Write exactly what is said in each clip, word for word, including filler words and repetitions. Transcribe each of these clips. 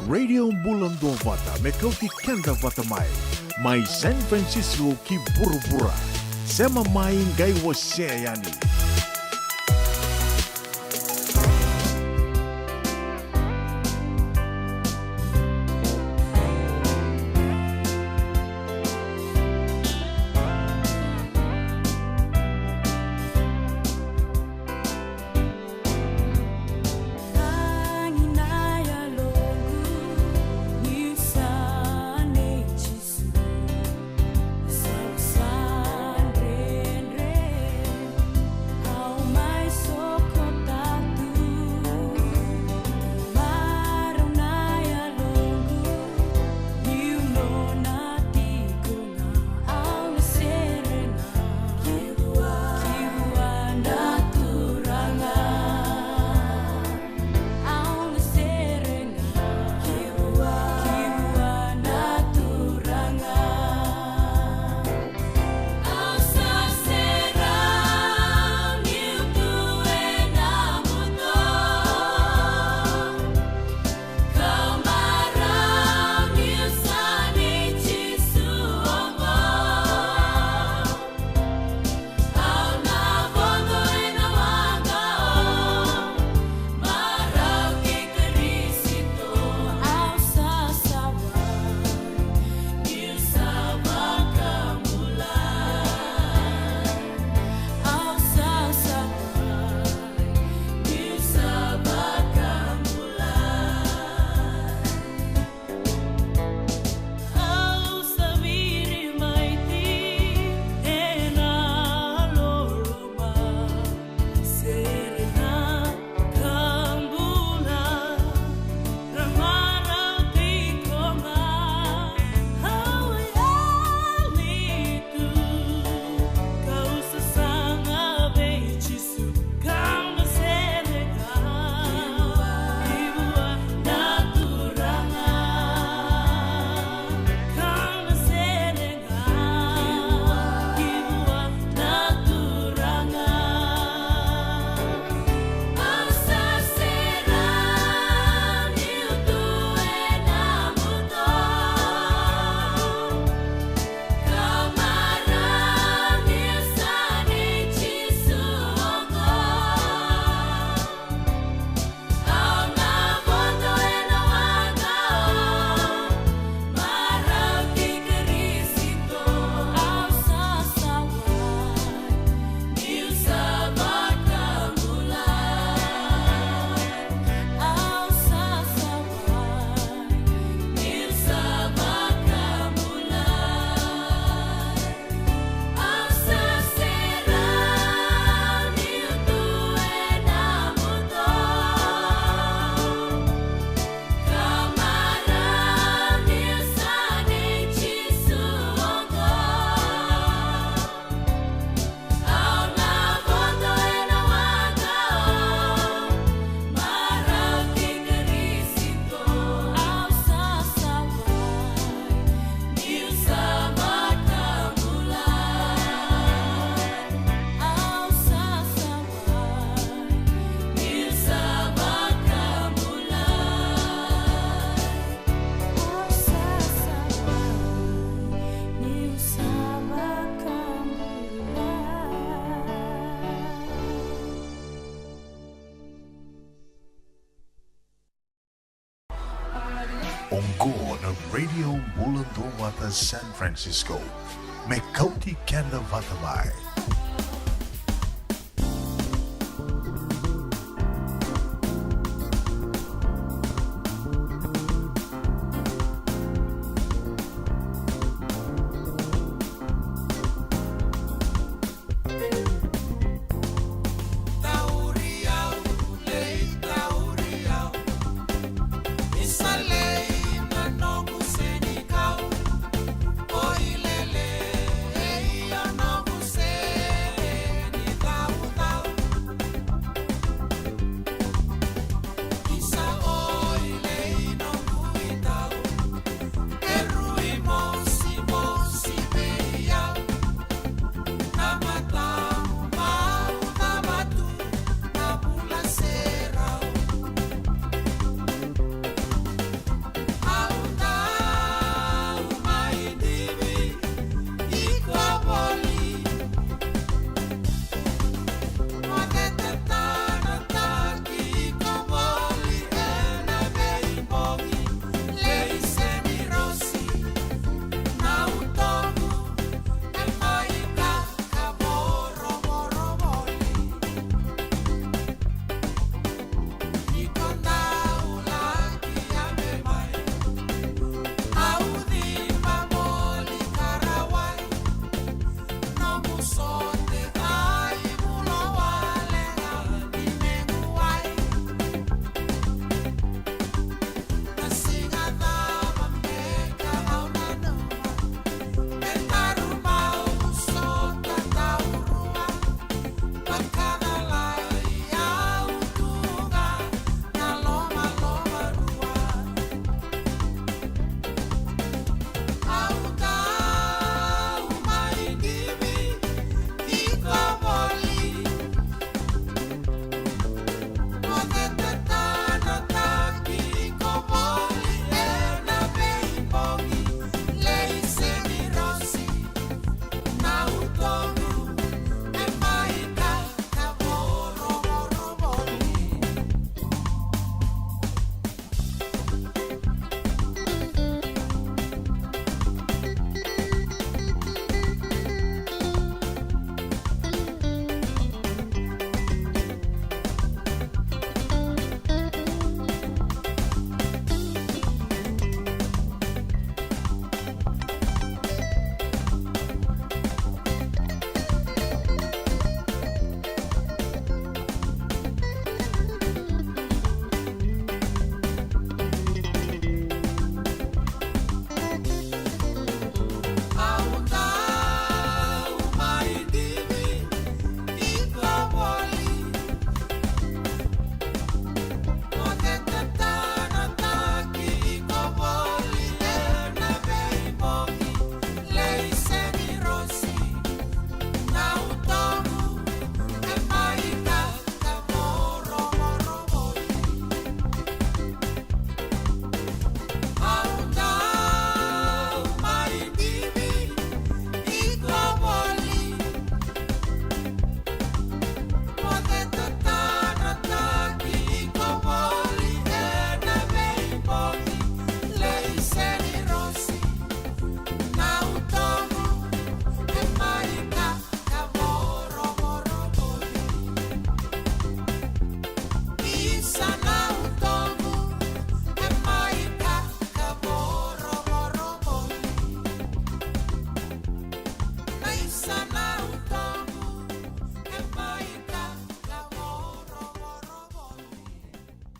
Radio Bula Duavata me kauti keda vata mai, mai San Francisco ki vuravura. Sema mai qai wasea yani. Oqo na Radio Bula Duavata San Francisco. Me kauti keda vata mai.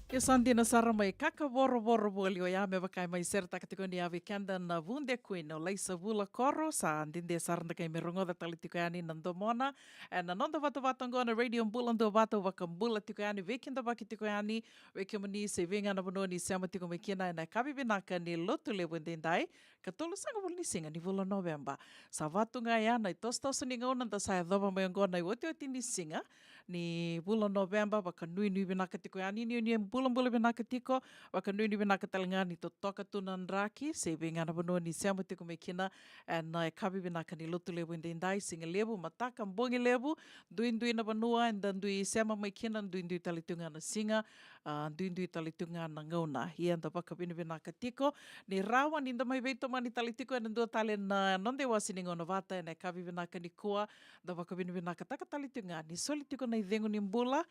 Ke sa dina sara mai kakavorovoro voli oya me vaka e mai seretaka tiko ni a vei keda na vude kuina o Laisa Vula Koro, sa dede sara da kai me rogoca tale tiko yani na domona. E na noda vatavata oqo na Radio Bula Duavata, au vakabula tiko yani, veikidavaki tiko yani vei kemuni se vei ga na vanua ni sema tiko mai kina ena yakavi vinaka ni Lotulevu edaidai. Ka tolusagavulu ni siga ni vula Noveba. Sa vatu ga ya na itosotoso ni gauna da sa yacova mai oqo na iotioti ni siga ni vula Noveba, vakanuinui vinaka tiko yani ni, ni bulabula vinaka tiko, vakanuinui vinaka tale ga ni totoka tu na draki, se vei ga na vanua ni sema tiko mai kina, ena yakavi vinaka ni Lotulevu edaidai, siga levu, mataka, bogi levu, duidui na vanua eda dui sema mai kina, duidui tale tu ga na siga, a, duidui tale tu ga na gauna. Ia da vakavinavinaka tiko ni rawa ni da mai veitomani tale tiko ena dua tale na noda iwase ni gauna vata ena yakavi vinaka nikua. Da vakavinavinakataka tale tiko ga ni soli tiko na icegu ni bula.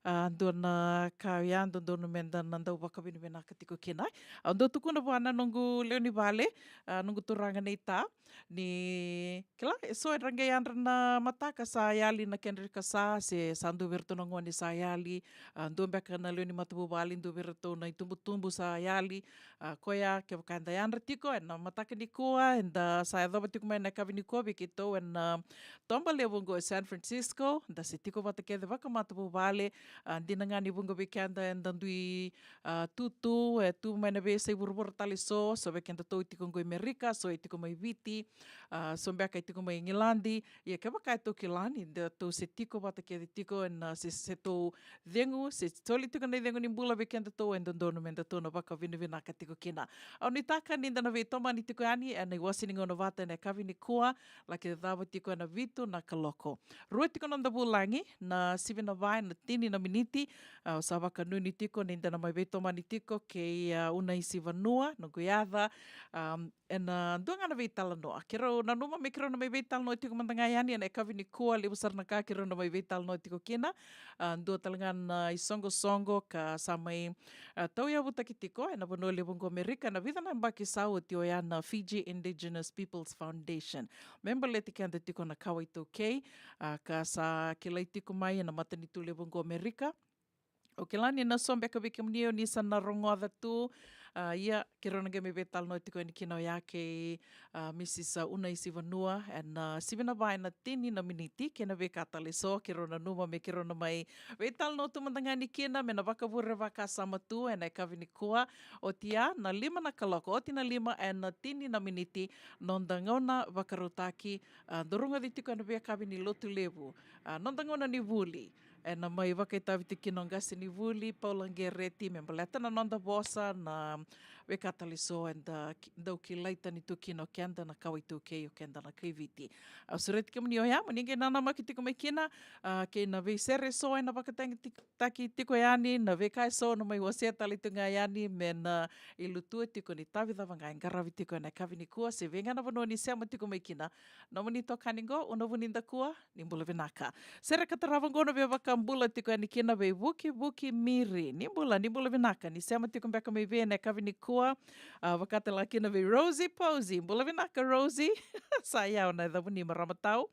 A, dua na ka oya dodonu meda na dau vakavinavinaka tiko kina. Au dau tukuna vua na noqu lewe ni vale, a, noqu turaga nei ta, ni kila, e so era qai yadra na mataka sa yali na kedra ikasa, se sa dua vei iratou na gone sa yali, a, dua beka na lewe ni matavuvale, dua vei iratou na itubutubu sa yali, a, koya kevaka eda yadra tiko ena mataka nikua, eda sa yacova tiko mai na yakavi nikua vei keitou ena toba levu oqo e San Francisco, da se tiko vata kece vakamatavuvale, a, dina ga ni vuqa vei keda eda dui, a, tutu, e tu mai na veiyasai vuravura tale so, so vei kedatou e tiko oqo i Merika, so e tiko mai Viti, a, so beka e tiko mai Igiladi. Ia kevaka e tou kila ni da tou se tiko vata kece tiko ena se, se tou cegu, se soli tiko na icegu ni bula vei kedatou, e dodonu me datou na vakavinavinaka tiko kina. Au nuitaka ni da na veitomani tiko yani ena iwase ni gauna vata ena yakavi nikua, laki cava tiko ena vitu na kaloko. Rua tiko noda vulagi, na sivi na va ena tini na miniti, au sa vakanuinui tiko ni da na mai veitomani tiko kei, a, Unaisi Vanua, noqu yaca, a, ena dua ga na veitalanoa. Keirau nanuma me keirau na mai veitalanoa tiko mada ga yani ena yakavi nikua, levu sara na ka keirau na mai veitalanoa tiko kina. A, dua tale ga na isoqosoqo ka sa mai, a, tauyavutaki tiko ena vanua levu oqo Amerika ena vica na yabaki sa oti, oya na Fiji Indigenous Peoples Foundation. Me baleti keda tiko na kawa iTaukei, a, ka sa kilai tiko mai ena matanitu levu oqo Amerika. Au kila ni na so beka vei kemuni o ni sa na rogoca tu, a, ia keirau na qai mai veitalanoa tiko yani kina oya kei, a, Misis Unaisi Vanua ena, a, sivi na va ena tini na miniti kei na veika tale so keirau nanuma me keirau na mai veitalanoa tu mada ga yani kina me na vakavure vakasama tu ena yakavi nikua. Oti ya na lima na kaloko, oti na lima ena tini na miniti, noda gauna vakarautaki, a, dau rogoci tiko ena veiyakavi ni Lotulevu, a, noda gauna ni vuli. Ena mai vakaitavi tiko kina o qasenivuli Paula Qereti me baleta na noda vosa, na veika tale so eda ki-, dau kilai tani tu kina o keda na kawa iTaukei, o keda na kai Viti. Au sureti kemuni oya mo ni qai nanamaki tiko mai kina, a, kei na veisere so ena vakatagitaki tiko yani, na veika e so na mai wasea tale tu ga yani me na ilutua tiko ni tavi cava ga e qaravi tiko ena yakavi nikua, se vei ga na vanua ni sema tiko mai kina. Nomuni itokani qo, Una Vunidakua, ni bula vinaka. Sere ka tarava qo na via vakabula tiko yani kina vei Vukivuki Miri. Ni bula, ni bula vinaka, ni sema tiko beka mai vei ena yakavi nikua. A, vaka tale ga kina vei Rosie Posey. Bula vinaka, Rosie. Sa yau na yacamuni, marama tau.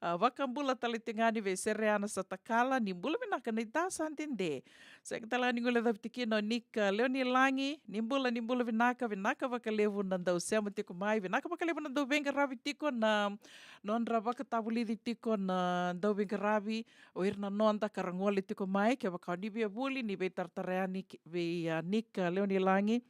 A, vakabula tale tiko ga yani vei Sereana Satakala. Ni bula vinaka, na ita sa dede. Sega tale ga ni guilecavi tiko kina o Nika Leonilagi, ni bula, ni bula vinaka, vinaka vakalevu na dau sema tiko mai, vinaka vakalevu na dau veiqaravi tiko na nodra vakatavulici tiko na dau veiqaravi, o ira na noda ka ra gole tiko mai, kevaka o ni via vuli, ni veitaratara yani ki-, vei, a, Nika Leonilagi.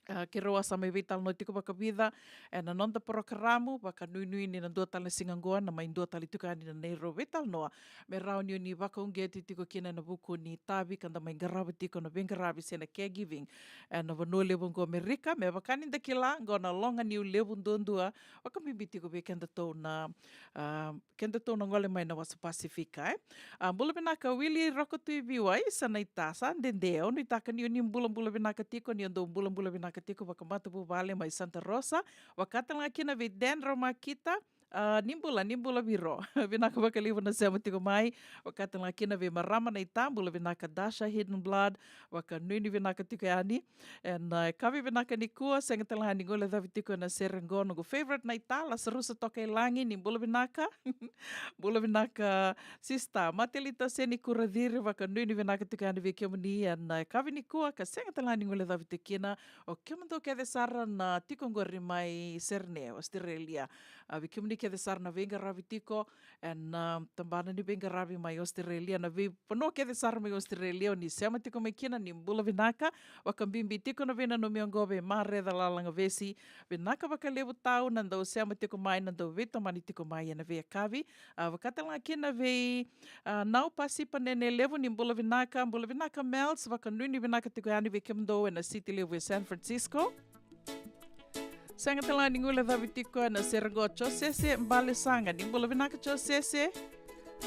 A, keirau a sa mai veitalanoa tiko vakavica ena noda porokaramu, vakanuinui ni na dua tale na siga oqo na mai dua tale tiko yani na neirau veitalanoa. Me rawa ni o ni vakauqeti tiko kina ena vuku ni tavi ka da mai qarava tiko na veiqaravi se na caregiving ena vanua levu oqo Amerika. Me vaka ni da kila, oqo na loga niu levu duadua, vakabibi tiko vei kedatou na, a, kedatou na gole mai na wasa Pasifika, e. A, bula vinaka Wili Rokotuiviwai, sa na ita sa dede, au nuitaka ni o ni bulabula vinaka tiko, ni o dau bulabula vinaka tiko vakamatavuvale mai Santa Rosa, vaka tale ga kina vei Dendro Makita, A, ni bula, ni bula Viro. Vinaka vakalevu na sema tiko mai. Vakatalega kina vei marama na ita, bula vinaka Dasha, Hidden Blood. Vakanuinui vinaka tiko yani. Ena, e, yakavi vinaka nikua, sega talega ni guilecavi tiko ena sere qo noqu favorite na ita, Lasarusa Tokailagi, ni bula vinaka. Bula vinaka, sista Matelita Seni Kuraciri, vakanuinui vinaka tiko yani vei kemuni ena, e, yakavi nikua, ka sega talega ni guilecavi tiko kina o kemudou kece sara na tiko qori mai Sydney, Australia. A, vei kemuni kece sara na veiqaravi tiko ena, a, tabana ni veiqaravi mai Australia, na veivanua kece sara mai Australia, o ni sema tiko mai kina, ni bula vinaka. Vakabibi tiko na veinanumi oqo vei Mareca Lalagavesi. Vinaka vakalevu tau na dau sema tiko mai, na dau veitomani tiko mai ena veiyakavi. A, vakatalega kina vei, a, Nau Pasipa Nene Levu, ni bula vinaka, bula vinaka Mels, vakanuinui vinaka tiko yani vei kemudou ena siti levu e San Francisco. Sega talega ni guilecavi tiko ena sere qo Josese Balesaga, ni bula vinaka Josese.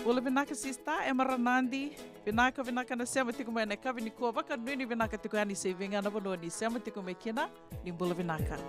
Bula vinaka sista Ema Ranadi. Vinaka, vinaka na sema tiko mai ena yakavi nikua, vakanuinui vinaka tiko yani se i vei ga na vanua ni sema tiko mai kina, ni bula vinaka.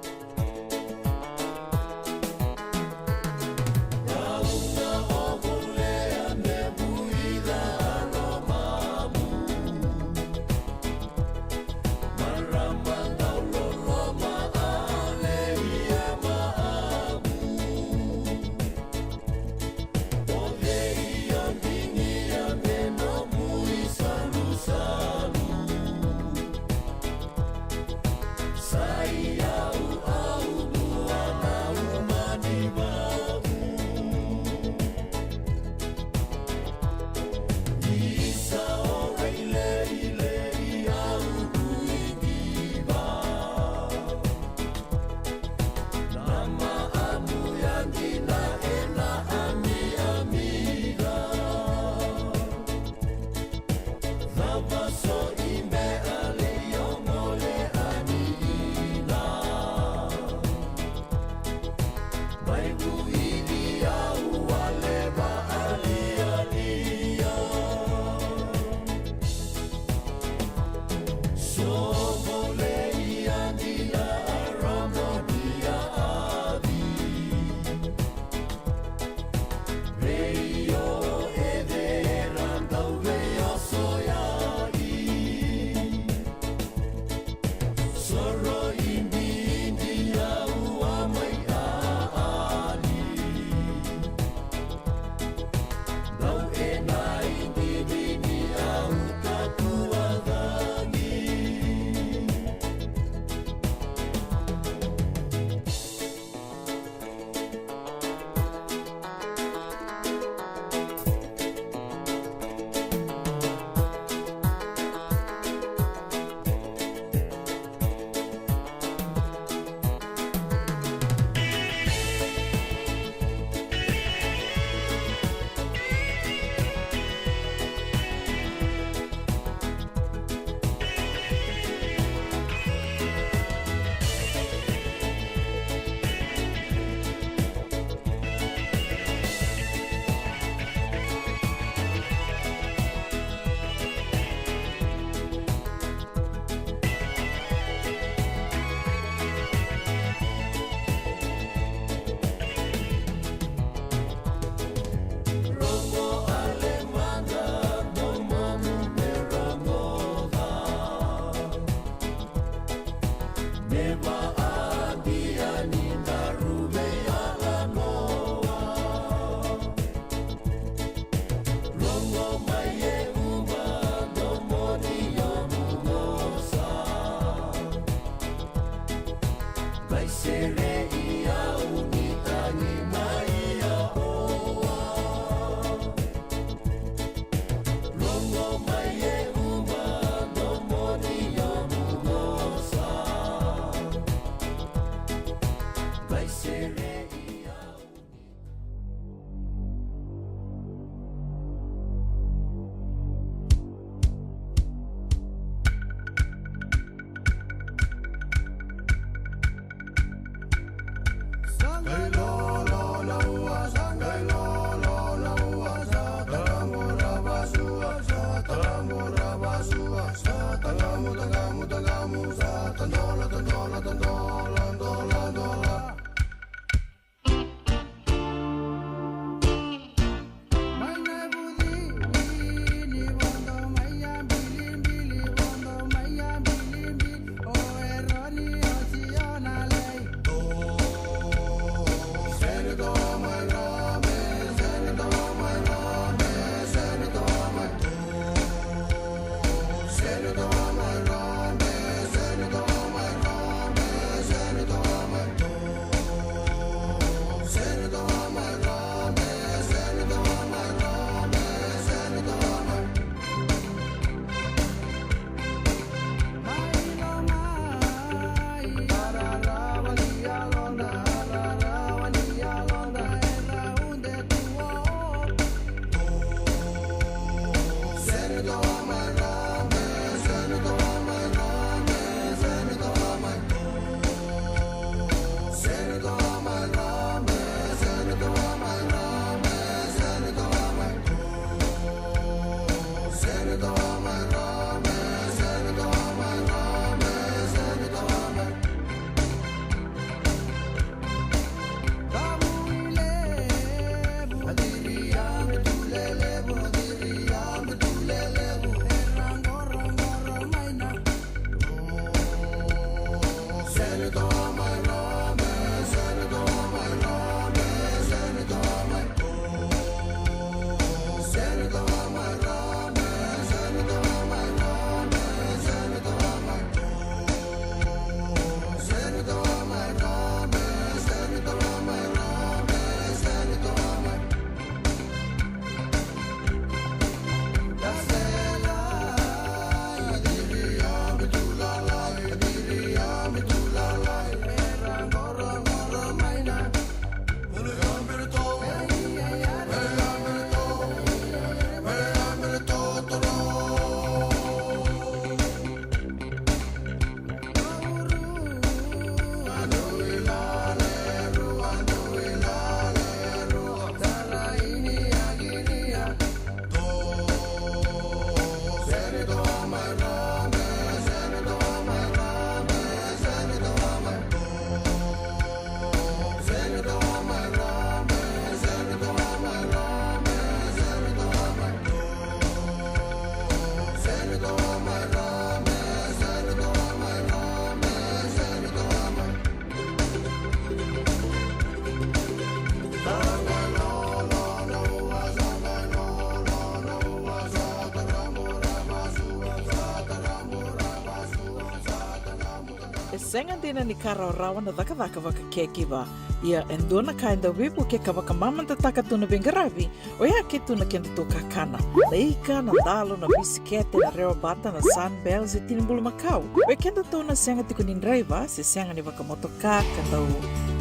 Sega dina ni ka rawarawa na cakacaka vaka caregiver. Ia e dua na ka e dau veivuke ka vakamamadataka tu na veiqaravi, oya ke tu na kedatou kakana. Na ika, na dalo, na bisikete, na rewa bata, na Sunbell, se tini bulumakau. Vei kedatou na sega tiko ni draiva, se sega ni vakamotoka, ka dau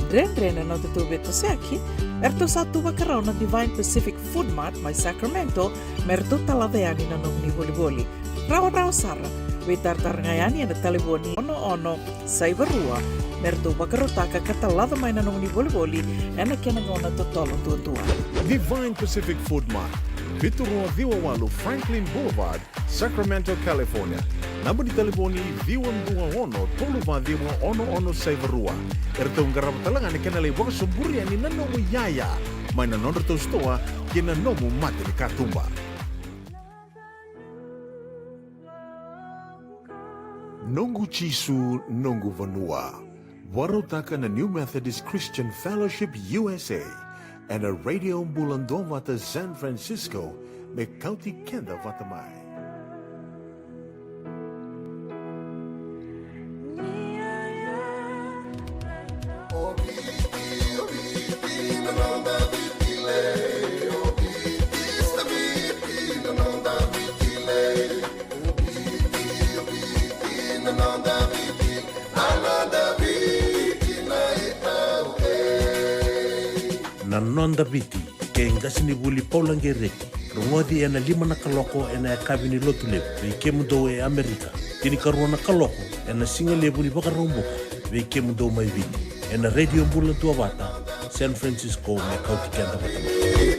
dredre na nodatou veitosoyaki, eratou sa tu vakarau na Divine Pacific Food Mart mai Sacramento, me ratou talaca yani na nomuni volivoli. Rawarawa sara, veitaratara ga yani ena talevoni ono ono saiva rua, me ratou vakarautaka ka talaca mai na nomuni volivoli ena kena gauna totolo duadua. Divine Pacific Food Mart, vitu rua ciwa walu Franklin Boulevard, Sacramento, California. Naba ni talevoni ciwa dua ono tolu va ciwa ono ono saiva rua. Eratou qarava tale ga na kena lai vakasoburi yani na nomu iyaya mai na nodratou sitoa kei na nomu mata ni katuba. Noqu Jisu, noqu vanua. Vakarautaka na New Methodist Christian Fellowship U S A ena Radio Bula Duavata San Francisco, me kauti keda vata mai. Na Noda Viti, kei qasenivuli Paula Gereti. Rogoci ena lima na kaloko ena yakavi ni Lotulevu vei kemudou e Amerika, tinikarua na kaloko ena sigalevu ni Vakaraubuka vei kemudou mai Viti, ena Radio Bula Duavata San Francisco, me kauti keda vata mai.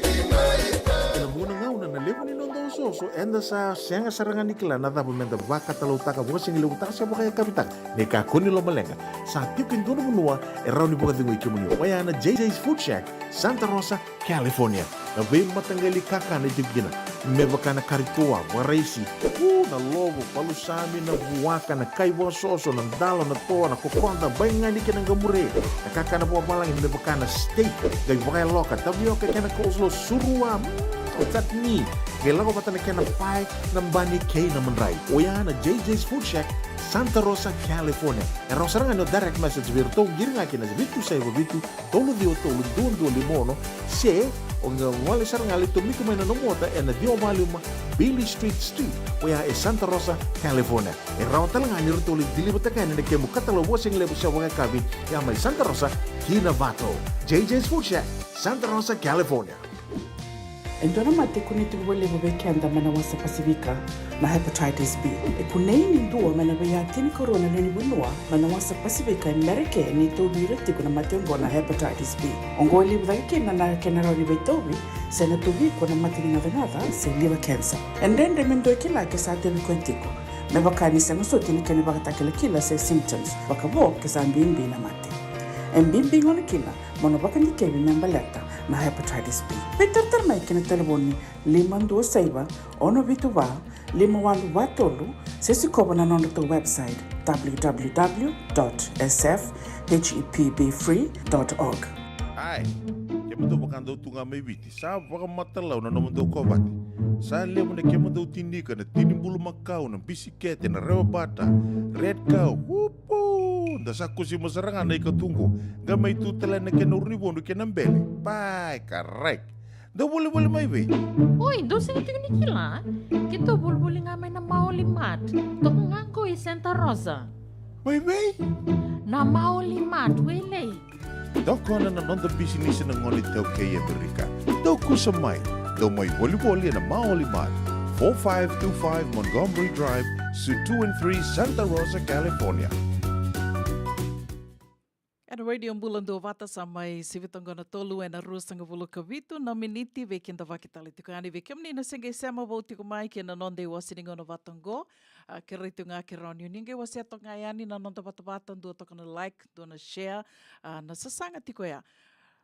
Ena vuqa na gauna na levu ni noda osooso, eda sa sega sara ga ni kila na cava meda vakatalautaka, vakasigalevu taka se vakayakavi taka. Ni kakua ni lomaleqa, sa tiko e dua na vanua e rawa ni vakacegui kemuni, oya na J J's Food Shack, Santa Rosa, California. Na veimataqali kakana e tiko kina, me vaka na kari toa, vakaraisi, u, na lovo, palusami, na vuaka, na kai vakasoso, na dalo, na toa, na kokoda, baigani kei na qamure, na kakana vakavalagi, me vaka na steak, qai vakayaloka, tavioka kei na coleslaw, surua, mm, chutney, qai lako vata na kena pae, na bani kei na madrai. Oya na J J's Food Shack, Santa Rosa, California. E rawa sara ga ni o direct message vei iratou, qiri ga kina vitu saiva vitu, tolu ciwa tolu, dua dua lima ono, se o qai gole sara ga, lai tomika mai na nomu ota ena ciwa walu lima Beale Street Suite, oya e Santa Rosa, California. E rawa tale ga ni ratou lai deliver-taka yani na kemu katalau vakasigalevu se vakayakavi, ya mai Santa Rosa ki Novato. J J's Food Shack, Santa Rosa, California. E dua na mate e kunei tiko vakalevu vei keda mai na wasa Pasifika, na hepatitis B. E kunei ni dua mai na veiya tinikarua na lewe ni vanua mai na wasa Pasifika e Merika ni tauvi ira tiko na mate oqo na hepatitis B. Oqo e levu cake kina na kena rawa ni veitauvi, se na tauvi iko na mate ni gacagaca se liver cancer. E dredre me dua e kila ke sa tauvi koya tiko, me vaka ni sega soti na kena ivakatakilakila se symptoms, vakavo ke sa bibi na mate. E bibi gona kina mo na vakadikevi me baleta na hepatitis B. Veitaratara mai ki na talevoni lima dua saiva, ono vitu va, lima walu va tolu, se sikova na nodratou website, w w w dot s f h e p b free dot org. Ai, kemudou vakadau tu ga mai Viti, sa vakamatalau na nomudou kovate. Sa levu na kemudou tinika, na tini bulumakau, na bisikete, na rewa bata, red cow, upu! Da sa kusima sara ga na ika tu qo, qai mai tu tale na kena uru ni vodu kei na bele. Pai, karai. Dou volivoli mai vei? Oi, dou sega tiko ni kila? Keitou volivoli ga mai na Maoli Mart. Toka ga qo i Santa Rosa. Mai vei? Na Maoli Mart, Wailei. Tokona na noda bisinisi na gone iTaukei e Amerika. Dou kusa mai. Dou mai volivoli ena Maoli Mart, four five two five Montgomery Drive, Suite two and three, Santa Rosa, California. Ena Radio Bula Duavata, sa mai sivi toka na tolu ena ruasagavulu ka vitu na miniti. Vei keda vakitale tiko yani, vei kemuni na se qai sema vou tiko mai kei na noda iwase ni gauna vata oqo, a, kerei tu ga ke rawa ni o ni qai wasea toka ga yani na noda vatavata, dua toka na like, dua na share, a, na sasaga tiko ya.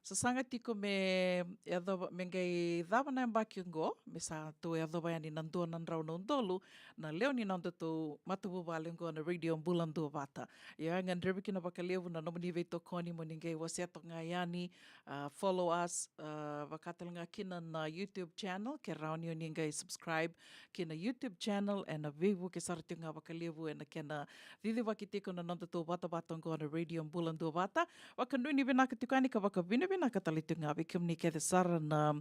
Sasaga tiko me yacova, me qai cava na yabaki oqo, me sa tou yacova yani na dua na drau na udolu na lewe ni nodatou matavuvale oqo na Radio Bula Duavata. Ia, e gadrevi kina vakalevu na nomuni veitokoni mo ni qai wasea toka ga yani, ah, follow us, ah, vaka tale ga kina na YouTube channel, ke rawa ni o ni qai subscribe ki na YouTube channel, ena veivuke sara tiko ga vakalevu ena kena cicivaki tiko na nodatou vatavata oqo na Radio Bula Duavata. Vakanuinui vinaka tiko yani ka vakavinavinaka tale tiko ga vei kemuni kece sara na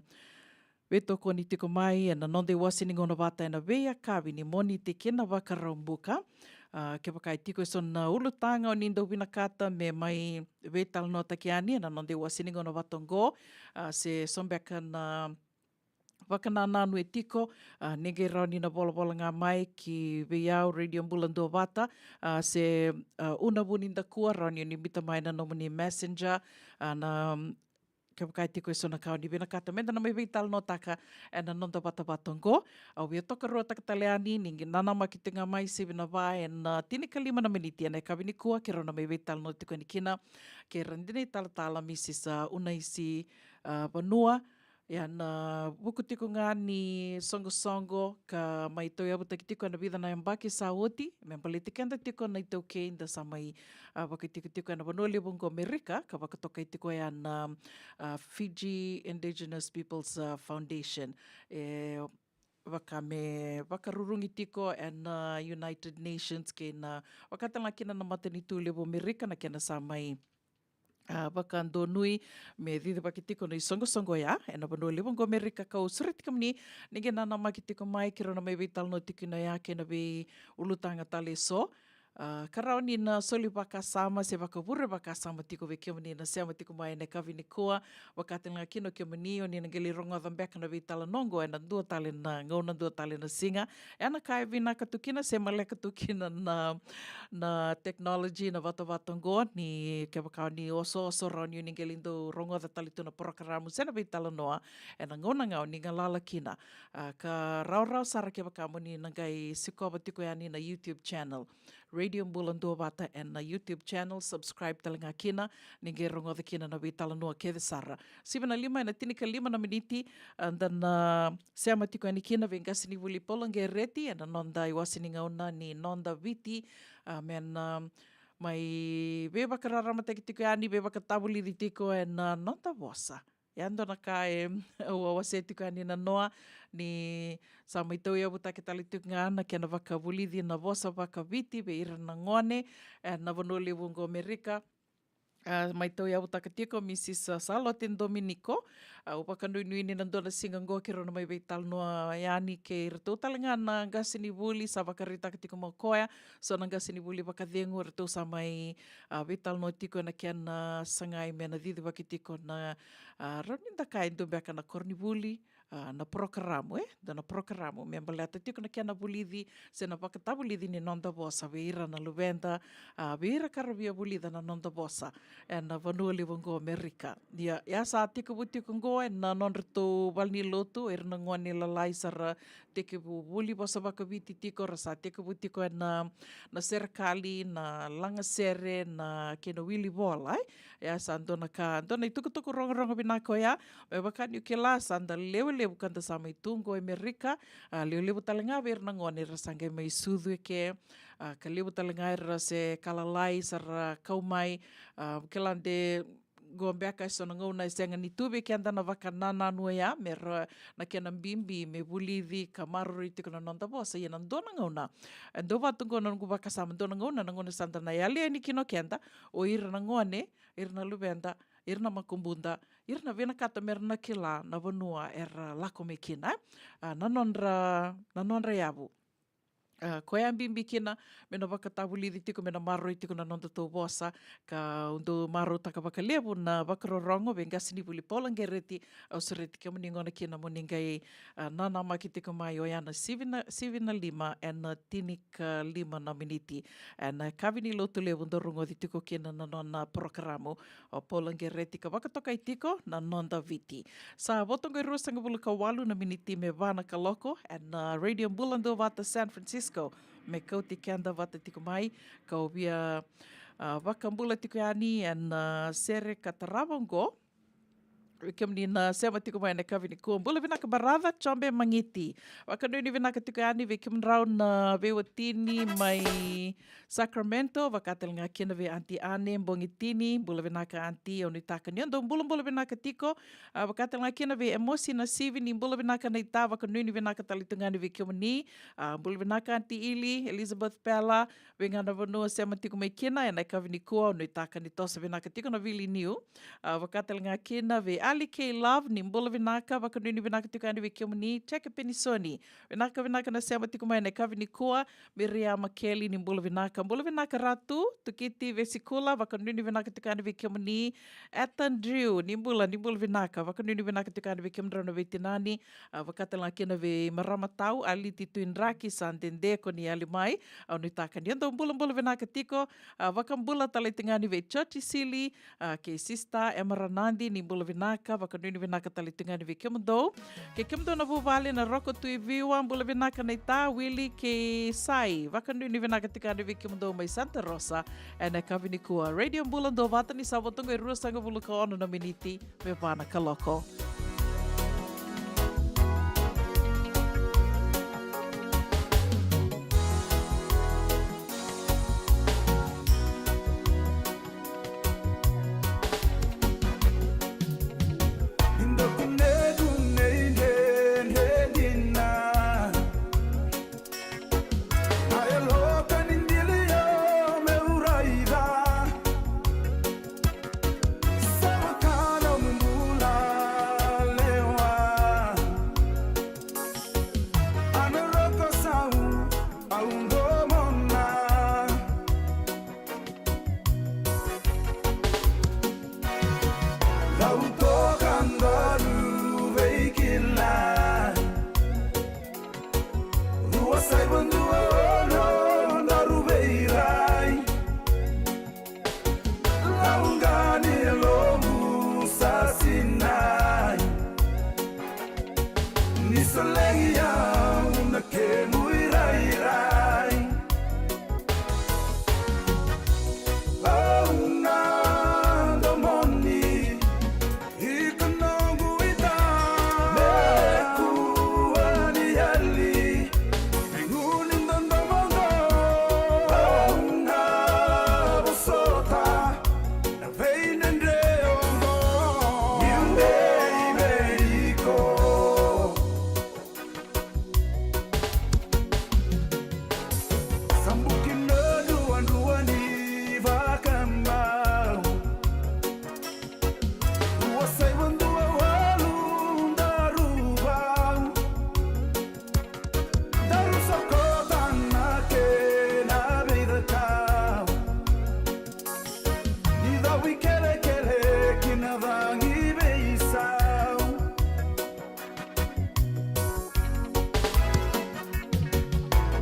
veitokoni tiko mai ena noda iwase ni gauna vata ena veiyakavi ni Moniti kina Vakaraubuka. Ah, kevaka e tiko eso na ulutaga o ni dau vinakata me mai veitalanoataki yani ena noda iwase ni gauna vata oqo, ah, se so beka na vakanananu e tiko, ah, ni qai rawa ni na volavola ga mai ki vei au, Radio Bula Duavata, ah, se, ah, Una Vunidakua, rawa ni o ni biuta mai na nomuni messenger, ah, na, kevaka e tiko eso na ka o ni vinakata meda na mai veitalanoataka ena noda vatavata oqo. Au via tokaruataka tale yani, ni qai nanamaki tiko ga mai sivi na va ena tinikalima na miniti ena yakavi nikua, keirau na mai veitalanoa tiko yani kina kei ira na dina italatala, Mrs, ah, Unaisi, ah, Vanua. Ia, na vuku tiko ga ni soqosoqo ka mai tauyavutaki tiko ena vica na yabaki sa oti, me baleti keda tiko na iTaukei da sa mai, ah, vakaitikotiko ena vanua levu oqo Amerika, ka vakatokai tiko ya na, ah, Fiji Indigenous Peoples, ah, Foundation. E vaka me vakarurugi tiko ena United Nations kei na, vaka tale ga kina na matanitu levu Amerika na kena sa mai, ah, vakadonui me cicivaki tiko na isoqosoqo ya ena vanua levu oqo Amerika. Kau sureti kemuni, ni qai nanamaki tiko mai, keirau na mai veitalanoa tiko kina ya kei na veiulutaga tale eso. Ah, ka rawa ni na soli vakasama se vakavure vakasama tiko vei kemuni na sema tiko mai ena yakavi nikua, vaka tale ga kina o kemuni o ni na qai lai rogoca beka na veitalanoa oqo ena dua tale na gauna, dua tale na siga. Ia, na ka e vinaka tu kina se maleka tu kina na, na technology, na vatavata oqo, ni kevaka o ni osooso, rawa ni o ni qai lai dau rogoca tale tu na porokaramu se na veitalanoa ena gauna ga o ni galala kina. Ah, ka rawarawa sara kevaka mo ni na qai sikova tiko yani na YouTube channel Radio Bula Duavata ena YouTube channel, subscribe tale ga kina, ni qai rogoca kina na veitalanoa kece sara. Sivi na lima ena tinikalima na miniti, ah, da na sema tiko yani kina vei qasenivuli Paula Qereti ena noda iwase ni gauna ni Noda Viti, ah, me na mai veivakararamataki tiko yani, veivakatavulici tiko ena noda vosa. Ia, dua na ka e au a wasea tiko yani na noa, ni sa mai tauyavutaki tale tiko ga na kena vakavulici na vosa vakaViti vei ira na gone ena vanua levu oqo Amerika. Ah, mai tauyavutaka tiko Mrs, ah, Salote Dominico. Ah, au vakanuinui ni na dua na siga oqo keirau na mai veitalanoa yani kei iratou tale ga na qasenivuli, sa vakaraitaka tiko mai o koya so na qasenivuli vakacegu eratou sa mai, ah, veitalanoa tiko ena kena sagai me na cicivaki tiko na, ah, rawa ni da kaya e dua beka na koronivuli, ah, na porokaramu, e dua na porokaramu me baleta tiko na kena vulici se na vakatavulici ni noda vosa vei ira na luveda, ah, vei ira ka ra via vulica na noda vosa ena vanua levu oqo Amerika. Ia, ia sa tekivu tiko oqo ena nodratou valenilotu, ira na gone lalai sa ra tekivu vuli vosa vakaViti tiko, ra sa tekivu tiko ena, na serekali, na lagasere, na kei na wili vola, e. Ia, sa dua na ka, dua na itukutuku rogorogo vinaka oya. Me vaka niu kila, sa da lewe levu ka da sa mai tu oqo e Amerika, ah, lewe levu tale ga vei ira na gone era sa qai mai sucu eke, ah, ka levu tale ga era se ka lalai sa ra kau mai, ah, kila de qo beka eso na gauna e sega ni tu vei keda na vakanananu oya, me ra na kena bibi me vulici ka maroroi tiko na noda vosa. Ia, na dua na gauna, e dua vata oqo na noqu vakasama, dua na gauna, na gauna sa da na yali yani kina o keda, o ira na gone, ira na luveda, ira na makubuda, ira na vinakata me ra na kila na vanua era lako mai kina, e. Ah, na nodra, na nodra yavu. Ah, koya bibi kina me na vakatavulici tiko, me na maroroi tiko na nodatou vosa. Ka au dau marautaka vakalevu na vakarorogo vei qasenivuli Paula Qereti. Au sureti kemuni gona kina mo ni qai, ah, nanamaki tiko mai, oya na sivi na, sivi na lima ena tinikalima na miniti ena yakavi ni Lotulevu, dau rogoci tiko kina na nona porokaramu o Paula Qereti ka vakatokai tiko na Noda Viti. Sa vo toka e ruasagavulu ka walu na miniti me va na kaloko ena Radio Bula Duavata San Francisco, me kauti keda vata tiko mai. Kau via, ah, vakabula tiko yani ena, ah, sere ka tarava oqo. vei kemuni na sema tiko mai ena yakavi nikua. Bula vinaka baraca Jobe Magiti. Vakanuinui vinaka tiko yani vei kemudrau na veiwatini mai Sacramento, vakatalega kina vei Aunty Ane Bogitini, bula vinaka Aunty, au nuitaka ni o dou bulabula vinaka tiko. A, vakatalega kina vei Emosi Nasivi, ni bula vinaka naita, vakanuinui vinaka tale tu ga yani vei kemuni. A, bula vinaka Aunty Ili, Elizabeth Pela, vei ga na vanua sema tiko mai kina ena yakavi nikua, au nuitaka ni toso vinaka tiko na vili niu. A, vakatalega kina vei Ali K Love, ni bula vinaka, vakanuinui vinaka tiko yani vei kemuni, Jeke Penisoni. Vinaka, vinaka na sema tiko mai ena yakavi nikua, Miria Makeli, ni bula vinaka. Bula vinaka Ratu, Tukiti Vesikula, vakanuinui vinaka tiko yani vei kemuni, Ethan Drew, ni bula, ni bula vinaka, vakanuinui vinaka tiko yani vei kemudrau na veitinani, a, vakatalega kina vei marama tau, Aliti Tuidraki, sa dede ko ni yali mai, au nuitaka ni o dou bulabula vinaka tiko, a, vakabula tale tu ga yani vei George Sili, a, kei Sister Emma Ranadi, ni bula vinaka, vakanuinui vinaka tale tu ga yani vei kemudou. Kei kemudou na vuvale na Roko Tui Viwa, bula vinaka naita, Willie kei Sai, vakanuinui vinaka tiko yani vei kemudou mai Santa Rosa, ena yakavi nikua. Radio Bula Duavata ni sa vo toka e ruasagavulu ka ono na miniti me va na kaloko. Au toka daru veikilai. Rua saiva dua ono daru veirai. Lau ga ni lobu sa sinai. Ni solegi au na kemu irairai. Au na domoni. Iko noqu ita. Me kua ni yali. Vei guni dodomoqo. Au na vosota. Na veidredre oqo. Niu dei vei iko. Sa buki na duadua ni vakamau. Rua saiva dua walu daru vau. Daru sokota na kena veicakau. Ni cavu ikelekele ki na cagi veisau.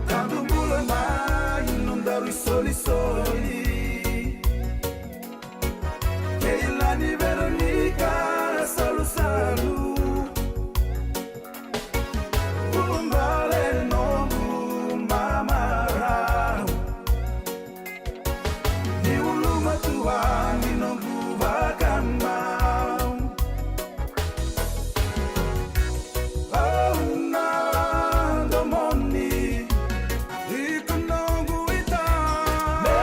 Tadu bula mai nodaru isolisoli. Keilani Veronika Salusalu. Bula bale noqu mamarau. Ni ulumatua ni noqu vakamau. Au na domoni. Iko noqu ita. Me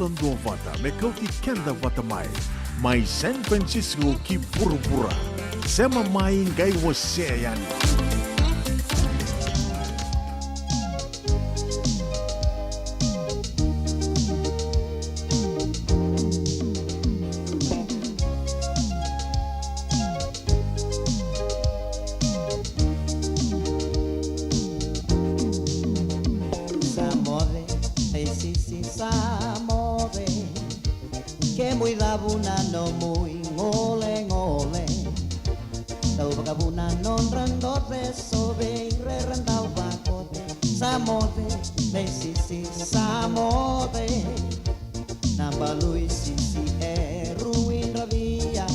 Duavata me kauti keda vata mai, mai San Francisco ki vuravura. Sema mai, qai wasea yani. Sa moce, e sisi, sa moce. Kemu i cavu na nomu i golegole. Dau vakavuna nodra doce, sovei ira era dau vakote. Sa moce, e sisi, sa moce. Na balu i sisi e rui dravia.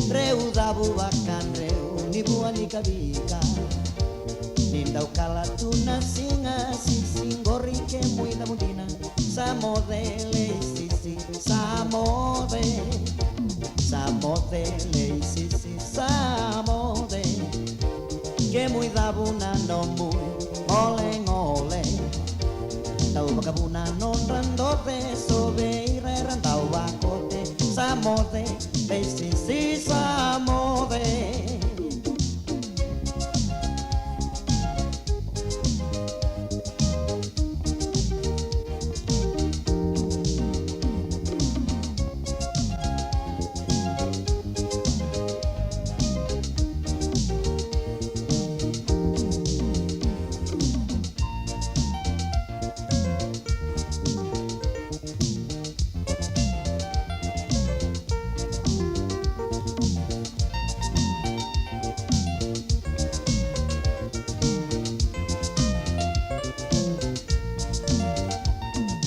Dreu cavu vakadreu ni vua ni kavika. Ni dau kala tu na siga, sisi qori kemu i cavu dina. Sa moce, lei sisi, sa moce. Sa moce, lei sisi, sa moce. Kemu i cavu na nomu i golegole. Dau vakavuna nodra doce, sovei ira era dau vakote. Sa moce, lei sisi, sa moce.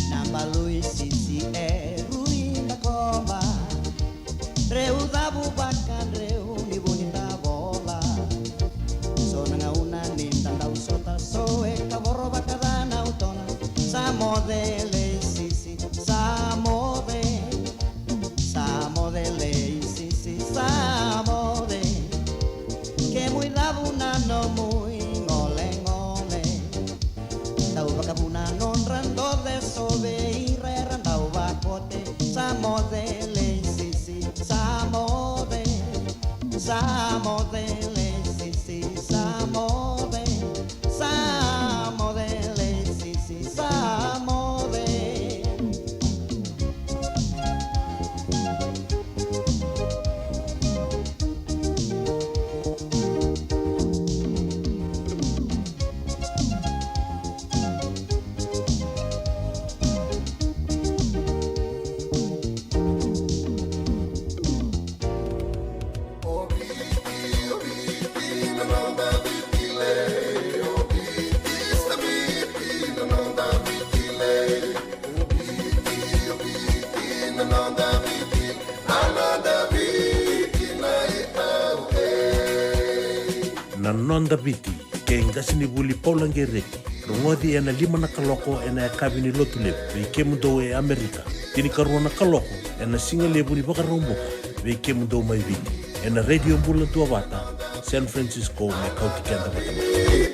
Na balu i sisi e rui da koba. Dreu cavu vakadreu ni vuni da vola. So na gauna ni da dau sota, so e kavoro vakaca na utona. Sa moce, lei sisi, sa moce. Sa moce, lei sisi, sa moce. Kemu i cavu na nomu i golegole. Dau vakavuna nodra doce, sovei ira era dau vakote. Sa moce, lei sisi, sa moce. Sa moce, lei sisi, sa moce. Sa moce, lei sisi, sa moce. Na Noda Viti, kei qasenivuli Paula Gereti. Rogoci ena lima na kaloko ena yakavi ni Lotulevu vei kemudou e Amerika. Tinikarua na kaloko ena sigalevu ni Vakaraubuka vei kemudou mai Viti, ena Radio Bula Duavata, San Francisco, me kauti keda vata mai.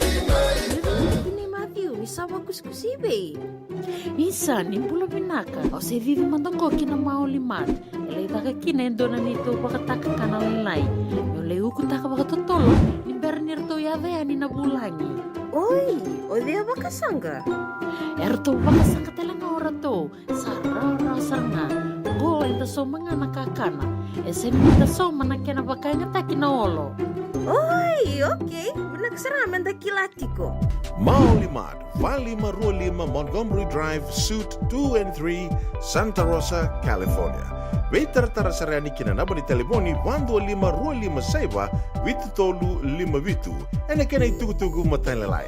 Ni Matthew, ni sa vakusikusi vei. Isa, ni bula vinaka. Au se cici mada qo ki na Maoli Mart. E lai caka kina e dua na neitou vakatakakana lailai. Meu lai ukutaka vakatotolo ni bera ni ratou yaco yani na vulagi. Oi, o cei a vakasaqa? E ratou vakasaqa tale ga o ratou. Sa rawarawa sara ga. Qo eda sauma ga na kakana. E sega ni da sauma na kena vakayagataki na olo. Oi, okei. Vinaka sara ga meda kila tiko. Maoli Mart, va lima rua lima Montgomery Drive, Suite two and three, Santa Rosa, California. Veitaratara sara yani ki na naba ni talevoni va dua lima rua lima saiva vitu tolu lima vitu. Ena kena itukutuku matailalai.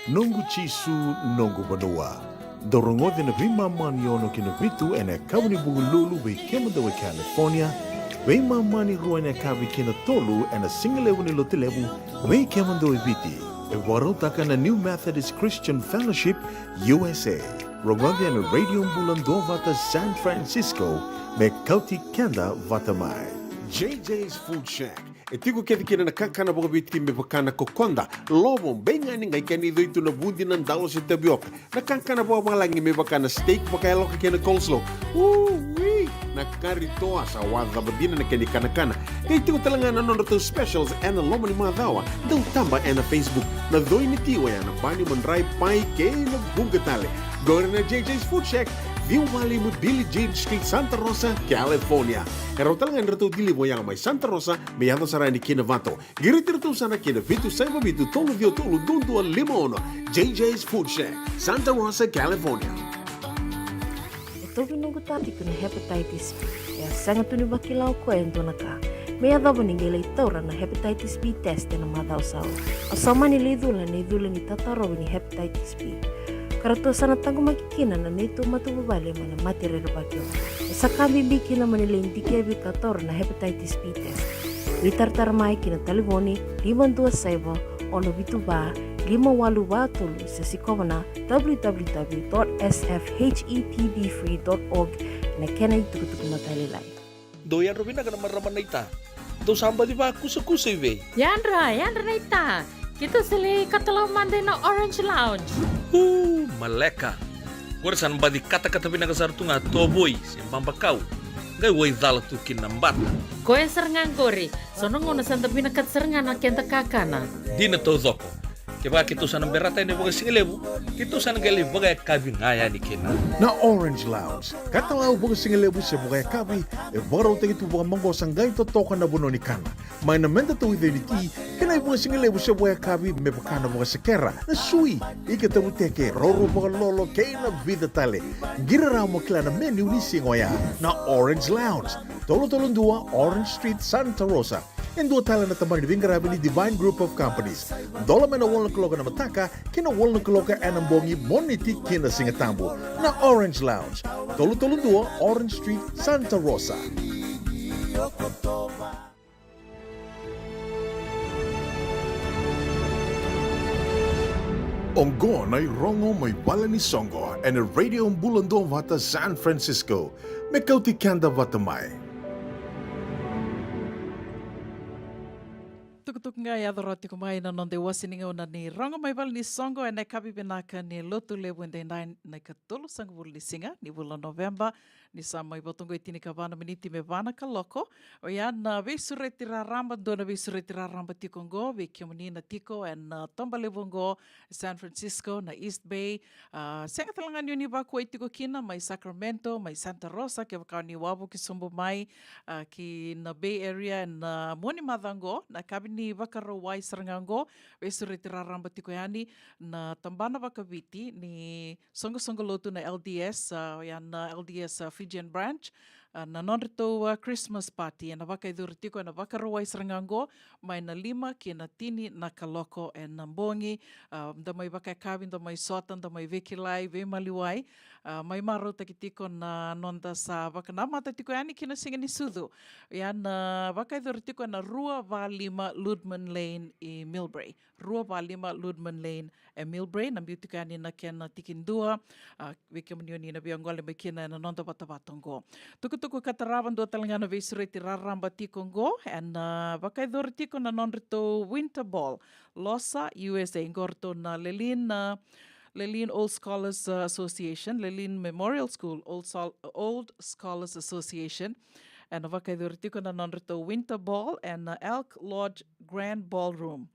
Noqu Jisu, noqu vanua. Dou rogoca na veimama ni ono ki na vitu ena yakavi ni Vukelulu vei kemudou e California, veimama ni rua ena yakavi ki na tolu ena sigalevu ni Lotulevu vei kemudou e Viti. E vakarautaka na New Methodist Christian Fellowship U S A. Rogoca ena Radio Bula Duavata San Francisco, me kauti keda vata mai. J J's Food Shack. E tiko kece kina na kakana vakaviti me vaka na kokoda, lovo, beigani, qai kena icoi tu na vudi, na dalo se tavioka. Na kakana vakavalagi me vaka na steak vakayaloka kei na coleslaw. Ui! Na kari toa sa wacava dina na kena ikanakana. Qai tiko tale ga na nodratou specials ena loma ni macawa. Dau taba ena Facebook. Na coi ni ti oya na bani, madrai, pai kei na vuqa tale. Qori na J J's Food Shack, ciwa walu lima Billie Jean Street, Santa Rosa, California. E rawa tale ga ni ratou deliver oya mai Santa Rosa me yaco sara yani ki Novato. Qiriti iratou sara ki na vitu saiva vitu tolu ciwa tolu dua dua lima ono. J J's Food Shack, Santa Rosa, California. E tauvi noqu tau tiko na hepatitis B. E a sega tu ni vakila o koya e dua na ka me yacova ni qai lai taura na hepatitis B test ena macawa sa oti. Au sa mani lai cula na icula ni tatarovi ni hepatitis B, ka ratou sa na taqomaki kina na neitou matavuvale mai na mate rerevaki oqo. E sa ka bibi kina mo ni lai dikevi ka taura na hepatitis B test. Veitaratara mai ki na talevoni lima dua saiva, ono vitu va, lima walu va tolu, se sikova na w w w dot s f h e p b free dot org na kena itukutuku matailalai. Dou yadra vinaka na marama naita. Dou sa baci vakusakusa i vei? Yadra, yadra naita. Keitou sa lai katalau mada ina Orange Lounge. U, maleka. Qori sa na baci katakata vinaka sara tu ga tovoi se babakau. Qai wai cala tu kina na bata. Koya sara ga qori. So na gauna sa da vinakata sara ga na keda kakana. Dina taucoko. Kevaka keitou sa na berata yani vakasigalevu, keitou sa na qai lai vakayakavi ga yani kina. Na Orange Lounge, katalau vakasigalevu se vakayakavi, e vakarautaki tu vakamaqosa qai totoka na vanua ni kana. Mai na medatou icoi ni ti, kei na ivakasigalevu se vakayakavi me vaka na vakasekera, na sui, ika tavuteke, roro vakalolo kei na vica tale. Qiri rawa mo kila na menu ni siga oya. Na Orange Lounge, tolu tolu dua Orange Street, Santa Rosa. E dua tale na tabana ni veiqaravi ni Divine Group of Companies. Dola mai na walu na kaloko ena mataka ki na walu na kaloko ena bogi, Moniti ki na Sigatabu. Na Orange Lounge, tolu tolu dua Orange Street, Santa Rosa. Oqo na irogo mai vale ni soqo ena Radio Bula Duavata San Francisco. Me kauti keda vata mai. Tukutuku ga e yaco rawa tiko mai na noda iwase ni gauna ni rogo mai vale ni soqo ena yakavi vinaka ni Lotulevu edaidai, na ikatolusagavulu ni siga ni vula Noveba. Ni sa mai vo tu oqo e tinikava na miniti me va na kaloko. Oya na veisureti raraba, dua na veisureti raraba tiko oqo vei kemuni na tiko ena toba levu oqo San Francisco, na East Bay. A, sega tale ga ni o ni vakuai tiko kina mai Sacramento, mai Santa Rosa, kevaka o ni wavoki sobu mai, a, ki na Bay Area ena mua ni macawa oqo, na yakavi ni Vakarauwai sara ga oqo, veisureti raraba tiko yani na tabana vakaviti ni soqosoqo lotu na L D S, a, oya na L D S, a, Fijian Branch, a, na nodratou, a, Christmas party ena vakayacori tiko ena Vakarauwai sara ga oqo, mai na lima ki na tini na kaloko ena bogi. A, da mai vakayakavi, da mai sota, da mai veikilai, veimaliwai. A, mai marautaki tiko na noda sa vakanamata tiko yani ki na siga ni sucu. Oya na vakayacori tiko ena rua va lima Ludman Lane e Millbrae. Rua va lima Ludman Lane e Millbrae, na biu tiko yani na kena tikidua, a, vei kemuni o ni na via gole mai kina ena noda vatavata oqo. Tukutuku ka tarava, dua tale ga na veisureti raraba tiko oqo, ena, a, vakayacori tiko na nodratou Winter Ball, Losa, U S A, oqo ratou na Lelean, a, Lelean Old Scholars, a, Association, Lelean Memorial School, Old Sol-, Old Scholars Association, ena vakayacori tiko na nodratou Winter Ball ena Elk Lodge Grand Ballroom.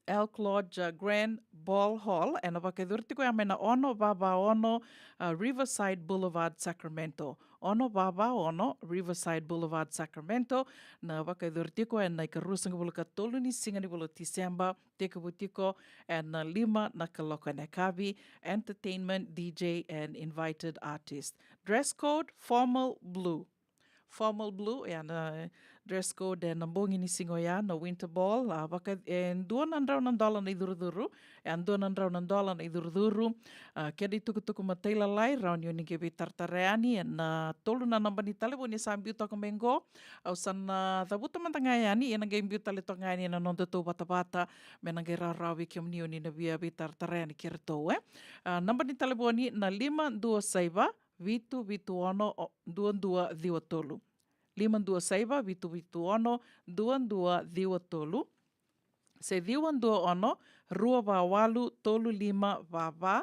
Elk Lodge, a, Grand Ball Hall, ena vakayacori tiko ya mai na ono va va ono, a, Riverside Boulevard, Sacramento. Ono va va ono Riverside Boulevard, Sacramento, na vakayacori tiko ena ikaruasagavulu ka tolu ni siga ni vula o Tiseba, tekivu tiko ena lima na kaloko ena yakavi, entertainment, D J and invited artist. Dress code, formal blue. Formal blue, ya na dress code ena bogi ni siga oya na Winter Ball, a, vaka, e dua na drau na dola na icurucuru, e dua na drau na dola na icurucuru, a, keda itukutuku matailalai, rawa ni o ni qai veitaratara yani ena tolu na naba ni talevoni sa biu toka mai oqo, au sa na cavuta mada ga yani, ena qai biu tale toka ga yani ena nodatou vatavata, me na qai rawarawa vei kemuni o ni na via veitaratara yani kei ratou, e. A, naba ni talevoni na lima dua saiva, vitu vitu ono, o, dua dua ciwa tolu. lima dua saiva vitu vitu ono dua dua ciwa tolu, se ciwa dua ono rua va walu tolu lima va va,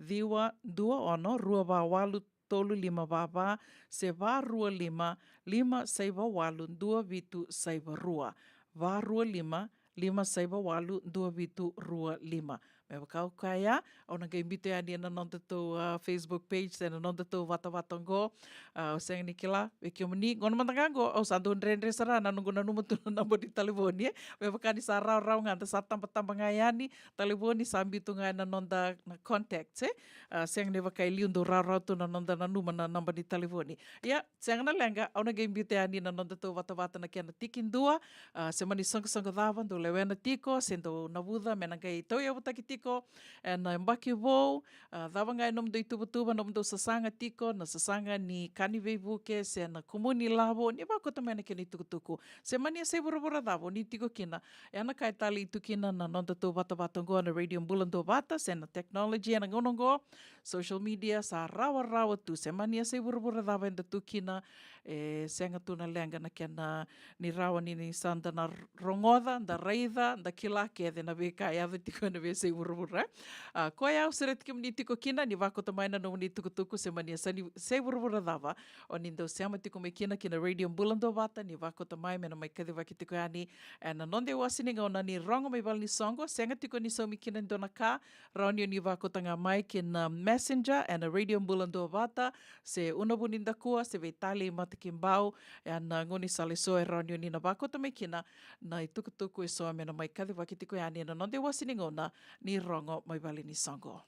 ciwa dua ono rua va walu tolu lima va va, se va rua lima lima saiva walu dua vitu saiva rua, va rua lima lima saiva walu dua vitu rua lima. Me vaka au kaya, au na qai biuta yani ena nodatou, ah, Facebook page, se na nodatou vatavata oqo. Ah, au sega ni kila vei kemuni, gauna mada ga qo au sa dau dredre sara na noqu nanuma tu na naba ni talevoni, e. Me vaka ni sa rawarawa ga da sa tabataba ga yani, talevoni sa biu tu ga ena noda na contact, e. Ah, sega ni vaka e liu dau rawarawa tu na noda nanuma na naba ni talevoni. Ia, sega na leqa, au na qai biuta yani na nodatou vatavata na kena tiki dua. Ah, se mani soqosoqo cava dou lewena tiko, se dou navuca me na qai tauyavutaki tiko ena yabaki vou. Ah, cava ga e nomudou ituvatuva, nomudou sasaga tiko, na sasaga ni ka ni veivuke, se na kumuni lavo, ni vakauta mai na kena itukutuku. Se mani yasai vuravura cava o ni tiko kina, e na ka e talei tu kina na nodatou vatavata oqo na Radio Bula Duavata, se na technology ena gauna oqo, social media sa rawarawa tu, se mani yasai vuravura cava eda tu kina, e sega tu na leqa na kena ni rawa ni, ni sa da na rogoca, da raica, da kila kece na veika e yaco tiko ena veiyasai vuravura. Ah, koya au sureti kemuni tiko kina ni vakauta mai na nomuni tukutuku, se mani yasai vuravura cava o ni dau sema tiko mai kina ki na Radio Bula Duavata, ni vakauta mai me na mai kacivaki tiko yani ena noda iwase ni gauna ni rogo mai vale ni soqo. Sega tiko ni saumi kina e dua na ka, rawa ni o ni vakauta ga mai ki na Messenger ena Radio Bula Duavata, se Una Vunidakua, se vei Tali Matakibau, ena gaunisala eso e rawa ni o ni na vakauta mai kina na itukutuku eso me na mai kacivaki tiko yani ena noda iwase ni gauna ni rogo mai vale ni soqo.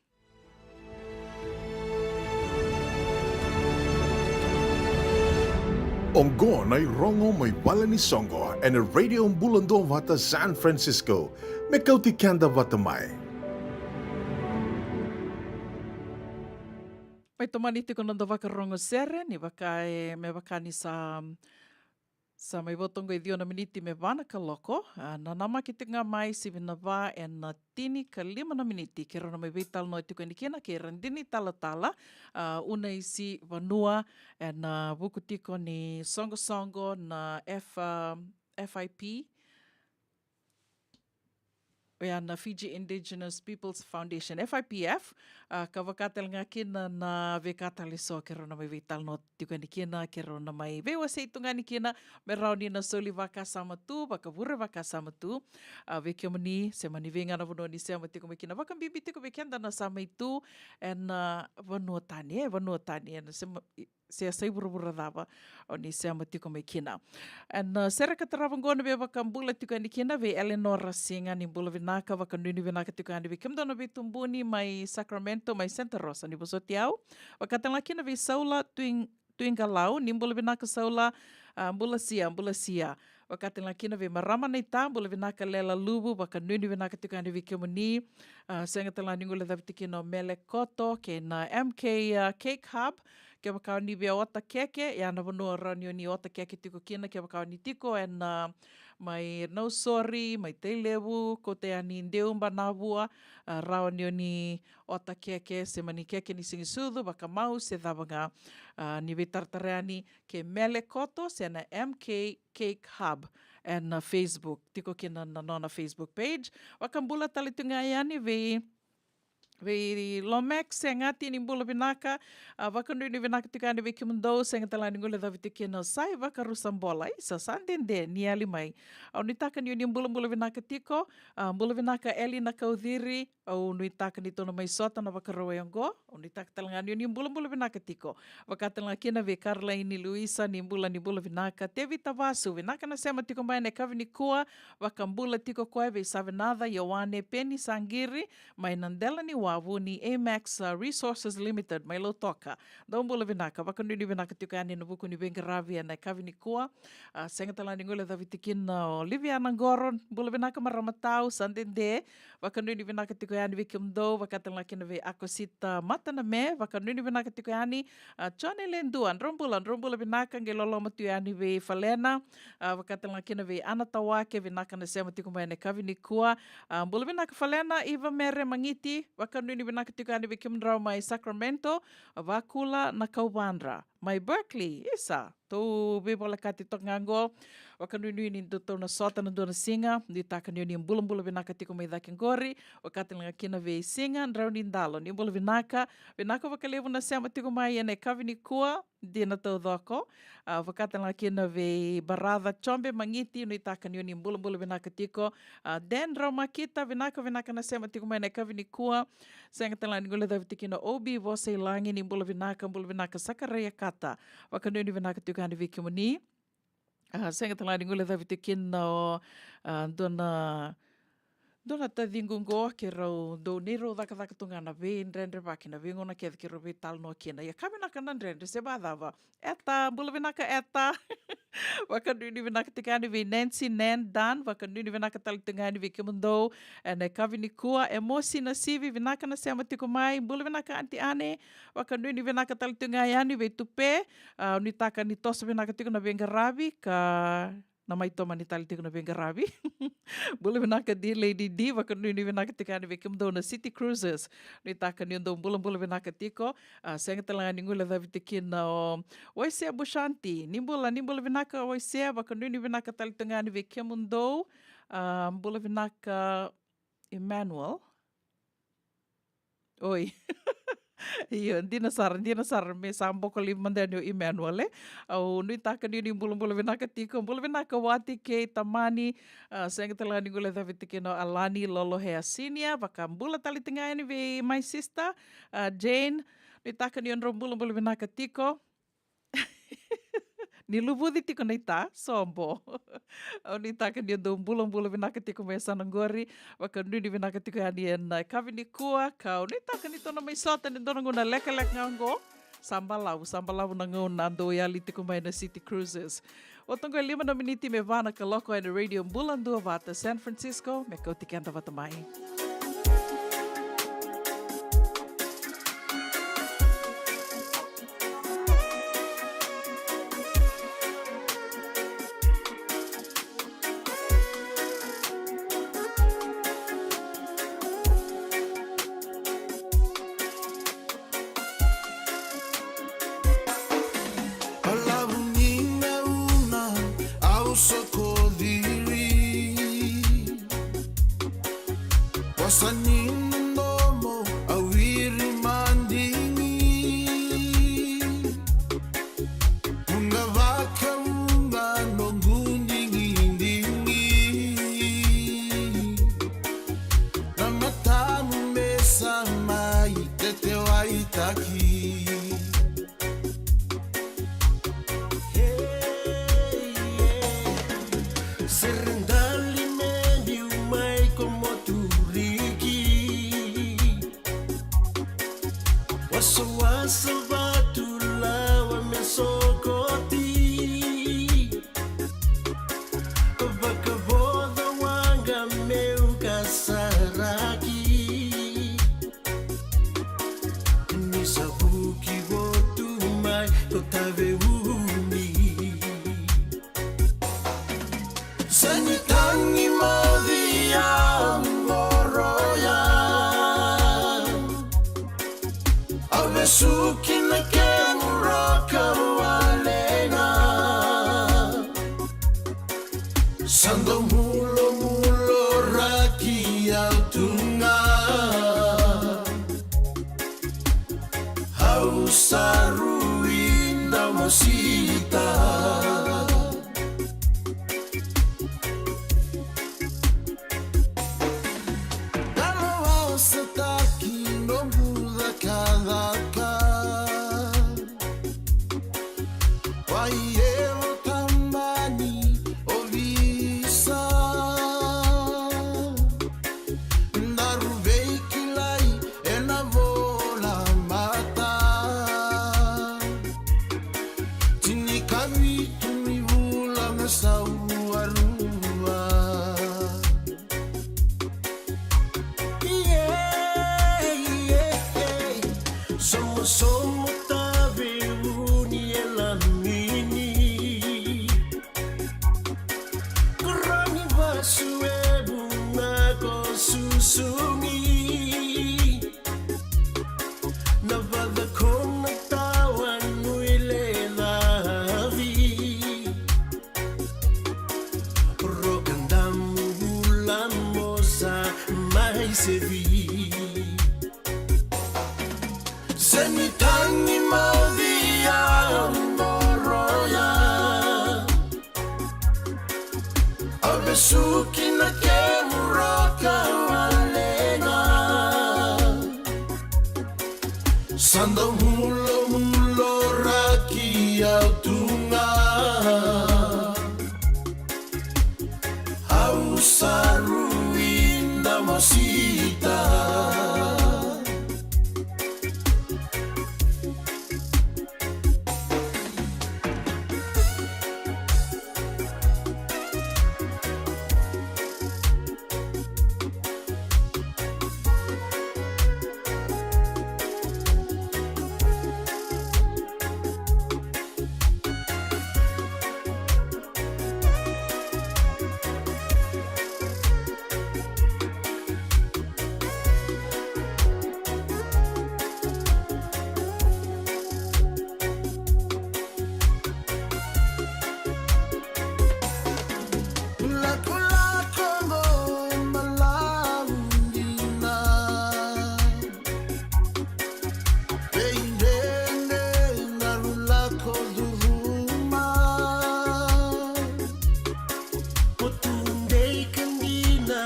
Oqo na irogo mai vale ni soqo ena Radio Bula Duavata San Francisco. Me kauti keda vata mai. Mai tomani tiko na noda vakarogo sere, ni vaka e, me vaka ni sa, sa mai vo toqo e ciwa na miniti me va na kaloko. Ah, na namaki tiko ga mai sivi na va ena tinikalima na miniti, keirau na mai veitalanoa tiko yani kina kei Radini Talatala, ah, Unaisi Vanua, ena vuku tiko ni soqosoqo na F, ah, F I P, oya na Fiji Indigenous Peoples Foundation, F I P F, ah, ka vaka tale ga kina na veika tale eso keirau na mai veitalanoa tiko yani kina, keirau na mai veiwasei tu ga yani kina, me rawa ni na soli vakasama tu, vakavure vakasama tu. Ah, vei kemuni, se mani vei ga na vanua ni sema tiko mai kina, vakabibi tiko vei keda na sa mai tu ena, ah, vanua tani, e, vanua tani, ena sema, i, se yasai vuravura cava o ni sema tiko mai kina. Ena, ah, sere ka tarava oqo na via vakabula tiko yani kina vei Eleanor Rasiga, ni bula vinaka, vakanuinui vinaka tiko yani vei kemudou na veitubuni mai Sacramento, mai Santa Rosa, ni vosoti au. Vaka tale ga kina vei Saula Tuing-, Tuigalau, ni bula vinaka Saula, ah, bula sia, bula sia. Vaka tale ga kina vei marama na ita, bula vinaka Lela Luvu, vakanuinui vinaka tiko yani vei kemuni. Ah, sega tale ga ni guilecavi tiko kina o Mele Koto kei na M K, ah, Cake Hub. Kevaka o ni via ota keke, ia na vanua rawa ni o ni ota keke tiko kina, kevaka o ni tiko ena, ah, mai Nausori, mai Tailevu, kauta yani Deuba, Navua, ah, rawa ni o ni ota keke, se mani keke ni siga ni sucu, vakamau, se cava ga, ah, ni veitaratara yani kei Mele Koto, se na M K Cake Hub ena, ah, Facebook. Tiko kina na nona Facebook page. Vakabula tale tu ga yani vei, vei Lomax Segati, ni bula vinaka, ah, vakanuinui vinaka tiko yani vei kemudou, sega tale ga ni guilecavi tiko kina o Sai Vakarusabola, isa sa dede ni yali mai. Au nuitaka ni o ni bulabula vinaka tiko, ah, bula vinaka Eli Nakauciri, au nuitaka ni tou na mai sota na Vakarauwai oqo. Au nuitaka tale ga ni o ni bulabula vinaka tiko. Vaka tale ga kina vei Caroline Luisa, ni bula, ni bula vinaka. Tevita Vasu, vinaka na sema tiko mai ena yakavi nikua. Vakabula tiko koya vei Savenaca Ioane Peni Saqiri, mai na dela ni wavu ni Amax, ah, Resources Limited, mai Lautoka. Dou bula vinaka, vakanuinui vinaka tiko yani ena vuku ni veiqaravi ena yakavi nikua. Ah, sega tale ga ni guilecavi tiko kina o Liviana Qoro, bula vinaka marama tau, sa dede. Vakanuinui vinaka tiko yani vei kemudou, vaka tale ga kina vei Akosita Mataname, vakanuinui vinaka tiko yani, ah, Jone Ledua, drau bula, drau bula vinaka, qai loloma tu yani vei Falena, ah, vaka tale ga kina vei Ana Tawake, vinaka na sema tiko mai ena yakavi nikua, ah, bula vinaka Falena, Iva Mere Magiti, vakanuinui vinaka tiko yani vei kemudrau mai Sacramento, Vakula Nakauvadra. mai Berkeley. Isa, tou veivolekati toka ga qo. Vakanuinui ni dou tou na sota na dua na siga. Nuitaka ni o ni bulabula vinaka tiko mai cake qori. Vakatalega kina vei Siga Draunidalo, ni bula vinaka. Vinaka vakalevu na sema tiko mai ena yakavi nikua. Dina taucoko. A, vakatalega kina vei Baraca Jobe Magiti, nuitaka ni o ni bulabula vinaka tiko. A, Dan Raumakita, vinaka, vinaka na sema tiko mai na yakavi nikua. Sega tale ga ni guilecavi tiko kina Obi Vosailagi, ni bula vinaka, bula vinaka Sakaraia Kata. Vakanuinui vinaka tiko yani vei kemuni. A, sega tale ga ni guilecavi tiko kina o, a, dua na, dua na taciqu qo, keirau dau, neirau cakacaka tu ga na veidredrevaki, na veigauna kece keirau veitalanoa kina. Ia ka vinaka na dredre, se vacava. Eta, bula vinaka Eta. Vakanuinui vinaka tiko yani vei Nancy, Nan, Dan, vakanuinui vinaka tale tiko ga yani vei kemudou ena yakavi nikua. E Mosi Nasivi, vinaka na sema tiko mai, bula vinaka Aunty Ane. Vakanuinui vinaka tale tiko ga yani vei Tupe. A, nuitaka ni toso vinaka tiko na veiqaravi ka na mai tomani tale tiko na veiqaravi. Bula vinaka D Lady D, vakanuinui vinaka tiko yani vei kemudou na City Cruisers. Nuitaka ni o dou bulabula vinaka tiko. A, sega tale ga ni guilecavi tiko kina o Waisea Bushanti. Ni bula, ni bula vinaka Waisea, vakanuinui vinaka tale tiko ga yani vei kemudou. A, bula vinaka Emmanuel. Oi. Io, dina sara, dina sara me sa boko live mada yani o Emmanuel, e. Au nuitaka ni o ni bulabula vinaka tiko, bula vinaka Wati kei Tamani, a, sega tale ga ni guilecavi tiko kina o Alani Lolohea Senior, vakabula tale tiko ga yani vei my sister, a, Jane, nuitaka ni o drau bulabula vinaka tiko. Ni luvuci tiko na ita, sobo. Au nuitaka ni o dou bulabula vinaka tiko mai yasana qori, vakanuinui vinaka tiko yani ena yakavi nikua, ka au nuitaka ni tou na mai sota ena dua na gauna lekaleka ga qo. Sa balavu, sa balavu na gauna dou yali tiko mai na City Cruisers. Oti qo e lima na miniti me va na kaloko ena Radio Bula Duavata San Francisco, me kauti keda vata mai. Balavu ni gauna au soko ciri. Vosa ni domo au iri madigi. Vuqa vakavuqa noqu digidigi. Na matamu me sa mai tetewaitaki. Hey, yeah. Sere dali me biu mai ko Moturiki. Wasawasa vatu lawa me sokoti. Vakavoca waqa meu kasaraki. Ni sa vuki votu mai ko Taveuni. Sa ni tagi moci au qoroya. Au vesuki na kemu roka walena. Sa dau mulomulo raki au tu ga. Au sa rui dau mosita. Dalo au sa taki noqu cakacaka. Wai evo tamani ovisa. Daru veikilai ena vola mata. Tinikavitu ni vula me sau arua. Yeah, yeah, yeah. Somosomo Taveuni e lamini. Koroni vasu e vuna ko susugi. Na vacakona tawa nui le Suki na kemu raka wale ga. Sa dau mulomuloraki au tu ga. Au sa rui na mosita. Lakolako mo malaudina. Veidredre na rulako curuma. Ko tu dei ka dina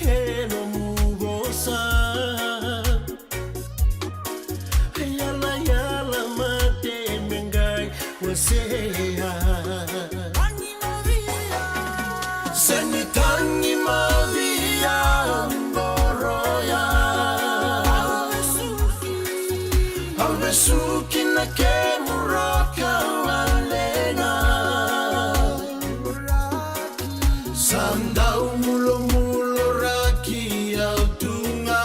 e nomu vosa. Yala yala mate me qai wasea. Seni tagi mavia qoroya. Au vesuki na kemu raka wale ga. Sa dau mulomuloraki au tu ga.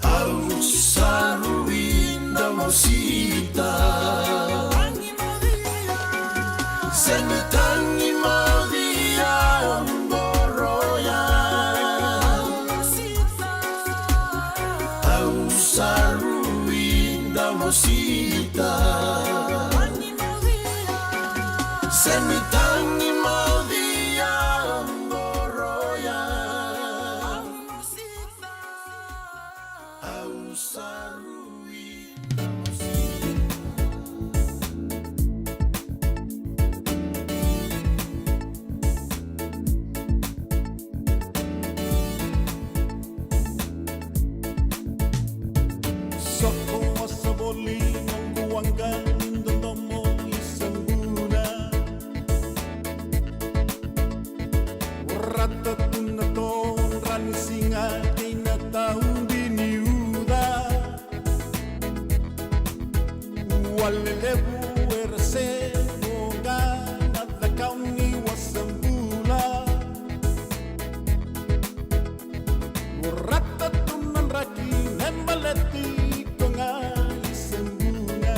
Au sa rui na mosita. Seni tagi mavia qoroya. Au sa rui na mosita. Seni tagi mavia qoroya. Au sa rui na mosita. Soko wasa voli noqu waqa ni dodomo i sabuna. Rata tu na todra ni siga kei na taudi ni uca. Ua lelevu era se voqa na cakau ni wasa bula. Ua rata tu na draki me baleti koga i sabuna.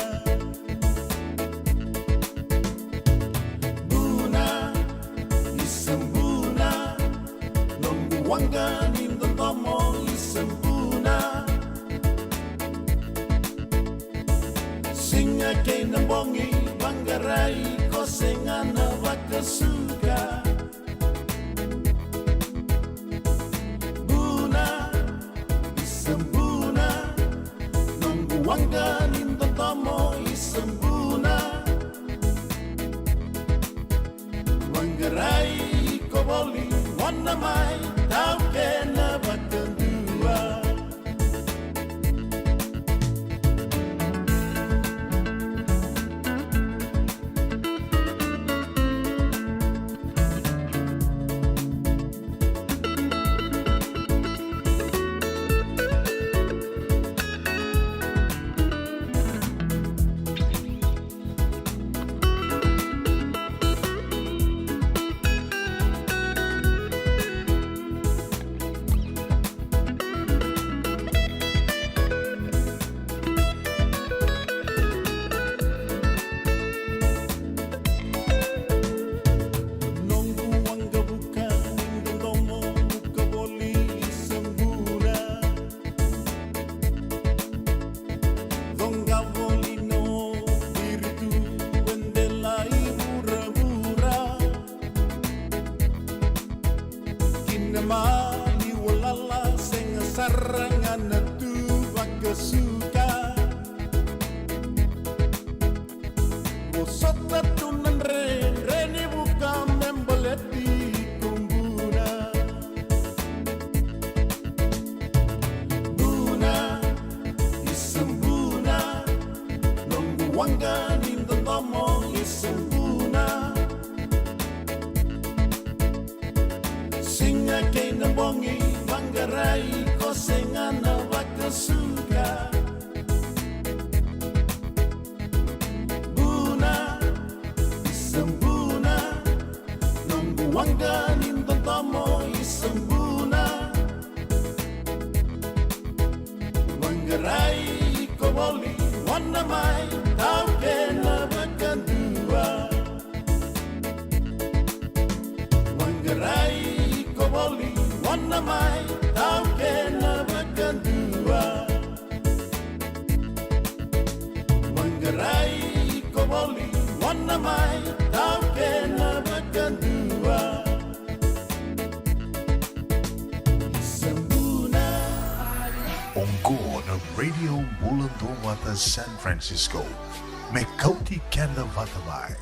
Buna, i sabuna, noqu waqa ni dodomo i sabuna. Siga kei na bogi vaqarai ko sega na vakasuka. Buna, i sabuna, noqu waqa ni dodomo i sabuna. Vaqarai iko voli, mona mai, tau kena vakadua. Noqu waqavuka ni dodomo vuka voli i sabuna. Coqa voli no viritu e dela i vuravura. Ki na maliwa lala sega sara ga na tu vakasuka. Vosota tu na dredre Waqa ni dodomo i Subuna. Siga kei na bogi vaqarai ko sega na vakasuka. Buna, i Subuna, noqu waqa ni dodomo i Subuna. Vaqarai iko voli, mona mai, taukena vakadua. Vaqarai iko voli, mona mai, taukena vakadua. Vaqarai iko voli, mona mai, taukena vakadua. Oqo na Radio Bula Duavata San Francisco, me kauti keda vata mai.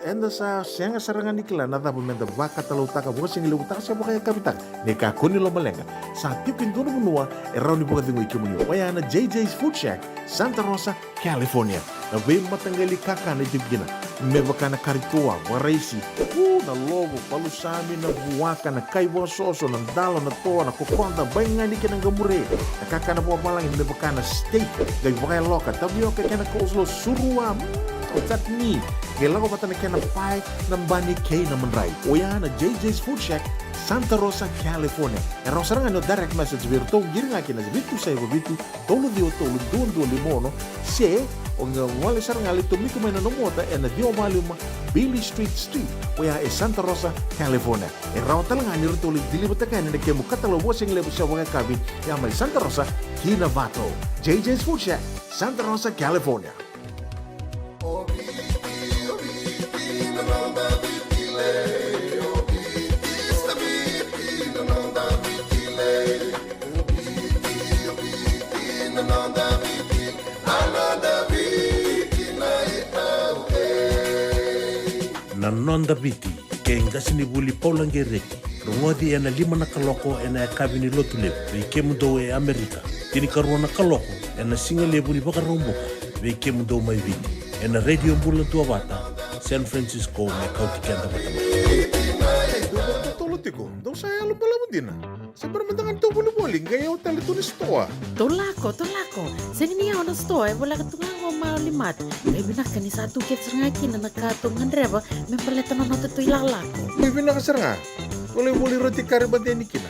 Eda sa sega sara ga ni kila na cava meda vakatalautaka, vakasigilevutaka se vakayakavitaka. Ni kakua ni lomaleqa, sa tiko e dua na vanua e rawa ni vakacegui kemuni. Oya na J J's Food Shack, Santa Rosa, California. Na veimataqali kakana e tiko kina, me vaka na kari toa, vakaraisi, u, na lovo, palusami, na vuaka, na kai vakasoso, na dalo, na toa, na kokoda, baigani kei na qamure. Na kakana vakavalagi me vaka na steak, qai vakayaloka, tavioka kei na coleslaw, surua, mm, o chutney. Qai lako vata na kena pae, na bani kei na madrai. Oya na J J's Food Shack, Santa Rosa, California. E rawa sara ga ni o direct message vei iratou, qiri ga kina vitu saiva vitu, tolu ciwa tolu, dua dua lima ono, se o qai gole sara ga, lai tomika mai na nomu ota ena ciwa walu lima Beale Street Suite, oya e Santa Rosa, California. E rawa tale ga ni ratou lai deliver-taka yani na kemu katalau vakasigalevu se vakayakavi, ya mai Santa Rosa ki Novato. J J's Food Shack, Santa Rosa, California. Na Noda Viti, kei qasenivuli Paula Gereti. Rogoci ena lima na kaloko ena yakavi ni Lotulevu vei kemudou e Amerika, tinikarua na kaloko ena sigalevu ni Vakaraubuka vei kemudou mai Viti, ena Radio Bula Duavata, San Francisco, me kauti keda vata mai. Dou vakatotolo tiko, dou sa yalo balavu dina. Se bera mada ga ni tou volivoli, qai yawa tale tu na sitoa. Tou lako, tou lako. Sega ni yawa na sitoa, e voleka tu ga qo Mauli Mart. Qai vinaka ni sa tu kece sara ga kina na ka tou gadreva me baleta na noda tou ilakolako. Qai vinaka sara ga. Tou lai voli roti kari mate yani kina.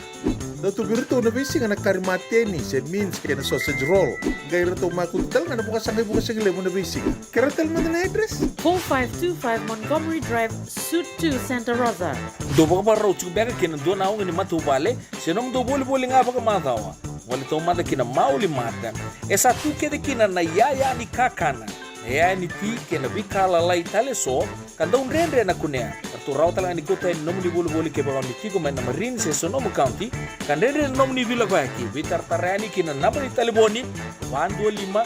Dau tu vei iratou na veisiga na kari mate yani, se mince kei na sausage roll. Qai ratou makutu tale ga na vakasaqai vakasigalevu na veisiga. Kerea tale mada na address. Four five two five Montgomery Drive, Suite two, Santa Rosa. Dou vakavakarau tiko beka ki na dua na auga ni matavuvale se nomudou volivoli ga vakamacawa? Voli taumada ki na Mauli Mart. E sa tu kece kina na iyaya ni kakana, na iyaya ni ti kei na veika lalai tale eso ka dau dredre na kunea. Ratou rawa tale ga ni kauta yani nomuni volivoli kevaka o ni tiko mai na Marin se Sonoma County ka dredre na nomuni veilakoyaki. Veitaratara yani ki na naba ni talevoni, va dua lima,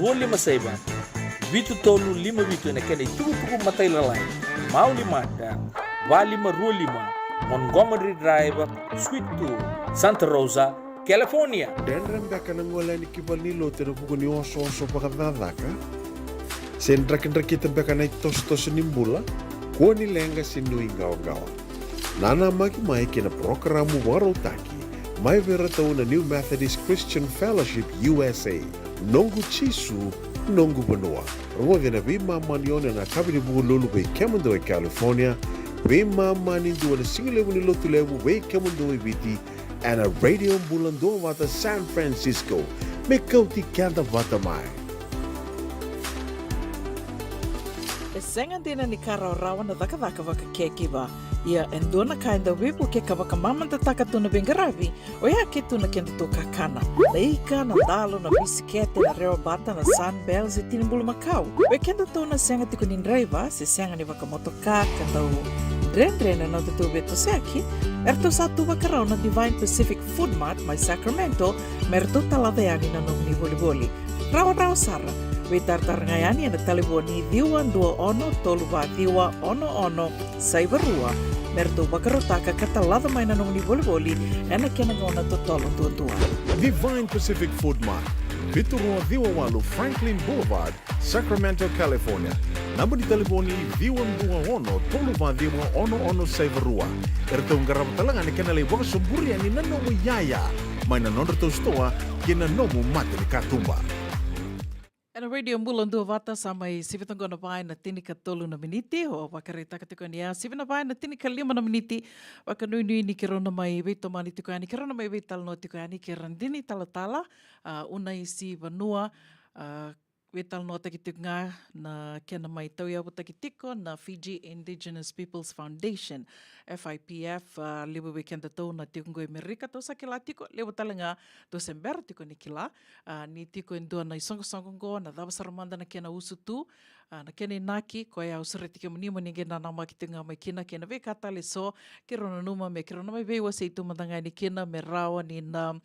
rua lima saiva, vitu tolu lima vitu, ena kena itukutuku matailalai. Mauli Mart, va lima rua lima Montgomery Drive, Suite two, Santa Rosa, California. Dredre beka na gole yani ki valenilotu ena vuku ni osooso vakacakacaka? Se drakidrakita beka na itosotoso ni bula? Kua ni leqa se nuiqawaqawa. Nanamaki mai ki na parokaramu vakarautaki mai vei iratou na New Methodist Christian Fellowship U S A, Noqu Jisu, Noqu Vanua. Rogoci ena veimama ni ono ena yakavi ni Vukelulu vei kemudou e California, veimama ni dua ena sigalevu ni Lotulevu vei kemudou e Viti, ena Radio Bula Duavata, San Francisco, me kauti keda vata mai. E sega dina ni ka rawarawa na cakacaka vakacakiva. Ia e dua na ka e dau veivuke ka vakamamadataka tu na veiqaravi, oya ke tu na kedatou kakana. Na ika, na dalo, na bisikete, na rewabata, na Sunbell se tini bulumakau. Vei kedatou na sega tiko ni draiva se sega ni vakamotoka ka dau dredre na nodatou veitosoyaki, eratou sa tu vakarau na Divine Pacific Food Mart mai Sacramento me ratou talaca yani na nomuni volivoli. Rawarawa sara. Veitaratara ga yani ena talevoni ciwa dua ono tolu va ciwa ono ono saiva rua me ratou vakarautaka ka talaca mai na nomuni volivoli ena kena gauna totolo duadua. Divine Pacific Food Mart, vitu rua ciwa walu Franklin Boulevard, Sacramento, California. Naba ni talevoni ciwa dua ono tolu va ciwa ono ono saiva rua. Eratou qarava tale ga na kena lai vakasoburi yani na nomu iyaya mai na nodratou sitoa kei na nomu mata ni katuba. Ena Radio Bula Duavata sa mai sivi toka na va ena tinikatolu na miniti, o vakaraitaka tiko ni a sivi na va ena tinikalima na miniti. Vakanuinui ni keirau na mai veitomani tiko yani, keirau na mai veitalanoa tiko yani kei Radini Talatala, a, Unaisi Vanua, a, veitalanoataki tiko ga na kena mai tauyavutaki tiko na Fiji Indigenous Peoples Foundation, F I P F, a, levu vei kedatou na tiko qo e Merika, tou sa kila tiko, levu tale ga tou se bera tiko ni kila, a, ni tiko e dua na isoqosoqo qo, na cava sara mada na kena usutu, A, na kena inaki koya au sureti kemuni mo ni qai nanamaki tiko ga mai kina kei na veika tale eso keirau nanuma me keirau na mai veiwasei tu mada ga yani kina me rawa ni na,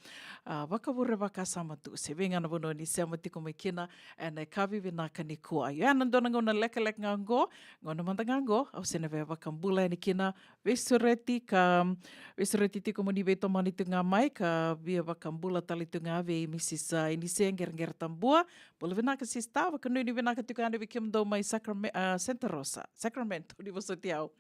a, vakavure vakasama tu se vei ga na vanua ni sema tiko mai kina ena yakavi vinaka nikua. Io, ena dua na gauna lekaleka ga oqo, gauna mada ga oqo au se na via vakabula yani kina, veisureti ka veisureti tiko mo ni veitomani tiko ga mai ka via vakabula tale tiko ga vei Mrs, a, Inise Qereqere Tabua. Bula vinaka sista, vakanuinui vinaka tiko yani vei kemudou mai Sacrame-, a, Santa Rosa, Sacramento, ni vosoti au.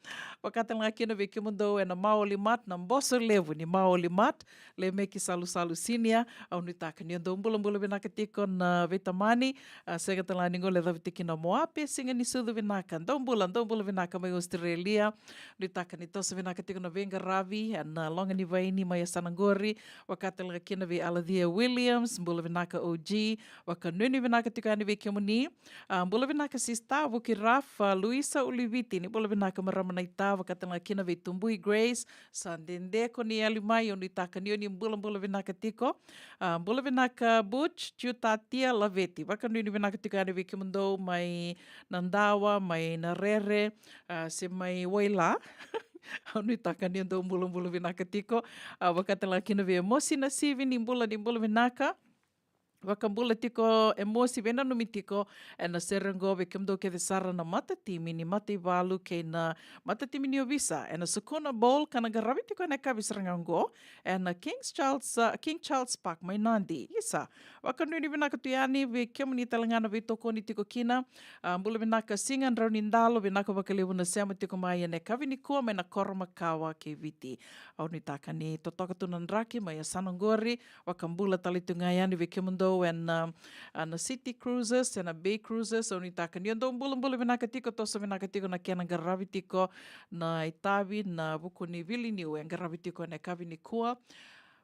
Vaka tale ga kina vei kemudou ena Maoli Mart, na boso levu ni Maoli Mart, Lemeki Salusalu Senior, au nuitaka ni o dou bulabula vinaka tiko na veitamani, a, sega tale ga ni gole cavi tiko kina Moape, siga ni sucu vinaka, dou bula, dou bula vinaka mai Australia, nuitaka ni toso vinaka tiko na veiqaravi, ena loga ni vaini mai yasana qori, vaka tale ga kina vei Alathea Williams, bula vinaka O G, vakanuinui vinaka tiko yani vei kemuni. A, bula vinaka sista, Vuki Raf, a, Luisa Uliviti, ni bula vinaka marama naita, vaka tale ga kina vei Tubui Grace, sa dede ko ni yali mai, au nuitaka ni o ni bulabula vinaka tiko. A, bula vinaka Butch, Jutatia Laveti, vakanuinui vinaka tiko yani vei kemudou mai Nadawa, mai Narere, a, se mai Waila. Au nuitaka ni o dou bulabula vinaka tiko. A, vaka tale ga kina vei Emosi Nasivi, ni bula, ni bula vinaka. Vakabula tiko Emosi, veinanumi tiko ena sere oqo vei kemudou kece sara na matatimi ni mataivalu kei na matatimi ni ovisa ena Sukuna Bowl ka na qaravi tiko ena yakavi sara ga oqo ena King's Charles, a, King Charles Park mai Nadi. Isa, vakanuinui vinaka tu yani vei kemuni tale ga na veitokoni tiko kina. A, bula vinaka Siga Draunidalo, vinaka vakalevu na sema tiko mai ena yakavi nikua mai na koro makawa kei Viti. Au nuitaka ni totoka tu na draki mai yasana qori, vakabula tale tu ga yani vei kemudou ena, a, na City Cruises, ena Bay Cruises, au nuitaka ni o dou bulabula vinaka tiko, toso vinaka tiko na kena qaravi tiko na itavi, na vuku ni vili niu e qaravi tiko ena yakavi nikua.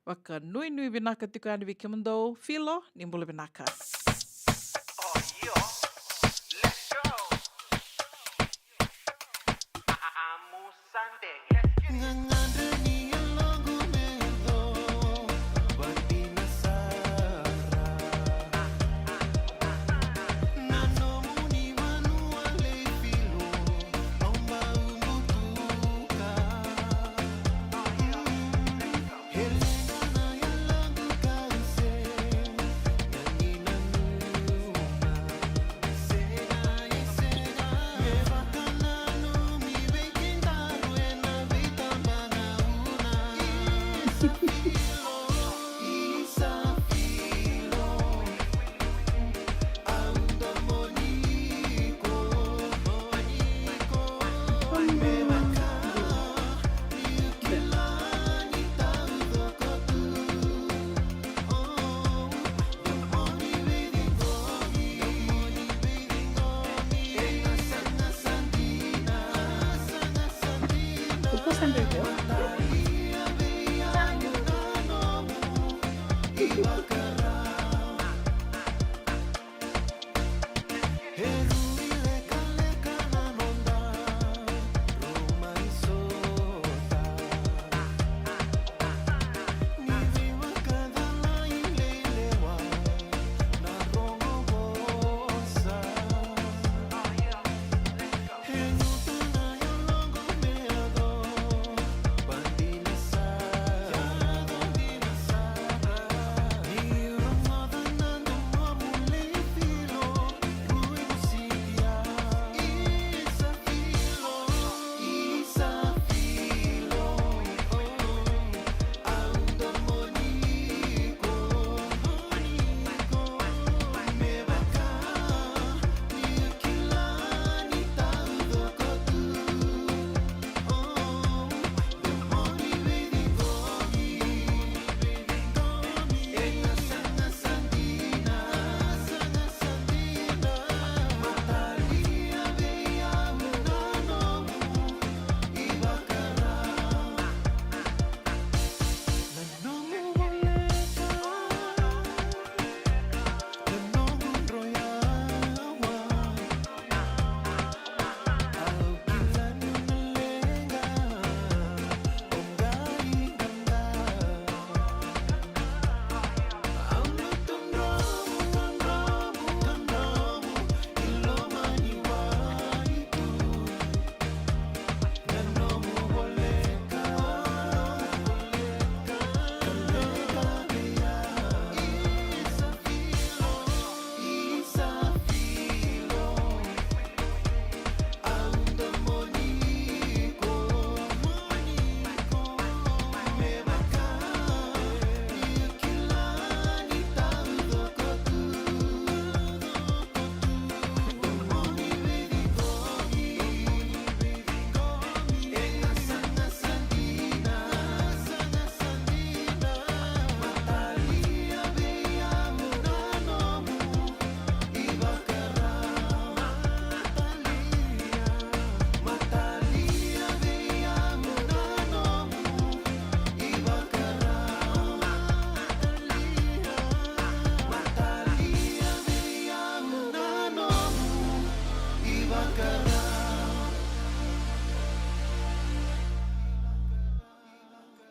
Vakanuinui vinaka tiko yani vei kemudou, Filo, ni bula vinaka.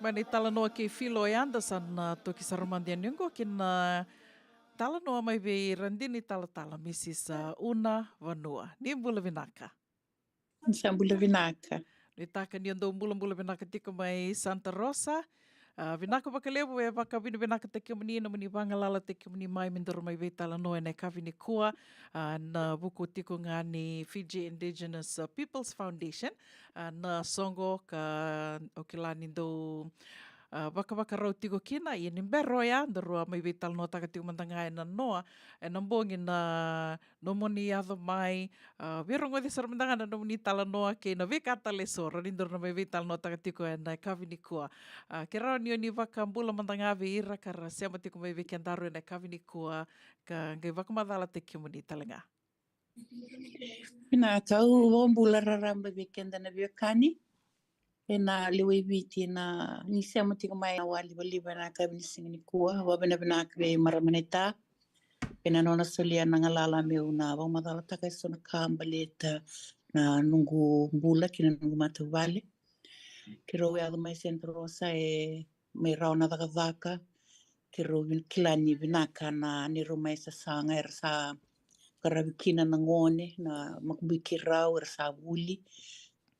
Mai na italanoa kei Filo Yanda, sa na toki sara mada yani oqo ki na talanoa mai vei radini talatala, Mrs, a, Una Vanua. Ni bula vinaka. Sa bula vinaka. Nuitaka ni o dou bulabula vinaka tiko mai Santa Rosa. A, vinaka vakalevu, e vakavinavinakataki kemuni na nomuni vagalalataki kemuni mai me daru mai veitalanoa ena yakavi nikua. A, na vuku tiko ga ni Fiji Indigenous, a, Peoples Foundation. A, na soqo ka o kila ni dou, a, vakavakarau tiko kina, ia ni bera oya daru a mai veitalanoataka tiko mada ga ena noa, ena bogi na nomuni yaco mai, a, veirogoci sara mada ga na nomuni talanoa kei na veika tale eso rawa ni daru na mai veitalanoataka tiko ena yakavi nikua. A, ke rawa ni o ni vakabula mada ga vei ira ka ra sema tiko mai vei kedaru ena yakavi nikua, ka qai vakamacalataki kemuni tale ga. Vinaka, au vakabula raraba vei keda na veiwekani ena lewe i Viti, na ni sema tiko mai na walivaliva ena yakavi ni siga nikua. Vakavinavinaka vei marama naita ena nona solia na galala meu na vakamacalataka eso na ka baleta na noqu bula kei na noqu matavuvale. Keirau yaco mai Santa Rosa e mai rawa na cakacaka, keirau vin-, kila ni vinaka na neirau mai sasaga, era sa qaravi kina na gone, na makubui keirau, era sa vuli.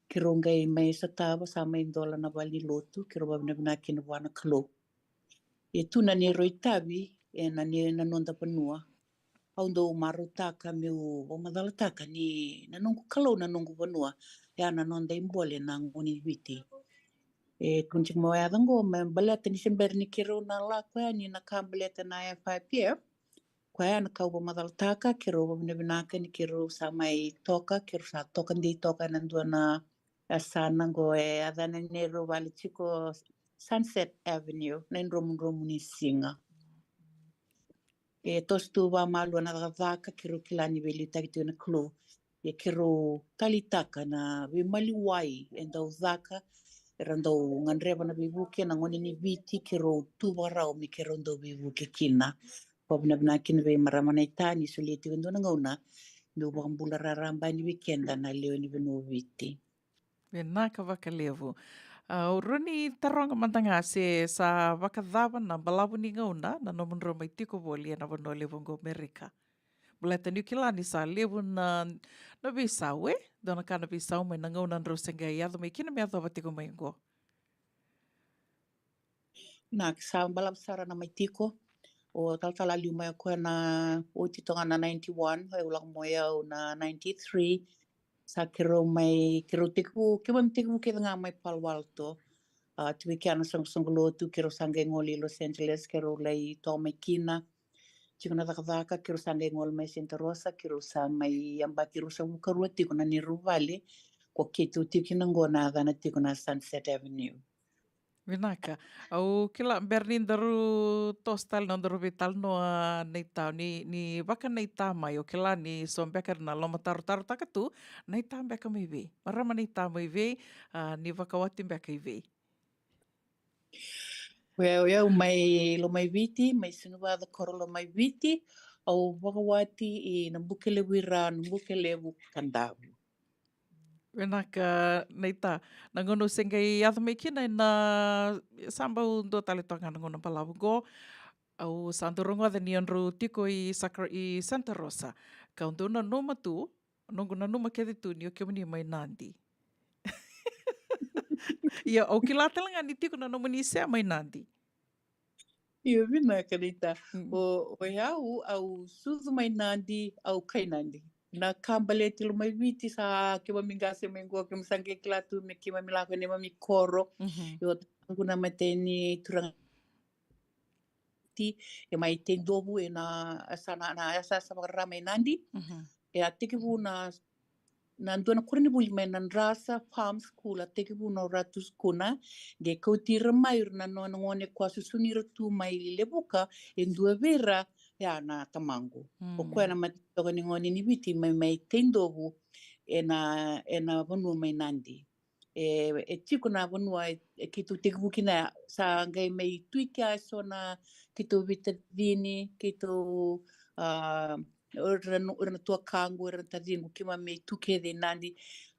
Keirau qai mai sotava, sa mai dola na valenilotu, keirau vakavinavinaka kina vua na Kalou. E tu na neirau itavi ena, ni, na noda vanua. Au dau marautaka meu vakamacalataka ni na noqu Kalou na noqu vanua, ya na noda ibole na gone ni Viti. E tukuni tiko mai oya oqo me baleta ni se bera ni keirau na lako yani na ka baleta na F I P F, koya na ka au vakamacalataka, keirau vakavinavinaka ni keirau sa mai toka, keirau sa toka dei toka ena dua na yasana oqo e yacana neirau vale tiko Sunset Avenue, na idromudromu ni siga. E toso tu vamalua na cakacaka, keirau kila ni veiliutaki tiko na Kalou. Ia keirau taleitaka na veimaliwai e dau caka, era dau gadreva na veivuke na gone ni Viti, keirau tu vakarau me keirau dau veivuke kina. Vakavinavinaka kina vei marama naita ni solia tiko e dua na gauna meu vakabula raraba yani vei keda na lewe ni vanua o Viti. Vinaka vakalevu. A, au rawa ni taroga mada ga se sa vakacava na balavu ni gauna na nomudrau mai tiko voli ena vanua levu oqo Amerika? Baleta niu kila ni sa levu na, na veisau, e dua na ka na veisau mai na gauna drau se qai yaco mai kina me yacova tiko mai oqo. Na sa balavu sara na mai tiko. O talatala a liu mai o koya na oti toka na ninety-one, au lako mai au na ninety-three. Sa keirau mai, keirau tekivu, keimami tekivu kece ga mai Palo Alto. A, tu vei kea na soqosoqo lotu, keirau sa qai gole i Los Angeles, keirau lai toka mai kina. Tiko na cakacaka, keirau sa qai gole mai Santa Rosa, keirau sa mai yabaki, keirau sa vukarua tiko na neirau vale, ko keitou tiko kina oqo na yacana tiko na Sunset Avenue. Vinaka. Au kila bera ni daru toso tale na nodaru veitalanoa naita, ni, ni vakanaita mai, au kila ni so beka era na lomatarotarotaka tu, naita beka mai vei? Marama naita mai vei, a, ni vakawati beka i vei? Oi au, oi au mai Lomaiviti, mai Sunuvaca, koro Lomaiviti, au vakawati i Nabukelevu i Ra, Nabukelevu, Kadavu. Vinaka naita. Na gauna au se qai yaco mai kina ena, sa bau dua tale toka ga na gauna balavu qo. Au sa dau rogoca ni o drau tiko i Sacra-, i Santa Rosa. Kau dau nanuma tu, noqu nanuma kece tu ni o kemuni mai Nadi. Ia, au kila tale ga ni tiko na nomuni se mai Nadi. Io, vinaka naita. Mm. O, o yau, au sucu mai Nadi, au kai Nadi. Na ka baleti Lomaiviti sa keimami qase mai qo, keimami sa qai kila tu me keimami lako ena neimami koro. Mhm. Io, taqu na imatai ni turaga ti, e mai Teidovu, ena yasana, na yasayasa vakarara mai Nadi. Mhm. E a tekivu na, na dua na koronivuli mai Nadrasa Farm School, a tekivu na Ratu Sukuna, qai kauti ira mai ira na nona gone ko a susuni ira tu mai Levuka, e dua vei ira ya na tamaqu. O koya na imatai toka ni gone ni Viti mai, mai Teidovu, ena, ena vanua mai Nadi. E, e tiko na vanua e, e keitou tekivu kina, sa qai mai tu i kea eso na keitou veitacini, keitou, a, o ira na, o ira na tuakaqu, o ira na taciqu, keimami tu kece i Nadi.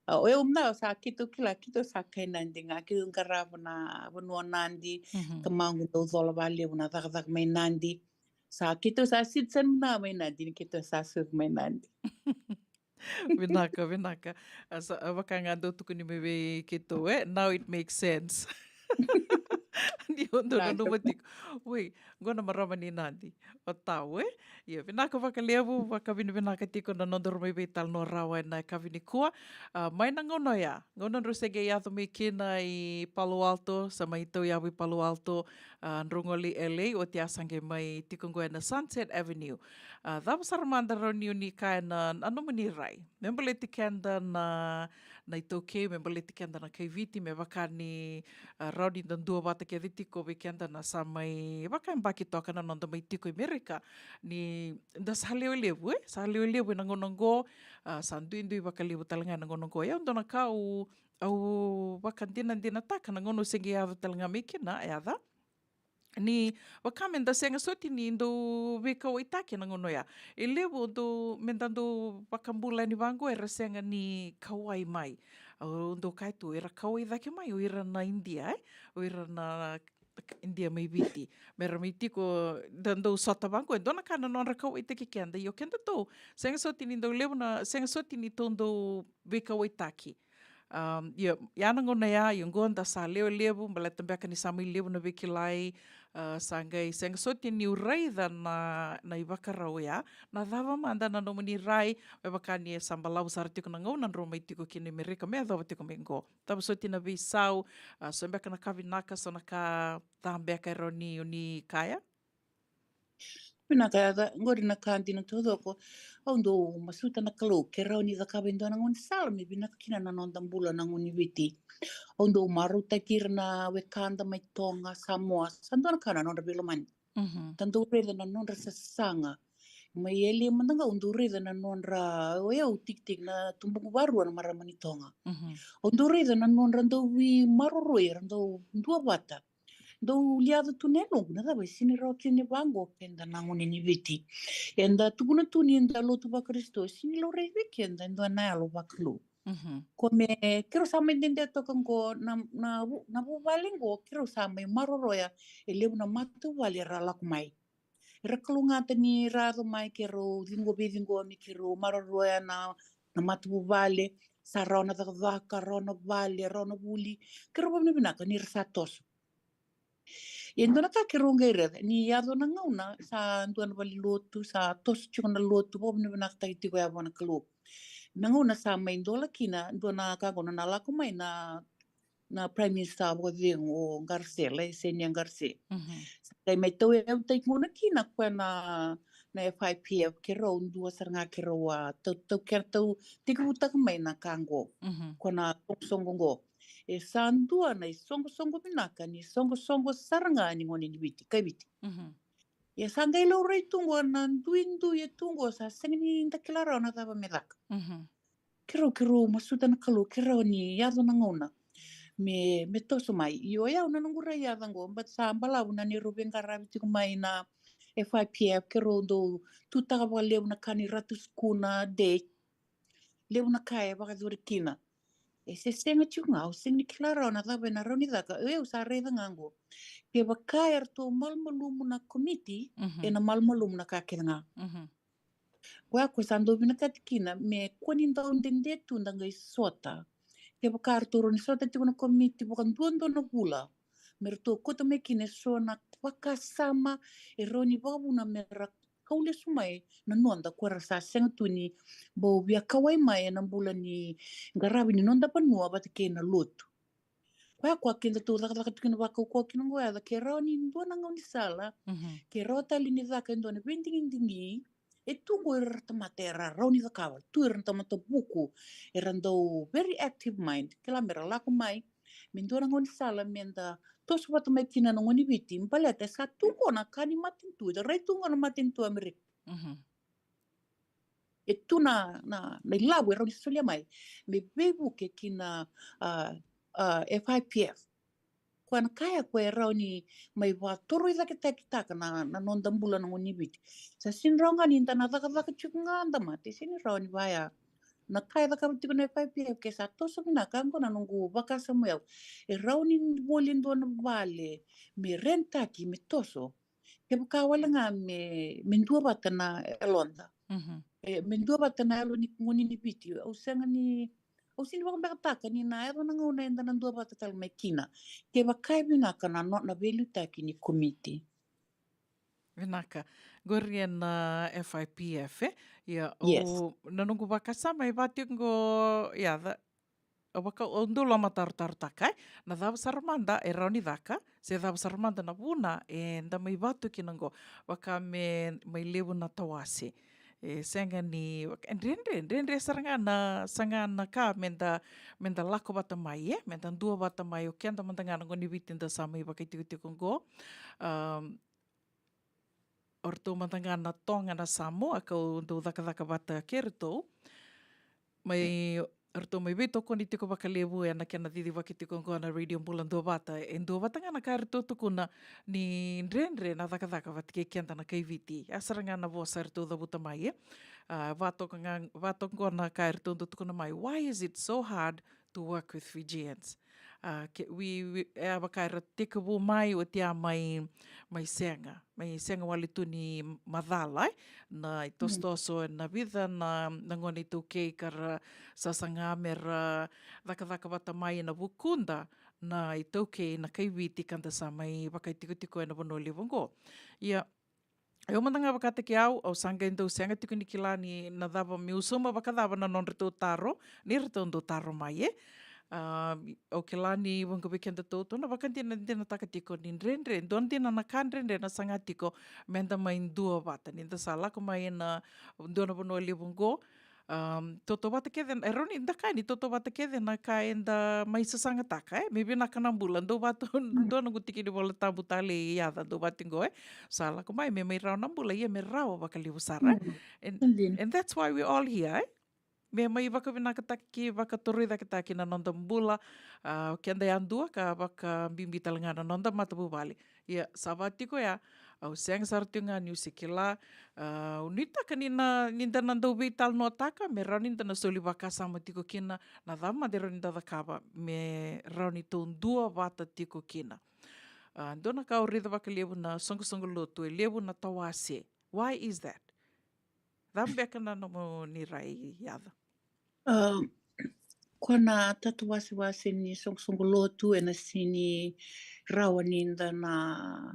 A, o yau mada sa keitou kila, keitou sa kai Nadi ga, keitou qarava na vanua o Nadi, tamaqu dau cola vakalevu na cakacaka mai Nadi. Sa keitou sa citizen mada mai Nadi, ni keitou sa serve mai Nadi. Vinaka, vinaka. A sa, a vaka ga dau tukuni mai vei keitou, e? Now it makes sense. Ni o dau nanuma tiko. Wei, qo na marama ni Nadi. O tau, e? Ia, vinaka vakalevu, vakavinavinaka tiko na nodaru mai veitalanoa rawa ena yakavi nikua. A, mai na gauna oya, gauna drau se qai yaco mai kina i Palo Alto, sa mai tauyavu i Palo Alto, a, drau gole i L A, oti a sa qai mai tiko qo ena Sunset Avenue. A, cava sara mada rawa ni o ni kaya na, na nomuni rai? Me baleti keda na, na iTaukei, me baleti keda na kai Viti, me vaka ni, a, rawa ni da dua vata kece tiko vei keda na sa mai vakayabaki toka na noda mai tiko i Merika, ni da sa lewe levu, e? Sa lewe levu ena gauna oqo, a, sa duidui vakalevu tale ga ena gauna oqo. Ia, dua na ka au, au vakadinadinataka na gauna au se qai yaco tale ga mai kina, e yaca ni vaka me da sega soti ni dau veikauwaitaki ena gauna oya. E levu dau, me da dau vakabula yani vaqo era sega ni kauwai mai. Au dau kaya tu, era kauwai cake mai o ira na Idia, e? O ira na Idia mai Viti. Mera mai tiko, da dau sota vaqo, e dua na ka na nodra kauwaitaki keda. Io, kedatou sega soti ni dau levu na, sega soti ni tou dau veikauwaitaki. Um, ia, ia na gauna ya, ia qo da sa lewe levu, baleta beka ni sa mai levu na veikilai, a, sa qai sega soti niu raica na, na ivakarau ya, na cava mada na nomuni rai, me vaka ni e sa balavu sara tiko na gauna drau mai tiko kina i Merika, me yacova tiko mai qo. Cava soti na veisau, a, so beka na ka vinaka, so na ka ca beka e rawa ni, ni kaya? Vinaka, yaca, qori na ka dina taucoko. Au dau masuta na Kalou ke rawa ni cakava e dua na gaunisala me vinaka kina na noda bula na gauna ni Viti. Au dau marautaki ira na wekada mai Toga, Samoa, sa dua na ka na nodra veilomani. Da dau raica na nodra sasaga. Mai L A mada ga au dau raica na nodra, o yau tikitiki na tubuqu varua na marama ni Toga. Au dau raica na nodra dau veimaroroi, era dau duavata. Dau liaca tu na yaloqu, na cava e sini rawa kina ni vaqo keda na gone ni Viti. Eda tukuna tu ni da lotu vaKarisito, sini laurai vei keda e dua na yalo vaKalou. Ko me keirau sa mai dede toka qo na, na, vu- na vuvale qo, keirau sa mai maroroya e levu na matavuvale era lako mai. Era kalougata ni ra yaco mai, keirau ciqo veiciqomi, keirau maroroya na, na matavuvale, sa rawa na cakacaka, rawa na vale, rawa na vuli, keirau vakavinavinaka ni ra sa toso. E dua na ka keirau qai raica, ni yaco na gauna sa dua na valenilotu, sa toso tiko na lotu, vakavinavinakataki tiko ya vua na Kalou. Na gauna sa mai dola kina, dua na ka gauna na lako mai na, na Prime Minister vakacegu o Garcê, Laisenia Garcê. Sa qai mai tauyavutaki gauna kina koya na, na F I P F, keirau dua sara ga keirau a tau, tau, keirau tau tekivutaka mai na ka qo. Koya na soqosoqo qo. E sa dua na isoqosoqo vinaka ni soqosoqo sara ga ni gone ni Viti, kai Viti. Ia sa qai laurai tu qo na duidui e tu qo sa sega ni da kila rawa na cava me caka. Keirau, keirau masuta na Kalou ke rawa ni yaco na gauna me, me toso mai. Io, yau na noqu rai yaca qo, but sa balavu na neirau veiqaravi tiko mai na F I P F, keirau dau tutaka vakalevu na ka ni Ratu Sukuna Day. Levu na ka e vakayacori kina. E se sega tiko ga, au sega ni kila rawa na cava ena rawa ni caka. Au sa raica ga qo. Kevaka eratou malumalumu na komiti, ena malumalumu na ka kece ga. Koya ko sa dau vinakati kina me kua ni dau dede tu da qai sota. Kevaka eratou rawa ni sota tiko na komiti vakaduadua na vula, me ratou kauta mai kina eso na vakasama e rawa ni vakavuna me ra kau lesu mai na noda ko era sa sega tu ni bau via kauwai mai ena bula ni qaravi ni noda vanua vata kei na lotu. Koya koya kedatou cakacaka tu kina vakaukauwa kina qo, yaca ke rawa ni dua na gaunisala, ke rawa tale ni caka e dua na veidigidigi e tu qo ira na tamata era rawa ni cakava, tu ira na tamata vuku era dau very active mind, kila me ra lako mai, me dua na gaunisala me da toso vata mai kina na gone ni Viti, baleta e sa tu qo na ka ni matanitu, e rai tu qo na matanitu Amerika. E tu na, na, na ilavo e rawa ni solia mai me veivuke ki na, a, a, F I P F. Koya na ka ya koya e rawa ni mai vakatoroicaketaka na, na noda bula na gone ni Viti. Sa sini rawa ga ni da na cakacaka tiko ga da mate, sini rawa ni vaya Na ka e cakava tiko na F I P F ke sa toso vinaka, oqo na noqu vakasama o yau. E rawa ni voli e dua na vale me rentaki, me toso. Kevaka wale ga me, me dua vata na yaloda. Mhm. E, me dua vata na yalo ni gone ni Viti. Au sega ni, au sega ni vakabekataka ni na yaco na gauna eda na dua vata tale mai kina. Kevaka e vinaka na, na, na veiliutaki ni komiti. Vinaka. Qori e na F I P F, e? Ia, yes, au, na noqu vakasama e vaka tiko qo, ia, ca-, au vaka, au dau lomatarotarotaka, e? Na cava sara mada e rawa ni caka, se cava sara mada na vuna eda mai vatu kina qo, vaka me mai levu na tawase. E sega ni, vaka, e dredre, dredre sara ga na, saga na ka meda, meda lako vata mai, e? Meda dua vata mai, o keda mada ga na gone ni Viti da sa mai vakaitikotiko qo. Am, o ratou mada ga na Toga, na Samoa, kau dau cakacaka vata kei ratou. Mai, o ratou mai veitokoni tiko vakalevu e na kena cicivaki tiko qo na Radio Bula Duavata. E dua vata ga na ka e ratou tukuna ni dredre na cakacaka vata kei keda na kai Viti. A sara ga na vosa e ratou cavuta mai, e. A, vatoka ga, vatoka qo na ka e ratou dau tukuna mai. Why is it so hard to work with Fijians? A, ke, we, we, e a vaka era tekivu mai, oti a mai, mai sega. Mai sega wale tu ni macala, e? Na itosotoso, e na vica na, na gone iTaukei ka ra sasaga me ra cakacaka vata mai e na vukuda na iTaukei, na kai Viti ka da sa mai vakaitikotiko e na vanua levu oqo. Ia, au mada ga vakataki au, au sa qai dau sega tiko ni kila ni na cava meu sauma vakacava na nodratou taro, ni ratou dau taro mai, e? A, au kila ni vuqa vei kedatou tou na vakadinadinataka tiko ni dredre, dua dina na ka dredre na saga tiko meda mai dua vata. Ni da sa lako mai e na dua na vanua levu oqo, am, tautauvata kece, e rawa ni da kaya ni tautauvata kece na ka eda mai sasagataka, e? Me vinaka na bula, dau vata, dua noqu tiki ni Vola Tabu talei, ia, ca, dau vata oqo, e? Sa lako mai, me mai rawa na bula, ia me rawa vakalevu sara, e? Mm. And, dina, and that's why we all here, e? Me mai vakavinakataki, vakatorocaketaki na noda bula, a, o keda yadua ka vakabibi tale ga na noda matavuvale. Ia, sa vaka tiko ya, au sega sara tiko ga niu se kila, a, au nuitaka ni na, ni da na dau veitalanoataka, me rawa ni da na soli vakasama tiko kina, na cava mada e rawa ni da cakava, me rawa ni tou dua vata tiko kina. A, dua na ka au raica vakalevu na soqosoqo lotu, e levu na tawase. Why is that? Cava beka na nomuni rai, ia, ca? A, ko na tatawasewase ni soqosoqo lotu, e na sega ni rawa ni da na,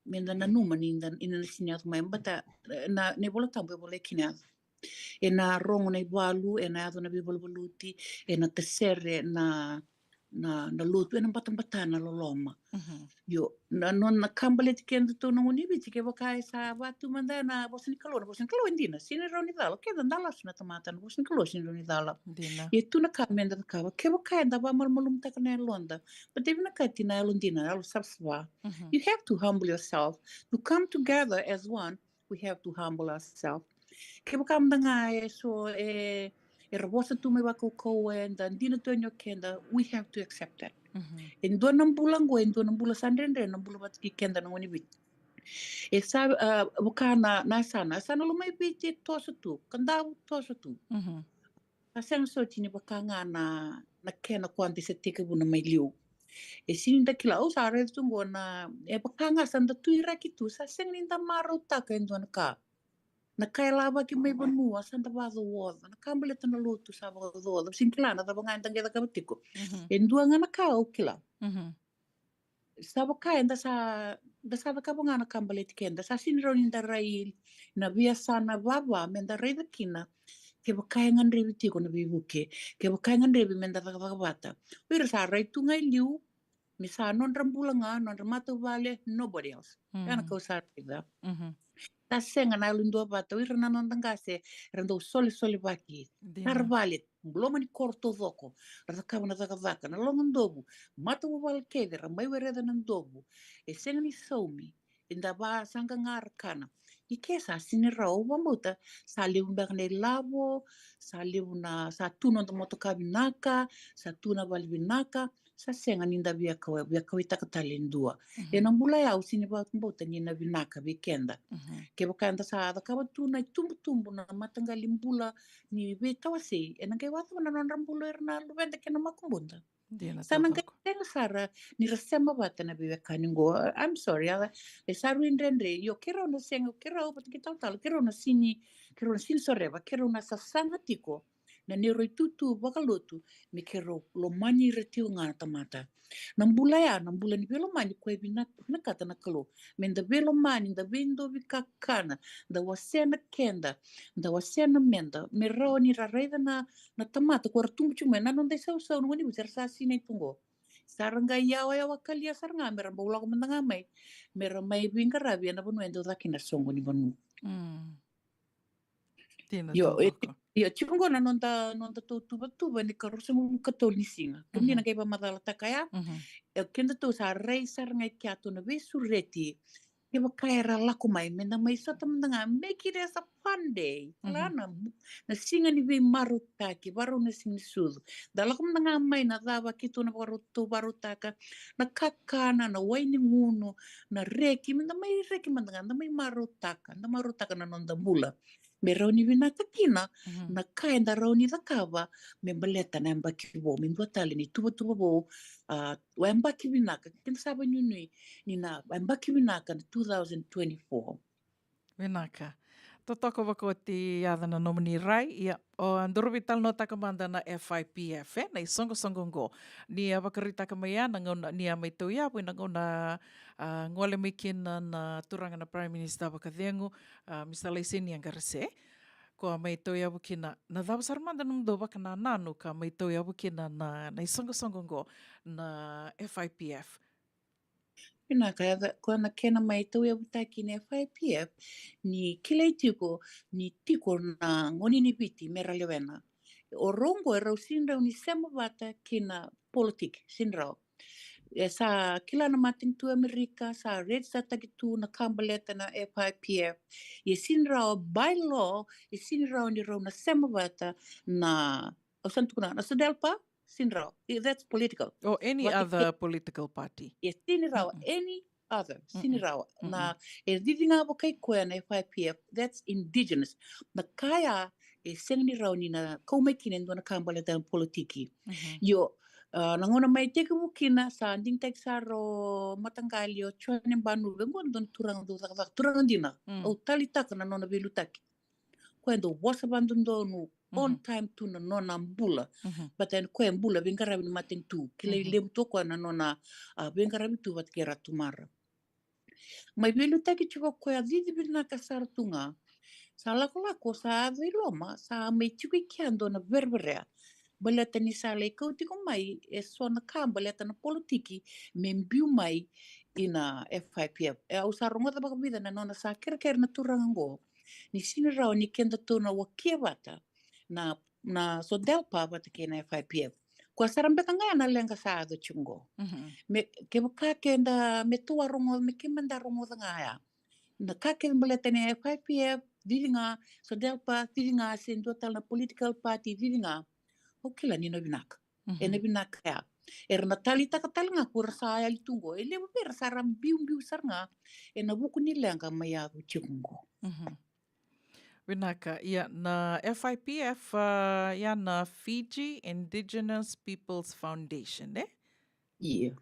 me da nanuma ni da, ni na sega ni yaco mai. Baleta, e, na, na iVola Tabu e volai kina ya. E na rogo na ivalu, e na yaco na veivaluvaluti, e na tasere na, na, na lotu, e na batabata na loloma. Mhm. Io, na, na, na ka baleti kedatou na gone ni Viti, kevaka e sa vaka tu mada na vosa ni Kalou, na vosa ni Kalou e dina, sega ni rawa ni cala, keda da lasu na tamata, na vosa ni Kalou sega ni rawa ni cala. Dina. E tu na ka meda cakava, kevaka eda vakamalumalumutaka na yaloda, baleta e vinakati na yalo dina, na yalo savasava. Mhm. You have to humble yourself, to come together as one, we have to humble ourselves. Kevaka mada ga e so, e, era vosa tu mai vakaukauwa, eda dina tu yani o keda, we have to accept that. Mhm. E dua na bula oqo, e dua na bula sa dredre, na bula vata kei keda na gone ni Viti. E sa, a, vaka na, na yasana, yasana loma i Viti e toso tu, Kadavu toso tu. Mhm. Sa sega soti ni vaka ga na, na kena koda e sa tekivuna mai liu. E sega ni da kila, au sa raica tu oqo na, e vaka ga sa da tuiraki tu, sa sega ni da marautaka e dua na ka. Na ka e lavaki mai vanua, sa da vacovoca. Na ka baleta na lotu, sa vacovoca. Sega ni kila na cava ga eda qai cakava tiko. Mhm. E dua ga na ka au kila. Mhm. Sa vaka eda sa, da sa cakava ga na ka baleti keda. Sa sega ni rawa ni da rai na veiyasana vava, meda raica kina kevaka e gadrevi tiko na veivuke, kevaka e gadrevi meda cakacaka vata. O ira sa rai tu ga e liu, me sa nodra bula ga, nodra matavuvale, nobody else. Mm. Ya na ka au sa raica. Mhm. Sa sega na yalo dua vata, o ira na noda qase, era dau solesolevaki. Dina. Tara vale, loma ni koro taucoko, ra cakava na cakacaka, na loga dovu, matavuvale kece, ra mai wereca na dovu. E sega ni saumi, eda vakasaqa ga ra kana. I ke sa sega ni rawa, au vakabauta, sa levu beka na ilavo, sa levu na, sa tu noda motoka vinaka, sa tu na vale vinaka, Sa sega ni da via kawa, via kawaitaka tale e dua. Mhm. E na bula ya au sini vakabauta ni na vinaka vei keda. Mhm. Kevaka eda sa cakava tu na itubutubu na mataqali bula ni veitawasei, e na qai vakacava na nodra bula era na luveda kei na makubuda. Dina. Sa na qai taucoko. Sega sara ni ra sema vata na veiwekani qo. I'm sorry, a, e sa rui dredre. Io, keirau na sega, keirau vata kei talatala, keirau na sini, keirau na sini soreva, keirau na sasaga tiko na neirau itutu vakalotu me keirau lomani ira tiko ga na tamata. Na bula ya, na bula ni veilomani, koya e vina-, vinakata na Kalou. Me da veilomani, da veidovi kakana, da wasea na keda, da wasea na meda, me rawa ni ra raica na, na tamata ko ra tubu tiko mai na noda isausau na gone vusi era sa sinai tu qo. Sa ra qai yawayawa kalia sara ga me ra bau lako mada ga mai, me ra mai veiqaravi e na vanua e dau caka kina na soqo ni vanua. Mm. Dina. Io, e, taucoko. Io, tiko qo na noda, noda tautuvatuva ni ka ruasagavulu ka tolu ni siga. Kemuni, mhm, na qai vakamacalataka ya. Mhm. E, kedatou sa rai sara ga i kea tu na veisureti. Kevaka era lako mai, me da mai sota mada ga, make it as a fun day. Mhm. Kila na, na siga ni veimarautaki, varau na siga ni sucu. Da lako mada ga mai na cava keitou na vakarau, tou vakarautaka, na kakana, na wai ni gunu, na reki, me da mai reki mada ga, da mai marautaka, da marautaka na noda bula. Me rawa ni vinaka kina, mhm, na ka eda rawa ni cakava me baleta na yabaki vou, me dua tale na ituvatuva vou, a, yabaki vinaka, keda sa vakanuinui ni na yabaki vinaka na two thousand twenty-four. Vinaka. Totoka vakaoti, yaca na nomuni rai, ia, o, daru veitalanoataka mada na F I P F, e, na isoqosoqo qo. Ni a vakaraitaka mai ya na gauna ni a mai tauyavu, na gauna, a, gole mai kina na turaga na Prime Minister vakacegu, a, Mister Laisenia Qarase. Ko a mai tauyavu kina, na cava sara mada nomudou vakanananu ka mai tauyavu kina na, na isoqosoqo qo, na F I P F? Vinaka, e, ko na kena mai tauyavutaki na F I P F, ni kilai tiko ni tiko na gone ni Viti me ra lewena. O rau qo e rau sini rau ni sema vata kei na politiki, sini rau. E sa kila na matanitu Amerika, sa registertaki tu na ka baleta na F I P F. E sini rau by law, e sini rau ni rau na sema vata na, au sa na tukuna, na SODELPA, sini rau. I, that's political. Or any other political party. E sini rau, mm-mm, any other, sini rau. Mm-mm. Na, e cici ga vakai koya na F I P F, that's indigenous. Na ka ya, e sega ni rau ni na kau mai kina e dua na ka baleta na politiki. Mhm. Io, a, na gauna mai tekivu kina, sa digitaki sara o mataqali o Jone Banuve, qo dua na turaga dau cakacaka, turaga dina. Mm. Au taleitaka na nona veiliutaki. Koya dau vosa vakadodonu, on, mhm, time tu na nona bula. Mhm. But then koya e bula veiqaravi ni matanitu. Kilai, mhm, levu tu o koya na nona, a, veiqaravi tu vata kei Ratu Mara. Mai veiliutaki tiko o koya, cici vinaka sara tu ga. Sa lakolako, sa yaco i loma, sa mai tiko i kea dua na vereverea. Baleta ni sa lai kau tiko mai e so na ka baleta na politiki me biu mai i na F I P F. E, au sa rogoca vakavica na nona sa kerekere na turaga qo ni sini rawa ni kedatou na wakia vata na, na SODELPA vata kei na F I P F. Koya sara beka ga ya na leqa sa yaco tiko qo. Mhm. Me, kevaka keda, me tou a rogoca, me keimami da rogoca ga ya. Na ka kece baleta na F I P F, cici ga, SODELPA, cici ga, se dua tale na political party, cici ga. Au kila ni na vinaka. Mhm. E na vinaka ya. Era na taleitaka tale ga ko ra sa yali tu qo. E levu vei ira sa ra biubiu sara ga e na vuku ni leqa mai yaco tiko qo. Mhm. Vinaka, ia na F I P F, a, ia na Fiji Indigenous Peoples Foundation, e? Ia.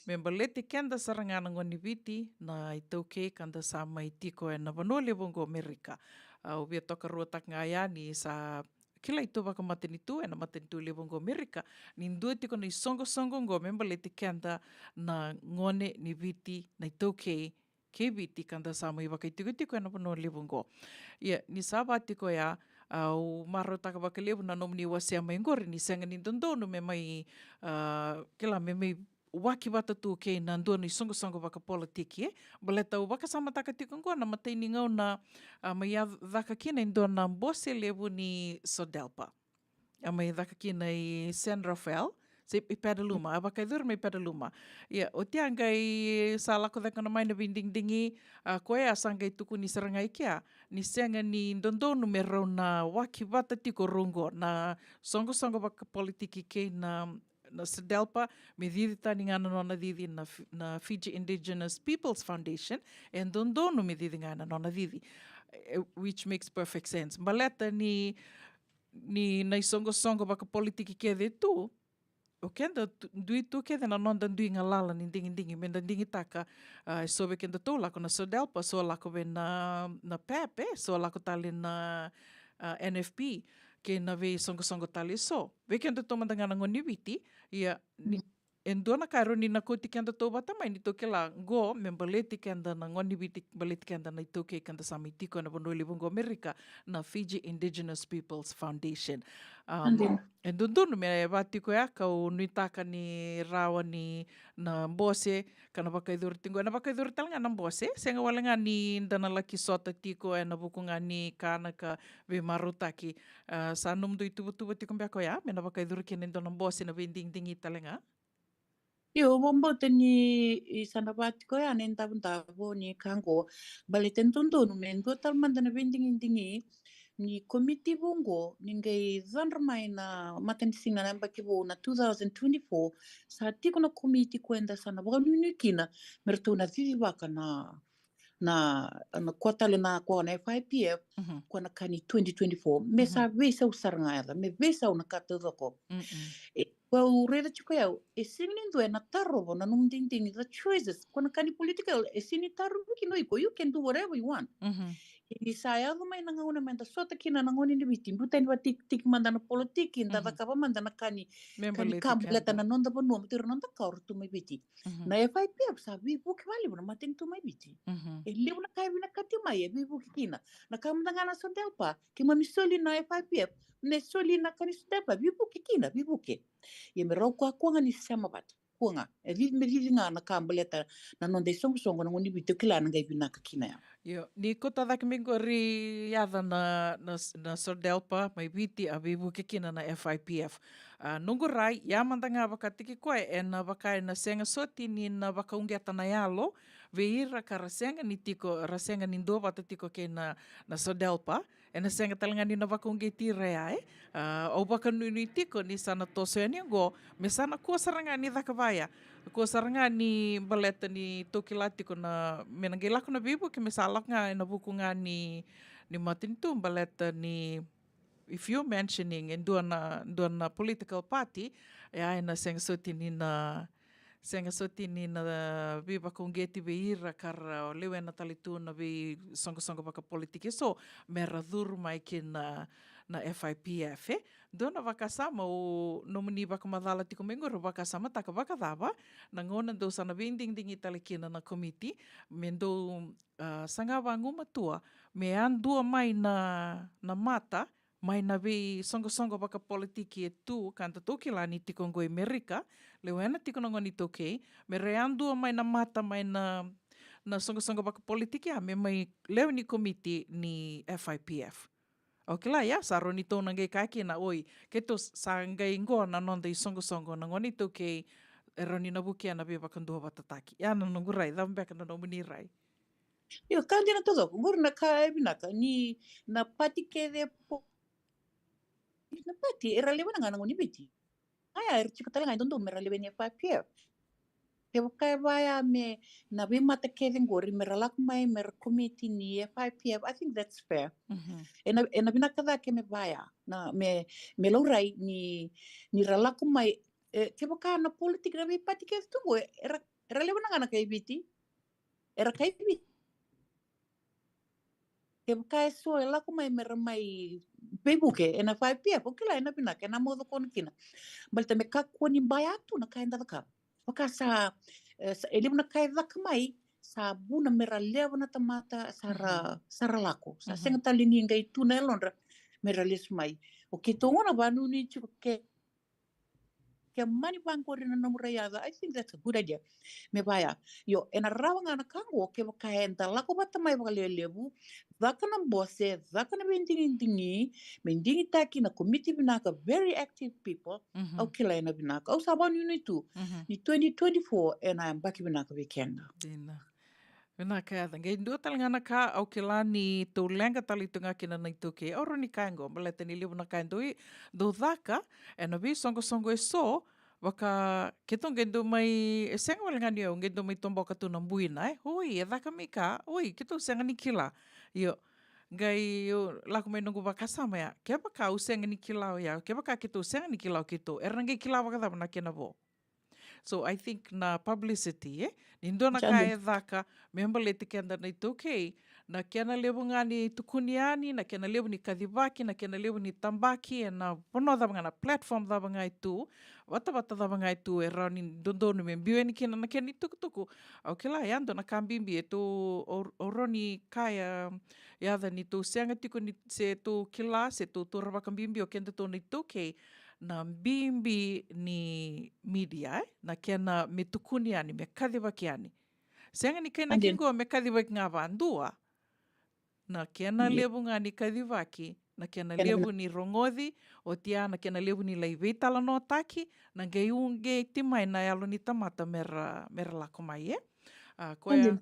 Me baleti keda sara ga na gone ni Viti, na iTaukei ka da sa mai tiko e na vanua levu oqo Amerika. A, au via tokaruataka ga ya ni sa kilai tu vakamatanitu e na matanitu levu oqo Amerika ni dua tiko na isoqosoqo oqo me baleti keda na gone ni Viti, na iTaukei kei Viti ka da sa mai vakaitikotiko e na vanua levu oqo. Ia, ni sa va tiko ya, a, au marautaka vakalevu na nomuni wasea mai oqori ni sega ni dodonu me mai, a, kila, me mai waki vata tu kei na dua na isoqosoqo vakapolitiki, e? Baleta au vakasamataka tiko oqo na imatai ni gauna, a, mai a caka kina e dua na bose levu ni SODELPA. A mai caka kina i San Rafael, se i Petaluma, a vakayacori mai Petaluma. Ia, oti a qai sa lako cake mai na veidigidigi, a, koya sa qai tukuni sara ga i kea ni sega ni dodonu me rau na waki vata tiko rau oqo na soqosoqo vakapolitiki kei na na SODELPA, me cici tani ga na nona cici na F-, na Fiji Indigenous Peoples Foundation, e dodonu me cici ga na nona cici. Eh, which makes perfect sense. Baleta ni, ni na isoqosoqo vakapolitiki kece tu, o keda tu, dui tu kece na noda dui galala ni digidigi, meda digitaka, ah, e so vei kedatou lako na SODELPA, so lako vei na, na PEP, eh, so lako tale na, ah, NFP, kei na veisoqosoqo tale e so. Vei kedatou mada ga na gone ni Viti, ia, ni, e dua na ka e rawa ni na kauti kedatou vata mai, ni tou kila qo me baleti keda na gone ni Viti, baleti keda na iTaukei keda sa mai tiko ena vanua levu qo Amerika, na Fiji Indigenous Peoples Foundation. Um, e dodonu me va tiko ya, kau nuitaka ni rawa ni na bose, ka na vakayacori tiko, na vakayacori tale ga na bose, sega wale ga ni da na laki sota tiko ena vuku ga ni ka na ka veimarautaki. Ah, sa nomudou ituvatuva tiko beka oya, me na vakayacori kina e dua na bose na veidigidigi tale ga. Io, au vakabauta ni, i sa na va tiko ya na idavodavo ni ka qo. Baleta e dodonu me dua tale mada na veidigidigi ni komiti vou qo, ni qai cadra mai na matanisiga na yabaki vou na two thousand twenty-four, sa tiko na komiti ko eda sa na vakanuinui kina, me ratou na cicivaka na, na, na kua tale na kua na FIPF, ko na ka ni twenty twenty-four. Me sa veisau sara ga yaca, me veisau na ka taucoko. E, au raica tiko yau, e sega ni dua e na tarova na nomu digidigi, the choices, ko na ka ni political, e sega ni tarovi kina o iko, you can do whatever you want. E ni sa yaco mai na gauna me da sota kina na gone ni Viti, biuta ni vatikitiki mada na politiki, da cakava mada na ka ni, ka ni ka baleta na noda vanua, mo tira noda ka o ratou mai Viti. Na FIPF sa veivuke vakalevu na matanitu mai Viti. E levu na ka e vinakati mai, e veivuke kina. Na ka mada ga na SODELPA, keimami soli na FIPF, me soli na ka ni SODELPA, veivuke kina, veivuke. Ia me rau kakua ga ni sema vata. Kua ga. E cici, me cici ga na ka baleta na noda isoqosoqo na gone ni Viti, au kila na qai vinaka kina ya. Io, ni kauta cake mai qori yaca na, na, na SODELPA mai Viti, a veivuke kina na FIPF. A, noqu rai, ia mada ga vakataki koya, e na vaka e na sega soti ni na vakauqeta na yalo vei ira ka ra sega ni tiko, ra sega ni duavata tiko kei na, na SODELPA, e na sega tale ga ni na vakauqeti ira ya, e. A, au vakanuinui tiko ni sa na toso yani oqo, me sa na kua sara ga ni caka vaya. Kua sara ga ni baleta ni tou kila tiko na, me na qai lako na veivuke, me sa lako ga e na vuku ga ni, ni matanitu, baleta ni, if you mentioning e dua na, dua na political party, e a e na sega soti ni na, sega soti ni na veivakauqeti vei ira ka ra lewena tale tu na veisoqosoqo vakapolitiki e so, me ra curu mai ki na, na FIPF, e. Dua na vakasama o nomuni vakamacala tiko mai qori, vakasamataka vakacava na gauna dou sa na veidigidigi tale kina na komiti, me dou, a, saga vagumatua me yadua mai na, na mata mai na veisoqosoqo vakapolitiki e tu, ka da tou kila ni tiko oqo i Merika, lewena tiko na gone iTaukei, me ra yadua mai na mata mai na, na soqosoqo vakapolitiki, a, me mai lewe ni komiti ni FIPF. Au kila, ia, sa rau ni tou na qai kaya kina, oi, keitou sa qai qo na noda isoqosoqo na gone iTaukei, e rau ni na vukea na veivakaduavatataki. Ia na noqu rai, cava beka na nomuni rai? Io, ka dina taucoko, qori na ka e vinaka, ni na pati kece po-, na pati, era lewena ga na gone ni Viti. Ia, era tiko tale ga e dodonu me ra lewe ni FIPF. Kevaka e vaya me na veimata kece qori, me ra lako mai, me ra komiti ni FIPF, I think that's fair. E na, e na vinaka cake me vaya, na, me, me laurai ni, ni ra lako mai, e, kevaka na politiki na veipati kece tu qo, era, era lewena ga na kai Viti. Era kai Viti. Kevaka e so e lako mai me ra mai veivuke e na FIPF, au kila e na vinaka, e na moce kona kina. Baleta me kakua ni baya tu na ka eda cakava. Vaka sa, e, sa, e levu na ka e caka mai, sa vuna me ra lewa na tamata, sa ra, sa ra lako. Sa sega tale ni qai tu na yalodra me ra lesu mai. O keitou gona vanuinui tiko ke Ke mani vaqori na nomu rai yaca, I think that's a good idea. Me vaya. Io, e na rawa ga na ka qo, kevaka eda lako vata mai vakalelevu, caka na bose, caka na veidigidigi, me digitaki na komiti vinaka, very active people, au kila e na vinaka. Au sa vanuinui tu, ni twenty twenty-four e na yabaki vinaka vei keda. Dina. Vinaka yaca. Qai dua tale ga na ka au kila ni tou leqa tale tu ga kina na iTaukei. Au rawa ni kaya qo, baleta ni levu na ka e dau, dau caka e na veisoqosoqo e so, Vaka keitou qai dau mai, e sega wale ga ni au qai dau mai toboka tu na buina, e. Oi, e caka mai ka, oi, keitou sega ni kila. Io, qai au lako mai noqu vakasama ya, kevaka au sega ni kila o ya, kevaka keitou sega ni kila o keitou, era na qai kila vakacava na kena vo? So I think na publicity, e, ni dua na ka e caka me baleti keda na iTaukei, na kena levu ga ni tukuni yani, na kena levu ni kacivaki, na kena levu ni tabaki ena vanua cava ga, na platform cava ga e tu, vatavata cava ga e tu, e rawa ni dodonu me biu yani kina na kena itukutuku. Au kila ya dua na ka bibi e tou, au, au rawa ni kaya, yaca ni tou sega tiko ni, se tou kila, se tou taura vakabibi o kedatou na iTaukei, na bibi ni media, e, na kena me tukuni yani, me kacivaki yani. Sega ni kena ki qo me kacivaki ga vadua. Na kena levu ga ni kacivaki, na kena levu ni rogoci, oti ya na kena levu ni lai veitalanoataki, na qai uqeti mai na yalo ni tamata mera, mera lako mai, e. A, koya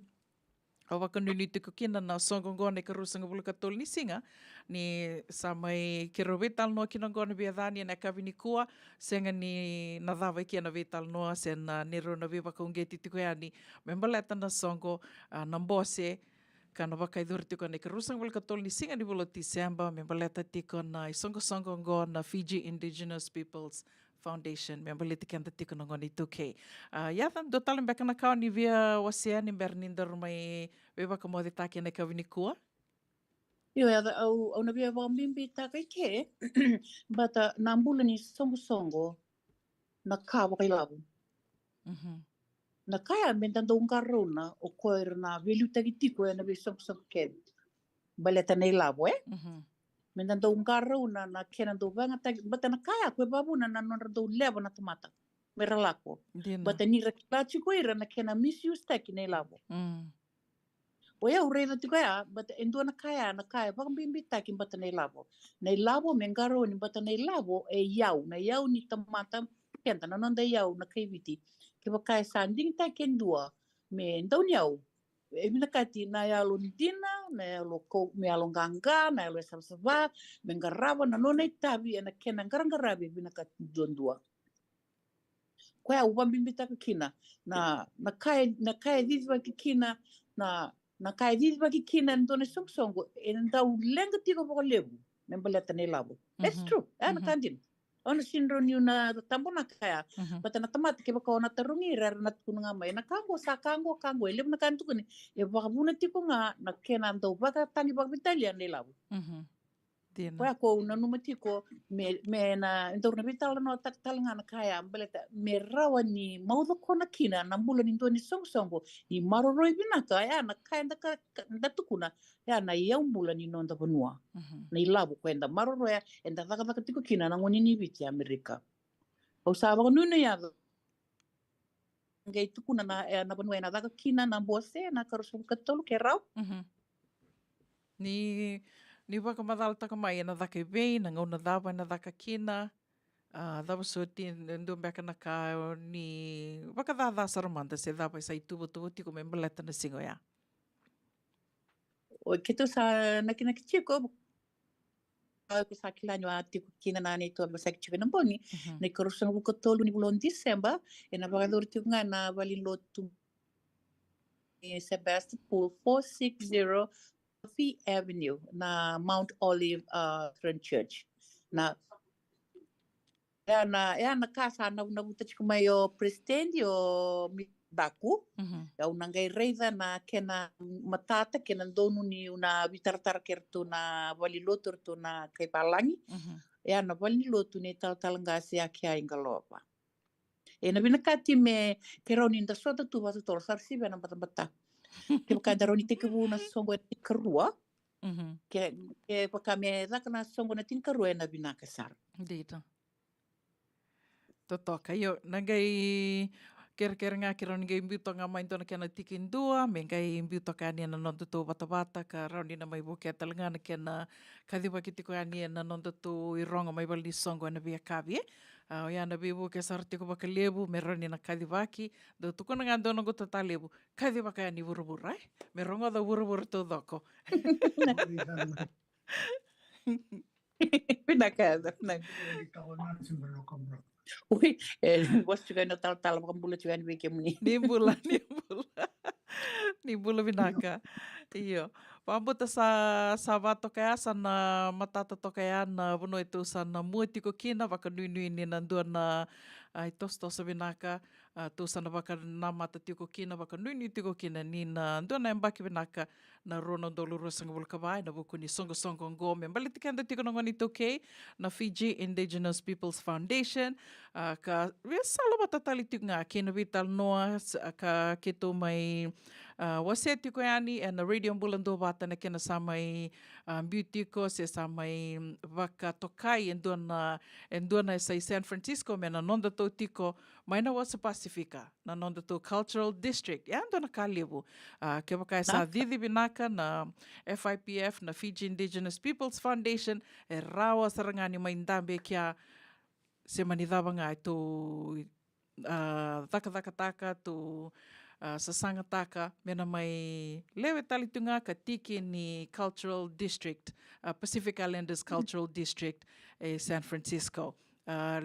au vakanuinui tiko kina na soqo oqo na ikarua sagavulu ka tolu ni siga, ni sa mai keirau veitalanoa kina oqo na veiyacani ena yakavi nikua, sega ni na cava i kea na veitalanoa se na neirau na veivakauqeti tiko yani me baleta na soqo, a, na bose, ka na vakayacori tiko na ikarua sagavulu ka tolu ni siga ni vula o Tiseba, me baleta tiko na isoqosoqo oqo na Fiji Indigenous Peoples Foundation, me baleti keda tiko na gone iTaukei. A, yaca, dua tale beka na ka o ni via wasea ni bera ni daru mai veivakamocetaki ena yakavi nikua? Io, yaca, au, au na via vakabibitaka i ke, baleta na bula ni soqosoqo, na ka vakailavo. Mhm. Na ka ya me da dau qarauna o koya era na veiliutaki tiko ena veisoqosoqo kece. Baleta na ilavo, e? Mhm. Me da dau qarauna na kena dau vagataki, baleta na ka ya ko e vavuna na nodra dau leva na tamata me ra lako. Dina. Baleta ni ra kila tiko ira na kena misuse taki na ilavo. Mm. O yau raica tiko ya, baleta e dua na ka ya, na ka e vakabibitaki baleta na ilavo. Na ilavo me qarauni baleta na ilavo e iyau, na iyau ni tamata, keda na noda iyau na kai Viti. Kevaka e sa digitaki e dua me dauniyau, e vinakati na yalo dina, na yalo kau, me yalo qaqa, na yalo e savasava, me qarava na nona itavi ena kena qaraqaravi e vinakati duadua. Koya au vakabibitaka kina, na, na ka e, na ka e cicivaki kina, na, na ka e cicivaki kina e dua na isoqosoqo, e dau leqa tiko vakalevu me baleta na ilavo. That's true. E, na ka dina. O na sega ni rawa niu na tabonaka ya. Mhm. Baleta na tamata kevaka o na tarogi ira, era na tukuna ga mai, na ka qo, sa ka qo, ka qo, e levu na ka e tukuni, e vakavuna tiko ga na kena dau vakatagi vakaveitalia na ilavo. Mhm. Dina. Koya ko au nanuma tiko me, me na, daru na veitalanoataka tale ga na ka ya, baleta me rawa ni maucokona kina na bula ni dua ni soqosoqo, ni maroroi vinaka, ya na ka eda ka, ka, da tukuna, ya na iyau bula ni noda vanua. Mhm. Na ilavo ko eda maroroya, eda cakacaka tiko kina na gone ni Viti Amerika. Au sa vakanuinui yaco qai tukuna na, e, na vanua ena caka kina na bose, na karua sagavulu ka tolu, ke rawa. Mhm. Ni, ni vakamacalataka mai ena caka i vei, na gauna cava ena caka kina, a, cava soti, e dua beka na ka ni vakacaca sara mada se cava e sa ituvatuva tiko me baleta na siga oya. O keitou sa nakinaki tiko, a, ko sa kila ni a tiko kina na neitou a veivosaki tiko ena bogi, mhm, na ikarua sagavulu ka tolu ni vula o December, ena vakayacori tiko ga na valenilotu e Sebastopol, four six zero Coffee Avenue, na Mount Olive, a, Lutheran Church. Na, e a na, e a na ka sa navunavuta tiko mai o president, o Mr Daku. Mhm. Au na qai raica na kena matata, kena donu niu na veitaratara kei ratou na valenilotu, ratou na kai valagi. Mhm. E a na valenilotu ni talatala qase Ake Ai Qalova. Ena vinakati me, ke rawa ni da sota tu vakatotolo, sa ra sivia na batabata. Kevaka eda rawa ni tekivu na soqo ena tinikarua. Mhm. Ke, kevaka me caka na soqo ena tinikarua, ena vinaka sara. Dina. Totoka, io, na qai kerekere ga ke rawa ni qai biu toka ga mai dua na kena tiki dua, me qai biu toka yani ena nodatou vatavata, ka rawa ni na mai vukea tale ga na kena kacivaki tiko yani ena nodatou irogo mai valenisoqo ena veiyakavi, e. A, oya na veivuke sara tiko vakalevu, me rawa ni na kacivaki, dau tukuna ga dua noqu tata levu, kacivaka yani vuravura, e. Me rogoca o vuravura taucoko. Vinaka, vinaka. Ui, e, vosa tiko yani na talatala, vakabula tiko yani vei kemuni. Ni bula, ni bula. Ni bula vinaka. Io. Vakabauta sa, sa vatoka ya, sa na matata toka ya na vanua e tou sa na mua tiko kina, vakanuinui ni na dua na, a, itosotoso vinaka, a, tou sa na vakanamata tiko kina, vakanuinui tiko kina ni na dua na yabaki vinaka na rua na udolu ruasagavulu ka va, ena vuku ni soqosoqo oqo me baleti keda tiko na gone iTaukei, na Fiji Indigenous Peoples Foundation, a, ka via salavata tale tiko ga kei na veitalanoa, s-, a, ka keitou mai, a, wasea tiko yani ena Radio Bula Duavata, na kena sa mai, a, biu tiko se sa mai, mm, vakatokai e dua na, e dua na yasa i San Francisco me na nodatou tiko mai na wasa Pasifika, na nodatou cultural district. Ya dua na ka levu. A, kevaka e sa cici vinaka na F I P F, na Fiji Indigenous Peoples Foundation, e rawa sara ga ni mai dabe kea, se mani cava ga e tou, a, cakacakataka, tou, a, sasagataka me na mai lewe tale tu ga ka tiki ni cultural district, a, Pacific Islanders Cultural District e San Francisco. A,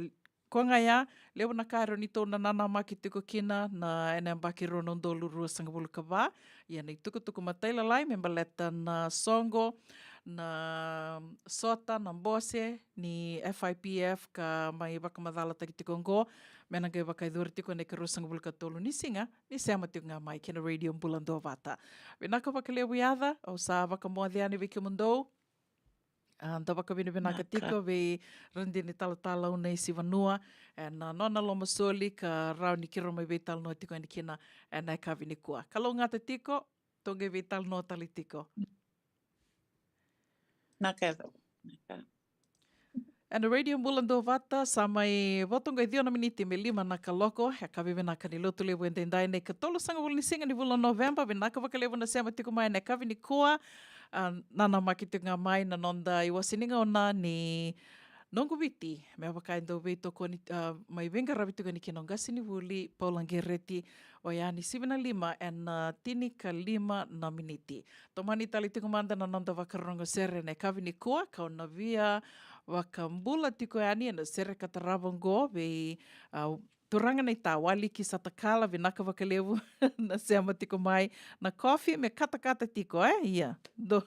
ko ga ya, levu na ka e rawa ni tou na nanamaki tiko kina na, ena yabaki rua na udolu ruasagavulu ka va. Ia na itukutuku matailalai me baleta na soqo, na sota, na bose ni F I P F ka mai vakamacalataki tiko oqo, me na qai vakayacori tiko ena ikaruasagavulu ka tolu ni siga, ni sema tiko ga mai kei na Radio Bula Duavata. Vinaka vakalevu Yaca, au sa vakamoce yani vei kemudou. A, da vakavinavinaka tiko vei Radini Talatala Unaisi Vanua ena nona lomasoli ka rawa ni keirau mai veitalanoa tiko yani kina ena yakavi nikua. Kalougata tiko, tou qai veitalanoa tale tiko. Naka. Ena Radio Bula Duavata, sa mai voto qo e ciwa na miniti me lima na kaloko, yakavi vinaka ni Lotulevu edaidai, na ikatolusagavulu ni siga ni vula o Noveba. Vinaka vakalevu na sema tiko mai ena yakavi nikua. A, nanamaki tiko ga mai na noda iwase ni gauna ni Noqu Viti, me vaka e dau veitokoni, a, mai veiqaravi tiko yani kina o qasenivuli Paula Qereti, oya ni sivi na lima ena tinikalima na miniti. Tomani tale tiko mada na noda vakarorogo sere ena yakavi nikua, kau na via vakabula tiko yani ena sere ka tarava oqo vei, a, turaga naita Waliki Satakala, vinaka vakalevu na sema tiko mai. Na kofi me katakata tiko, e? Ia, dou,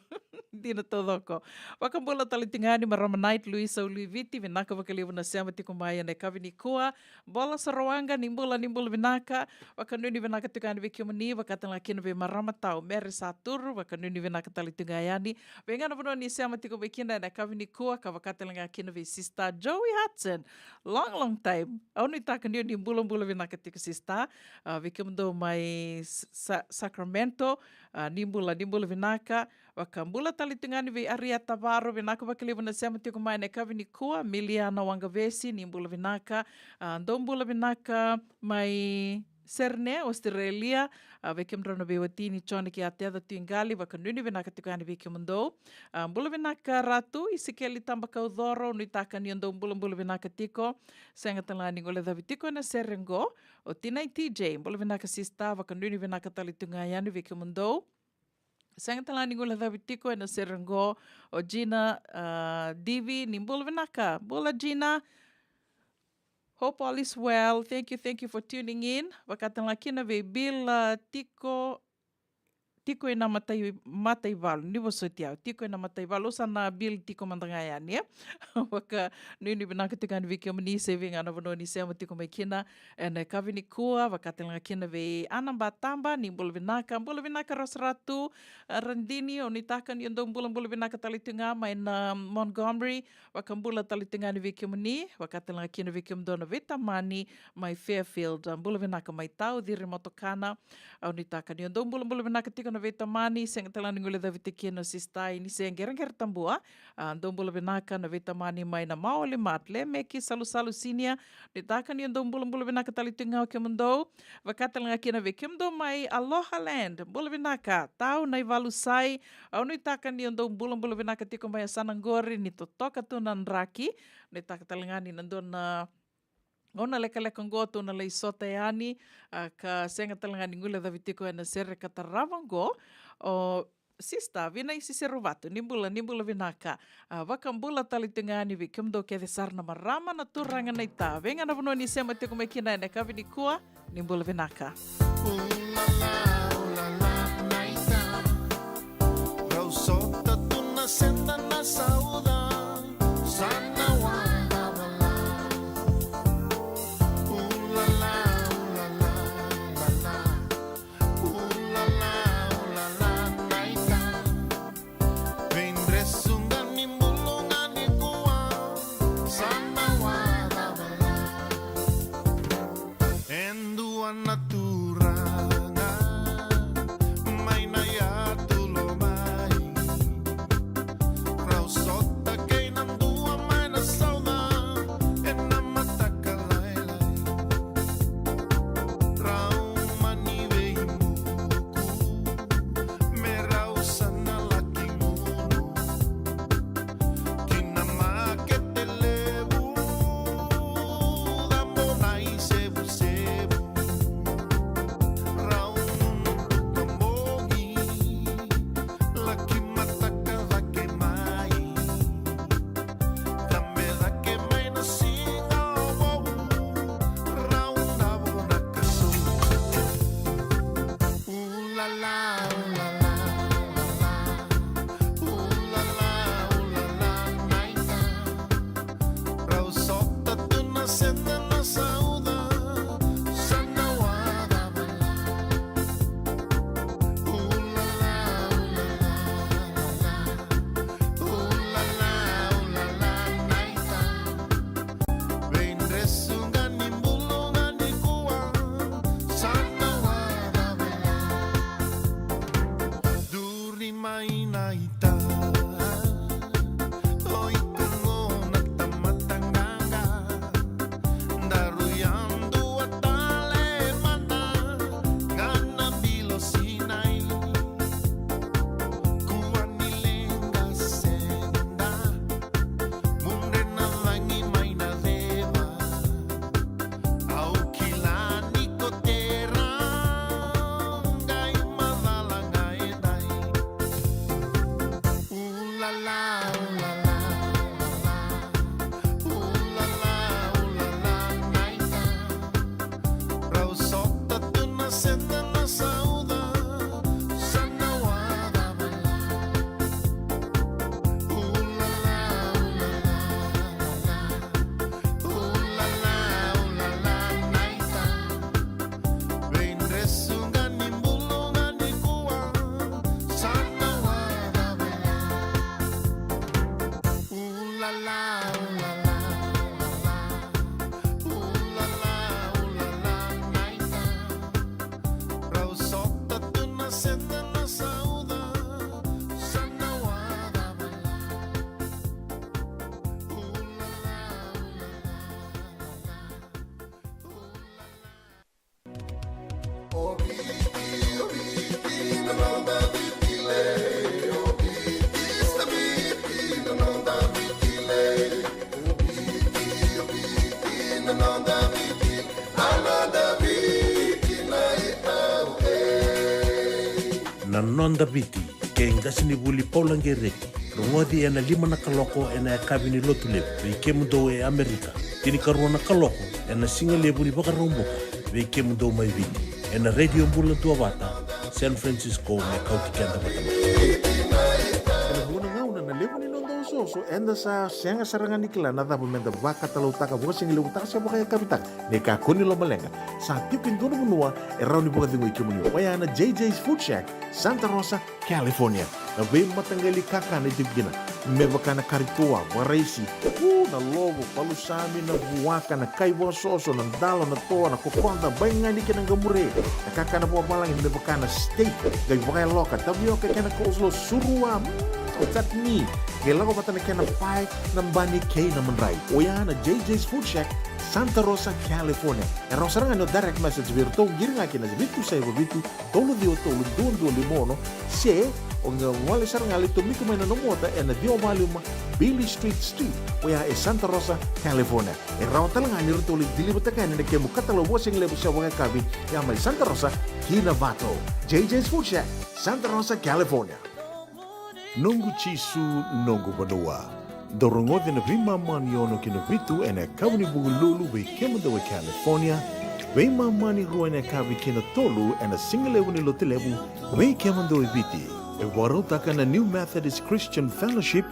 dina taucoko. Vakabula tale tiko yani marama Night, Luisa Uluiviti, vinaka vakalevu na sema tiko mai ena yakavi nikua. Bola Sarowaqa, ni bula, ni bula vinaka. Vakanuinui vinaka tiko yani vei kemuni, vaka tale ga kina vei marama tau Mere Saturu, vakanuinui vinaka tale tiko ga yani. Vei ga na vanua ni sema tiko mai kina ena yakavi nikua, ka vaka tale ga kina vei Sister Joey Hudson. Long, long time. Au nuitaka ni o ni bulabula vinaka tiko, Sister. A, vei kemudou mai S-, Sa-, Sacramento, a, ni bula, ni bula vinaka. Vakabula tale tiko ga yani vei Arieta Varo, vinaka vakalevu na sema tiko mai ena yakavi nikua. Miliana Waqavesi, ni bula vinaka. A, dou bula vinaka mai Sydney, Australia. A, vei kemudrau na veiwatini Joni kei Ateca Tuiqali, vakanuinui vinaka tiko yani vei kemudou. A, bula vinaka Ratu Isikeli Tabakaucoro, nuitaka ni o dou bulabula vinaka tiko. Sega tale ga ni guilecavi tiko ena sere qo o Tinai T J, bula vinaka Sister, vakanuinui vinaka tale tiko ga yani vei kemudou. Sega tale ga ni guilecavi tiko ena sere qo o Gina, a, Divi, ni bula vinaka. Bula Gina. Hope all is well. Thank you, thank you for tuning in. Vaka tale ga kina vei Bill, a, Tiko, Tiko ena Matai, Mataivalu, ni vosoti au. Tiko ena Mataivalu, au sa na Bill Tiko mada ga yani, e? Vakanuinui vinaka tiko yani vei kemuni se vei ga na vanua ni sema tiko mai kina ena yakavi nikua. Vaka tale ga kina vei Ana Bataba, ni bula vinaka. Bula vinaka Rose Ratu, a, Radini, au nuitaka ni o dou bulabula vinaka tale tiko ga mai na Montgomery. Vakabula tale tiko ga yani vei kemuni, vaka tale ga kina vei kemudou na veitamani mai Fairfield. A, bula vinaka mai Tau, Ciri Motokana. Au nuitaka ni o dou bulabula vinaka tiko na veitamani, sega tale ga ni guilecavi tiko kina o Sister Inise Qereqeretabua. A, dou bula vinaka na veitamani mai na Maoli Mart, Lemeki Salusalu Senior. Nuitaka ni o dou bulabula vinaka tale tiko ga o kemudou. Vaka tale ga kina vei kemudou mai Aloha Land, bula vinaka. Tau Naivalusai, au nuitaka ni o dou bulabula vinaka tiko mai yasana qori, ni totoka tu na draki. Nuitaka tale ga ni na dua na gauna lekaleka qo tou na lai sota yani, a, ka sega tale ga ni guilecavi tiko ena sere ka tarava qo o Sister Vinai Siseru Vatu, ni bula, ni bula vinaka. A, vakabula tale tiko ga yani vei kemudou kece sara na marama, na turaga, na ita. Vei ga na vanua ni sema tiko mai kina ena yakavi nikua, ni bula vinaka. Ulala, ulala, na ita. Rau sota tu na seda na sauda. Sa na wada vala. Ulala, ulala, ulala. Ulala, ulala, na ita. Veidresu ga ni bulu ga nikua. Sa na wada vala. E dua na turaga mai na yatu lomai. Rau sota kei na dua mai na sauda ena mataka lailai. Rau mani veivuku me rau sa na laki gunu ki na makete levu, cabo na isevusevu. Rau gunu tu ka bogi, laki mataka cake mai. Cabe cake mai na siga vou, rau davo na kasou. Ulala, ulala, ulala. Ulala, ulala, na ita. Rau sota tu na seda na sauda. Sa na wada vala. Ulala, ulala, ulala. Ulala, ulala, na ita. Veidresu ga ni bulu ga nikua. Sa na wada vala. Duri mai na ita. O iko gona tamata qaqa. Daru yadua tale mada ga na bilo sinai. Kua ni leqa seda. Mudre na cagi mai na ceva. Au kila ni ko tera. Qai macala ga e dai. Ulala, ulala, ulala. Ulala, ulala, na ita. Rau sota tu na seda na sauda. Sa na wada vala. Ulala, ulala, ulala. Ulala, ulala, na ita. Veidresu ga ni bulu ga nikua. Sa na wada vala. Ulala, ulala, ulala. Ulala, ulala, na ita. Rau sota tu na seda na sauda. Sa na wada vala. Ulala, ulala, ulala. O Viti, o Viti, na noda Viti lei. O Viti, sa Viti, na noda Viti lei. O Viti, o Viti, na noda Viti, na noda Viti lei. Na noda Viti, kei qasenivuli Paula Gereti. Rogoci ena lima na kaloko ena yakavi ni Lotulevu vei kemudou e Amerika. Tinikarua na kaloko ena sigalevu ni Vakaraubuka vei kemudou mai Viti. Ena Radio Bula Duavata, San Francisco, me kauti keda vata mai. Ena vuqa na gauna na levu ni noda osooso, eda sa sega sara ga ni kila na cava meda vakatalautaka, vakasigalevu taka se vakayakavi taka. Ni kakua ni lomaleqa, sa tiko e dua na vanua e rawa ni vakacegui kemuni. Oya na J J's Food Shack, Santa Rosa, California. Na veimataqali kakana e tiko kina, me vaka na kari toa, vakaraisi, u, na lovo, palusami, na vuaka, na kai vakasoso, na dalo, na toa, na kokoda, baigani kei na qamure. Na kakana vakavalagi me vaka na steak, qai vakayaloka, tavioka kei na coleslaw, surua, mm, chutney. Qai lako vata na kena pae, na bani kei na madrai. Oya na J J's Food Shack, Santa Rosa, California. E rawa sara ga ni o direct message vei iratou, qiri ga kina na vitu saiva vitu, tolu ciwa tolu, dua dua lima ono, se o qai gole sara ga lai tomika mai na nomu ota ena ciwa va lima Beale Street Suite, oya e Santa Rosa, California. E rawa tale ga ni ratou lai deliver-taka yani na kemu katalau vakasigalevu se vakayakavi, ya mai Santa Rosa ki Novato. J J's Food Shack, Santa Rosa, California. Noqu Jisu, noqu vanua. Dou rogoci na veimama ni ono ki na vitu ena yakavi ni Vukelulu vei kemudou e California, veimama ni rua ena yakavi ki na tolu ena sigalevu ni Lotulevu vei kemudou e Viti. E vakarautaka na New Methodist Christian Fellowship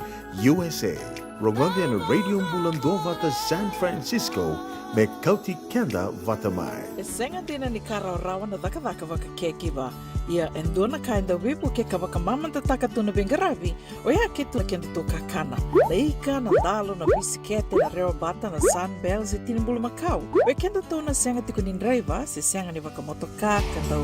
U S A. Rogoci ena Radio Bula Duavata San Francisco me kauti keda vata mai. E sega dina ni ka rawarawa na cakacaka vaka caregiver. Ia e dua na ka e dau veivukei ka vakamamadataka tu na veiqaravi, oya keitou na kedatou kakana. Na ika, na dalo, na bisikete, na rewabata, na Sunbell se tini bulumakau. Vei kedatou na sega tiko ni draiva se sega ni vakamotoka ka dau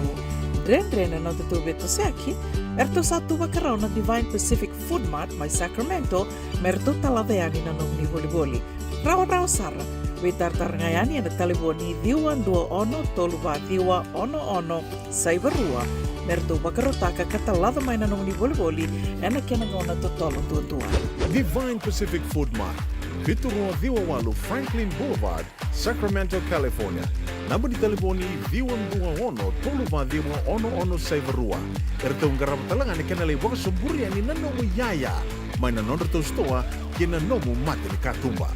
dredre na nodatou veitosoyaki, eratou sa tu vakarau na Divine Pacific Food Mart mai Sacramento me ratou talaca yani na nomuni volivoli. Rawarawa sara, veitaratara ga yani ena talevoni ciwa dua ono tolu va ciwa ono ono saiva rua me ratou vakarautaka ka talaca mai na nomuni volivoli ena kena gauna totolo duadua. Divine Pacific Food Mart, vitu rua ciwa walu Franklin Boulevard, Sacramento, California. Naba ni talevoni ciwa dua ono tolu va ciwa ono ono saiva rua. Eratou qarava tale ga na kena lai vakasoburi yani na nomu iyaya mai na nodratou sitoa ki na nomu mata ni katuba.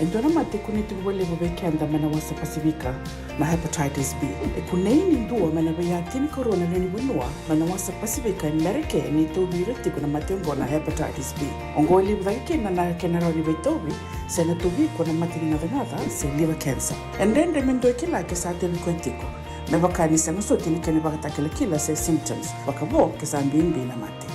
E dua na mate e kunei tiko vakalevu vei keda mai na wasa Pasifika na hepatitis B. E kunei ni dua mai na veiya tinikarua na lewe ni vanua mai na wasa Pasifika e Merika ni tauvi ira tiko na mate oqo na hepatitis B. Oqo e levu cake kina na kena rawa ni veitauvi se na tauvi iko na mate ni gacagaca se liver cancer. E dredre me dua e kila ke sa tauvi koya tiko, me vaka ni sega soti na kena ivakatakilakila se symptoms, vakavo ke sa bibi na mate.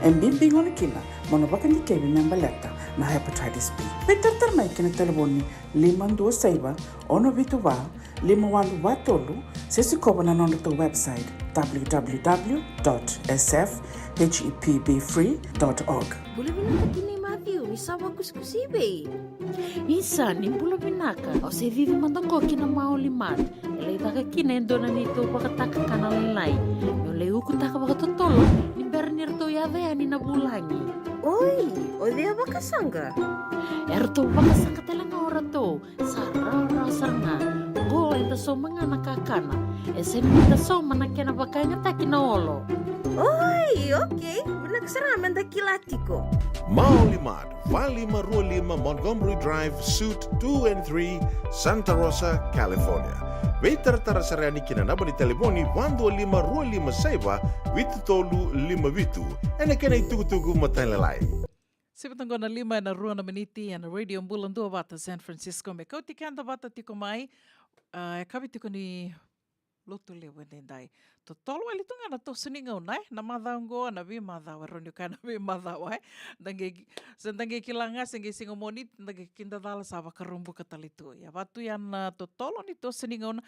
E bibi gona kina mo na vakadikevi me baleta na hepatitis B. Veitaratara mai ki na talevoni lima dua saiva ono vitu va lima walu va tolu se sikova na nodratou website w w w dot s f h e p b free dot org. Bula vinaka tinai Matthew, ni sa vakusikusi i vei? Isa, ni bula vinaka. Au se cici mada qo ki na Maoli Mart. E lai caka kina e dua na neitou vakatakakana lailai. Meu lai ukutaka vakatotolo ni bera ni ratou yaco yani na vulagi. Oi, o cei a vakasaqa? Eratou vakasaqa tale ga o ratou. Sa rawarawa sara ga. Qo eda sauma ga na kakana. E sega ni da sauma na kena vakayagataki na olo. Oi, okei. Vinaka sara ga me da kila tiko. Maoli Mart, va lima rua lima Montgomery Drive, Suite two and three, Santa Rosa, California. Veitaratara sara yani ki na naba ni talevoni va dua lima rua lima saiva vitu tolu lima vitu. Ena kena itukutuku matailalai. Sivi toka qo na lima ena rua na miniti ena Radio Bula Duavata San Francisco me kauti keda vata tiko mai. A, e yakavi tiko ni Lotulevu edaidai. Totolo wale tu ga na toso ni gauna, e? Na macawa oqo, na veimacawa, e rawa ni kaya na veimacawa, e? Da qai, se da qai kila ga, se qai siga Moniti, da qai kidacala sa Vakaraubuka tale tu. Ia, vaka tu ya na totolo ni toso ni gauna.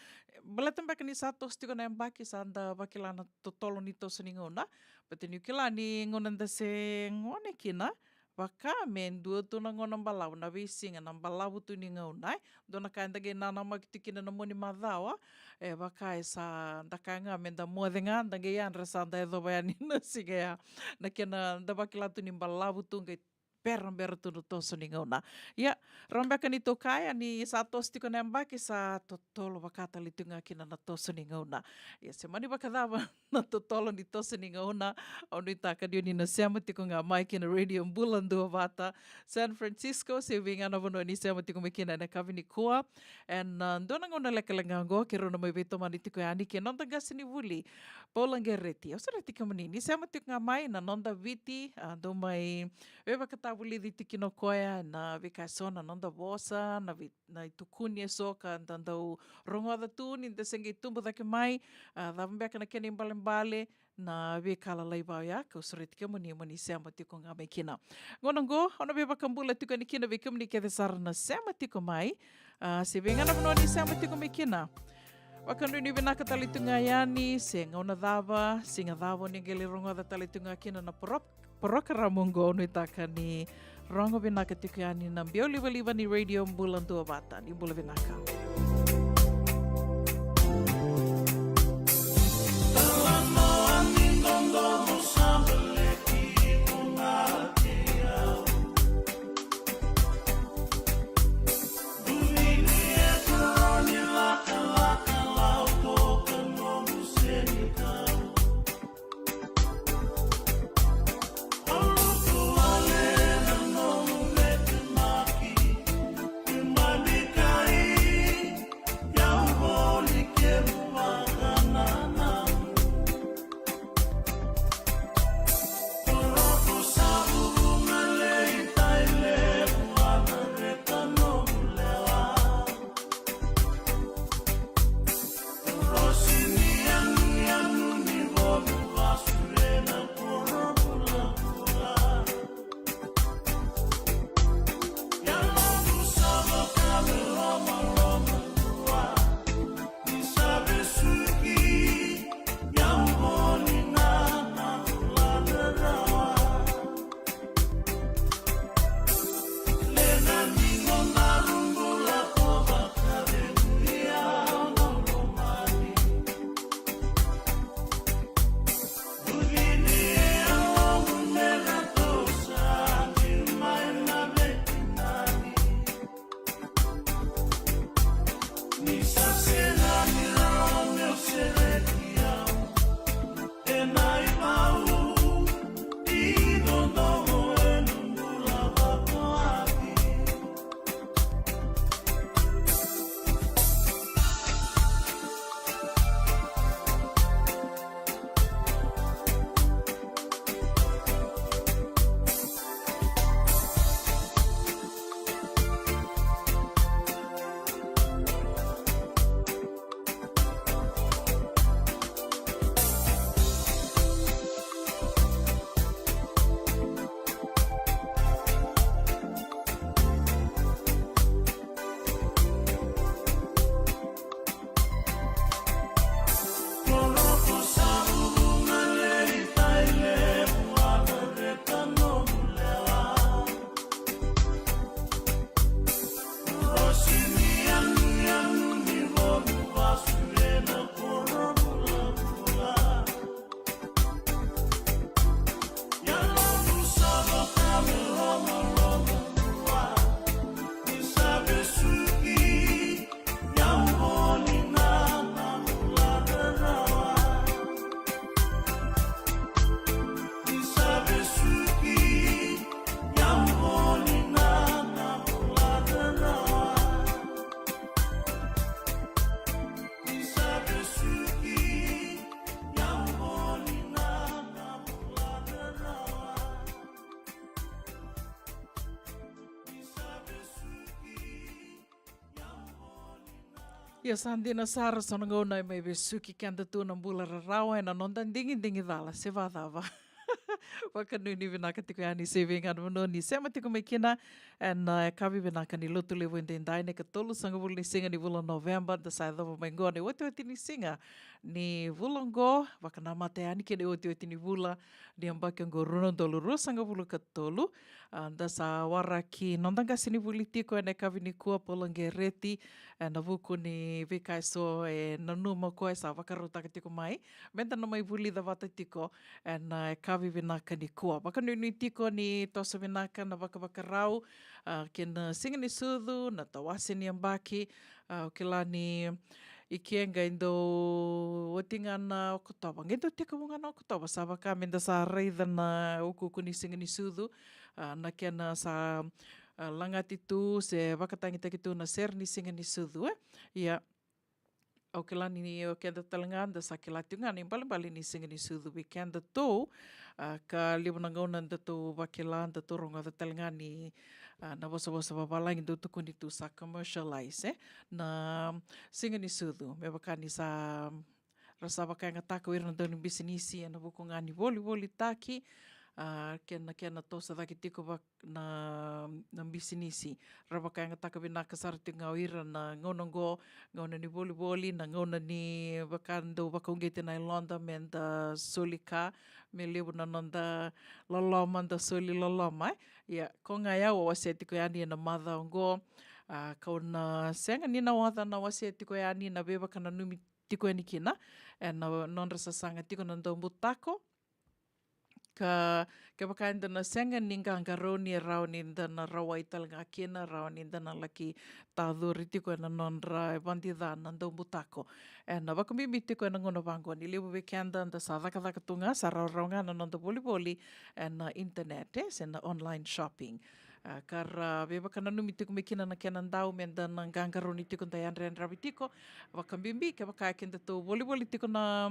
Baleta beka ni sa toso tiko na yabaki, sa da vakila na totolo ni toso ni gauna. Baleta niu kila ni gauna da se gone kina, vaka me dua tu na gauna balavu, na veisiga, na balavu tu ni gauna, e. Dua na ka eda qai nanamaki tu kina na mua ni macawa, e vaka e sa da kaya ga me da moce ga, da qai yadra sa da yacova yani na siga ya. Na kena da vakila tu ni balavu tu, qai berabera tu na toso ni gauna. Ia, rawa beka ni tou kaya ni sa toso tiko na yabaki, sa totolo vaka tale tu ga kina na toso ni gauna. Ia, se mani vakacava na totolo ni toso ni gauna, au nuitaka ni o ni na sema tiko ga mai ki na Radio Bula Duavata San Francisco, se vei ga na vanua ni sema tiko mai kina ena yakavi nikua. Ena, a, dua na gauna lekaleka ga oqo, keirau na mai veitomani tiko yani kei na noda qasenivuli, Paula Qereti. Au sureti kemuni ni sema tiko ga mai na noda Viti, a, dou mai veivakatavulici tiko kina o koya ena veika eso, na noda vosa, na vei na itukuni eso ka da dau rogoca tu ni da se qai tubu cake mai, a, cava beka na kena ibalebale, na veika lalai vaya, kau sureti kemuni mo ni sema tiko ga mai kina. Gauna oqo, au na veivakabula tiko yani kina vei kemuni kece sara na sema tiko mai, a, se vei ga na vanua ni sema tiko mai kina. Vakanuinui vinaka tale tu ga yani, se gauna cava, siga cava o ni qai lai rogoca tale tu ga kina na poro-, porokaramu oqo, au nuitaka ni rogo vinaka tiko yani na biau livaliva ni Radio Bula Duavata. Ni bula vinaka. Ia sa dina sara, so na gauna e mai vesuki keda tu na bula rarawa ena noda digidigi cala se vacava. Vakanuinui vinaka tiko yani se vei ga na vanua ni sema tiko mai kina. Ena, e, yakavi vinaka ni Lotulevu edaidai, na ikatolusagavulu ni siga ni vula Noveba, da sa yacova mai qo na iotioti ni siga ni vula qo, vakanamata yani kei na iotioti ni vula ni yabaki oqo rua na udolu ruasagavulu ka tolu. A, da sa waraki noda qasenivuli tiko ena yakavi nikua, Paula Qereti, ena vuku ni veika eso e nanuma o koya, sa vakarautaka tiko mai meda na mai vulica vata tiko ena yakavi vinaka nikua. Vakanuinui tiko ni toso vinaka na vakavakarau, a, kei na siga ni sucu, na tawase ni yabaki. A, o kila ni i ke qai dau oti ga na Okotova, qai dau tekivu ga na Okotova, sa vaka meda sa raica na ukuuku ni siga ni sucu, a, na kena sa, a, lagati tu se vakatagitaki tu na sere ni siga ni sucu, e? Ia, au kila ni o keda tale ga da sa kila tiko ga na ibalebale ni siga ni sucu vei kedatou, a, ka levu na gauna datou vakila, datou rogoca tale ga ni, a, na vosavosa vavalagi dau tukuni tu sa commercialize, e? Na siga ni sucu, me vaka ni sa, ra sa vakayagataka o ira na dau ni bisinisi ena vuku ga ni volivolitaki, a, kena, kena toso cake tiko va-, na, na bisinisi. Ra vakayagataka vinaka sara tiko ga o ira na gauna oqo, gauna ni volivoli, na gauna ni vaka dau vakauqeti na yaloda meda soli ka, me levu na noda loloma, da soli loloma, e? Ia, ko ga ya au a wasea tiko yani ena macawa oqo, a, kau na sega ni na oca na wasea tiko yani na veivakananumi tiko yani kina ena nodra sasaga tiko na daubutako. Ka kevaka eda na sega ni qaqarauni, e rawa ni da na rawai tale ga kina, rawa ni da na laki tacori tiko ena nodra vadica na daubutako. Ena vakabibi tiko ena gauna vaqo ni levu vei keda da sa cakacaka tu ga, sa rawarawa ga na noda volivoli ena internet, e, se na online shopping. A, ka ra veivakananumi tiko mai kina na kena dau meda na qaqarauni tiko, da yadrayadravi tiko. Vakabibi kevaka e kedatou volivoli tiko na,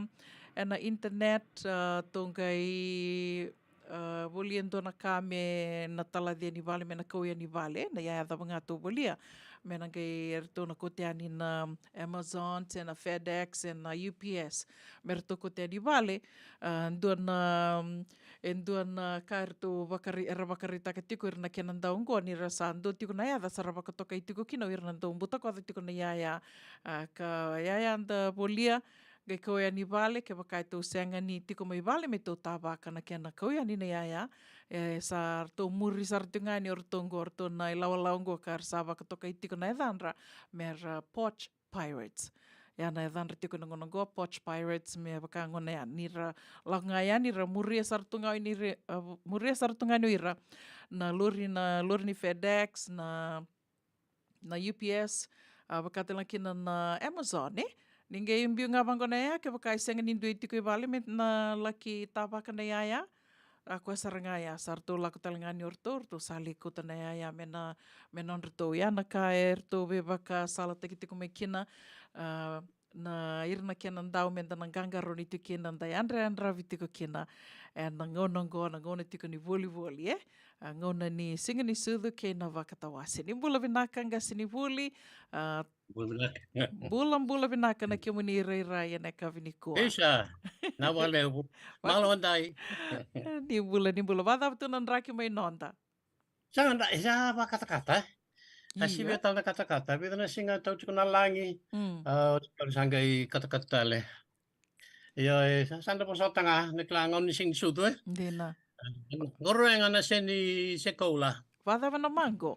ena internet, a, tou qai, a, volia e dua na ka me na talaci yani vale, me na kau yani vale, na iyaya cava ga tou volia, me na qai eratou na kauta yani na Amazon, se na FedEx, se na U P S, me ratou kauta yani vale. A, dua na, e dua na ka eratou vakari-, era vakaraitaka tiko ira na kena dau oqo, ni ra sa dua tiko na yaca sa ra vakatokai tiko kina o ira na dau butakoca tiko na iyaya. A, ka iyaya da volia, qai kau yani vale, kevaka e tou sega ni tiko mai vale me tou tavaka na kena kau yani na iyaya. E sa ratou muri sara tiko ga yani o ratou oqo, o ratou na ilawalawa oqo ka ra sa vakatokai tiko na yacadra me ra Porch Pirates. Ya na yacadra tiko na gauna oqo, Porch Pirates, me vaka gona ya ni ra lako ga yani ra muria sara tu ga ni ra, a, muria sara tu ga ni o ira na lori, na lori ni FedEx, na, na U P S, a, vaka tale ga kina na Amazon, e? Ni qai biu ga vaqo na ya, kevaka e sega ni dui tiko i vale me na laki tavaka na iyaya. A, koya sara ga ya, sa ratou lako tale ga ni o ratou, ratou sa lai kauta na iyaya me na, me nodratou. Ya na ka e ratou veivakasalataki tiko mai kina, a, na ira na kena dau meda na qaqarauni tiko kina, da yadrayadravi tiko kina ena gauna oqo, na gauna tiko ni volivoli, e? A, gauna ni siga ni sucu kei na vakatawase. Ni bula vinaka qasenivuli, a, Bula vinaka. Bula, bula vinaka na kemuni irairai ena yakavi nikua. Isa, na valevu. Malo dai. Ni bula, ni bula. Vacava tu na draki mai noda? Sa da, sa vakatakata, e? Sa sivia tale na katakata. Vica na siga tau tiko na lagi. Mm. A, sa qai katakata tale. Io, e, sa, sa da vosota ga, na kila gauna ni siga ni sucu, e? Dina. Qoroya ga na seni se koula. Vacava na maqo?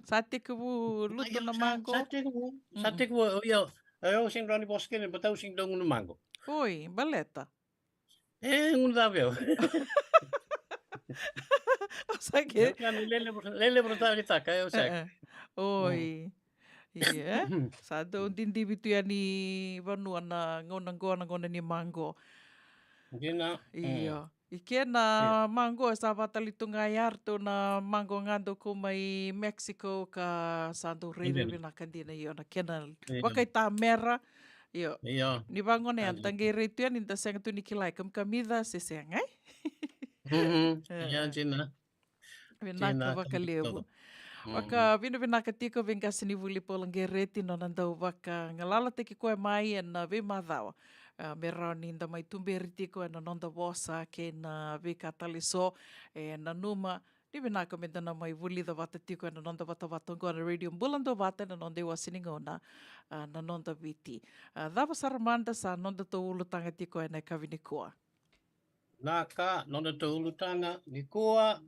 Sa tekivu lutu na maqo? Sa tekivu, sa tekivu, io. Io, sega ni vosa kina, baleta au sega ni dau gunu maqo. Oi, baleta? E, gunu cava au. O sa ke? Lele, lele, lele, lele, taka, eu sei. Oi. Ia, sa dau didivi tu yani vanua na gauna qo, na gauna ni maqo. Dina. Io. I ke na maqo sa vatali tu ga ya, ratou na maqo ga dau kau mai Mexico ka sa dau rairai vinaka dina, io, na kena vakaitamera. Io. Io. Ni vaqo na ya, da qai rai tu yani, da sega tu ni kila e kamikamica se sega, e? Ia, dina. Vinaka vakalevu. Vakavinavinaka tiko vei qasenivuli Paula Qereti nona dau vakagalalataki koya mai ena veimacawa. A, me rawa ni da mai tuberi tiko ena noda vosa kei na veika tale eso. E nanuma ni vinaka me da na mai vulica vata tiko ena noda vatavata oqo na Radio Bula Duavata ena noda iwase ni gauna, a, na noda Viti. A, cava sara mada sa noda tou ulutaga tiko ena yakavi nikua? Na ka, noda tou ulutaga nikua,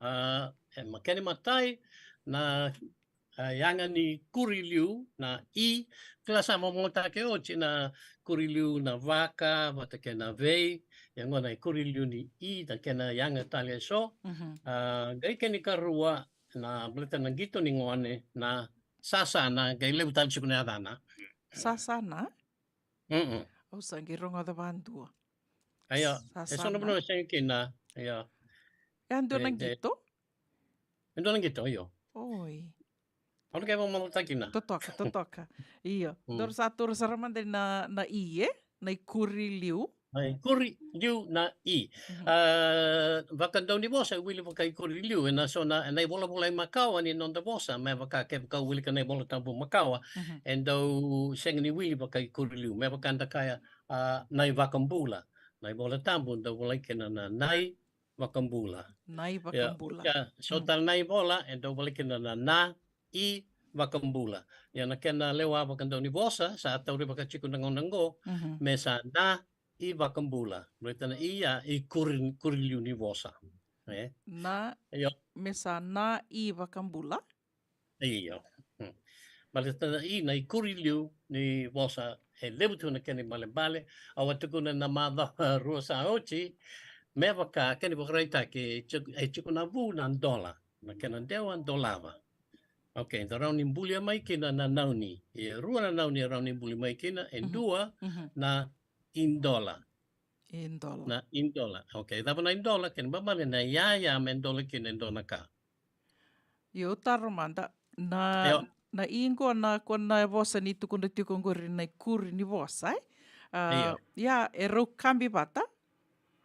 a, e makeni matai na, a, yaga ni kuriliu na i, kila sa momogataki oti na kuriliu na vaka vata kei na vei, ia gona e kuriliu ni i na kena yaga tale eso. A, qai kena ikarua na baleta na qito ni gone na sasana, qai levu tale tiko na yacana. Sasana? Mm-mm. Au sa qai rogoca vadua. Io, e so na vanua e sega kina. Io. E a dua na qito? E dua na qito, io. Oi. Au na qai vakamomogataki kina. Totoka, totoka. Io. Dou sa taura sara mada na, na i, e? Na i kuriliu. Na i kuriliu na i. A, vakadaunivosa e wili vaka i kuriliu, ena so na, na ivolavolai makawa ni noda vosa, me vaka kevaka o wilika na iVolatabu makawa, e dau sega ni wili vaka i kuriliu, me vaka da kaya, a, na iVakabula. Na iVolatabu dau volai kina na, na iVakabula. Na iVakabula. Ia, so tale na ivola e dau volai kina na, na iVakabula. Ia na kena lewa vakadaunivosa sa tauri vaka tiko na gauna oqo, me sa na iVakabula. Baleta na i ya e kuri, kuriliu ni vosa. E? Na, Io. Me sa na iVakabula? Io. Baleta na i na i kuriliu ni vosa e levu tu na kena ibalebale. Au a tukuna na macawa rua sa oti, me vaka kena ivakaraitaki, e tiko, e tiko na vu na dola, na kena dewa dolava. Okay, da rawa ni bulia mai kina na nauni. E rua na nauni e rawa ni buli mai kina, e dua na idola. Idola. Na idola. Okay, cava na idola? Kena ibalebale na iyaya me dola kina e dua na ka. Io, taro mada. Na, na i qo na, ko na vosa ni tukuna tiko qori na i kuri ni vosa, e? A, ia, e rau kabi vata?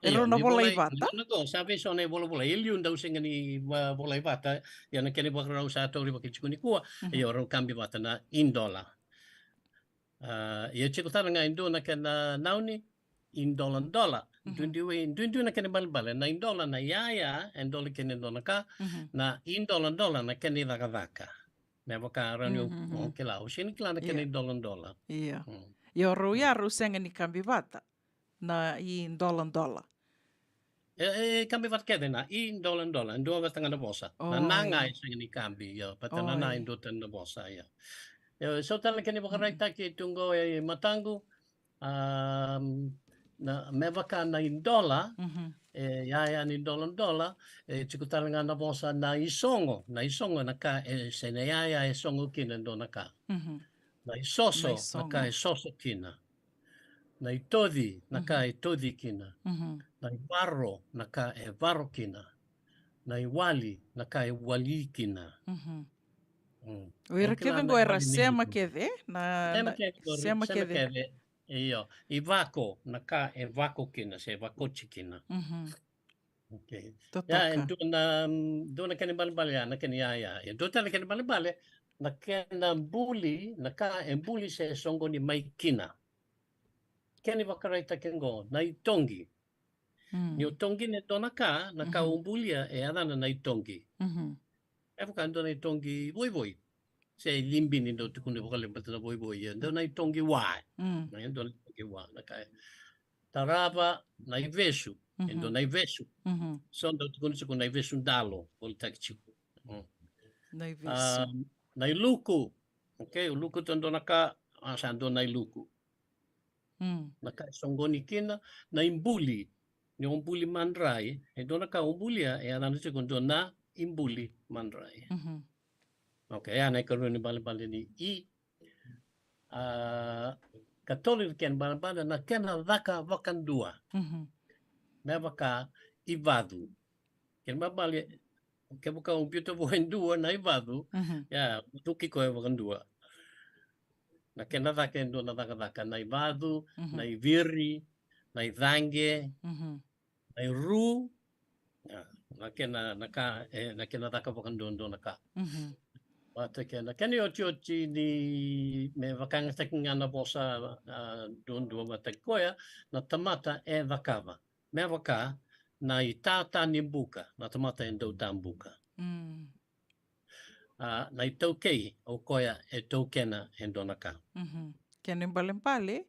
E rau na volai vata? Sa vei so na i volavola. E liu dau sega ni volai vata. Ia na kena ivakarau sa tauri vaka tiko nikua. Io, rau kabi vata na idola. A, ia tiko tale ga e dua na kena nauni, idoladola. Duidui, duidui na kena ibalebale. Na idola na iyaya e dola kina e dua na ka, na idoladola na kena icakacaka. Me vaka rawa ni o kila, o sega ni kila na kena idoladola. Io. Io, rau ia rau sega ni kabi vata na idoladola. E, e kabi vata kece na idoladola, e dua vata ga na vosa. Na na ga e sega ni kabi, io, baleta na na e dua tani na vosa, io. Io, so tale na kena ivakaraitaki e tu qo e mataqu, a, na, me vaka na idola, e iyaya ni doladola, e tiko tale ga na vosa na isogo, na isogo na ka e, se na iyaya e sogo kina e dua na ka. Na isoso, na ka e soso kina. Na itoci, na ka e toci kina. Na ivaro, na ka e varo kina. Na iwali, na ka e wali kina. O ira kece qo era sema kece, na, sema kece. Io, ivako, na ka e vako kina, se vakoti kina. Okay. Ia, e dua na, dua na kena ibalebale ya, na kena iyaya. E dua tale na kena ibalebale, na kena buli, na ka e buli se soqoni mai kina. Kena ivakaraitaki qo, na itoqi. Ni o toqi e dua na ka, na ka o bulia e yacana na itoqi. E vaka dua na itoqi voivoi. Se libi ni dau tukuni vakalevu baleta na voivoi, e dua na itoqi wa. E dua na itoqi wa, na ka e tarava na ivesu, e dua na ivesu. So dau tukuni tiko na ivesu dalo, volitaki tiko. Na ivesu. Na iluku, okay, o luku tu e dua na ka, a, sa dua na iluku. Na ka e soqoni kina, na ibuli, ni o buli madrai, e dua na ka o bulia, e yacana tiko dua na ibuli madrai. Okay, ya na ikarua ni balebale ni i, a, katolu ni kena balebale na kena caka vakadua. Me vaka ivacu. Kena balebale, kevaka o biuta vua e dua na ivacu, ia, cuki koya vakadua. Na kena caka e dua na cakacaka, na ivacu, na iviri, na icaqe, na iru, ia, na kena, na ka, e, na kena caka vakaduadua na ka. Mhm. Vata kei na kena iotioti ni me vakayagataki ga na vosa, a, duadua vata kei koya, na tamata e cakava. Me vaka na itata ni buka, na tamata e dau tabuka. Mm. A, na itaukei, o koya e taukena e dua na ka. Mhm. Kena ibalebale,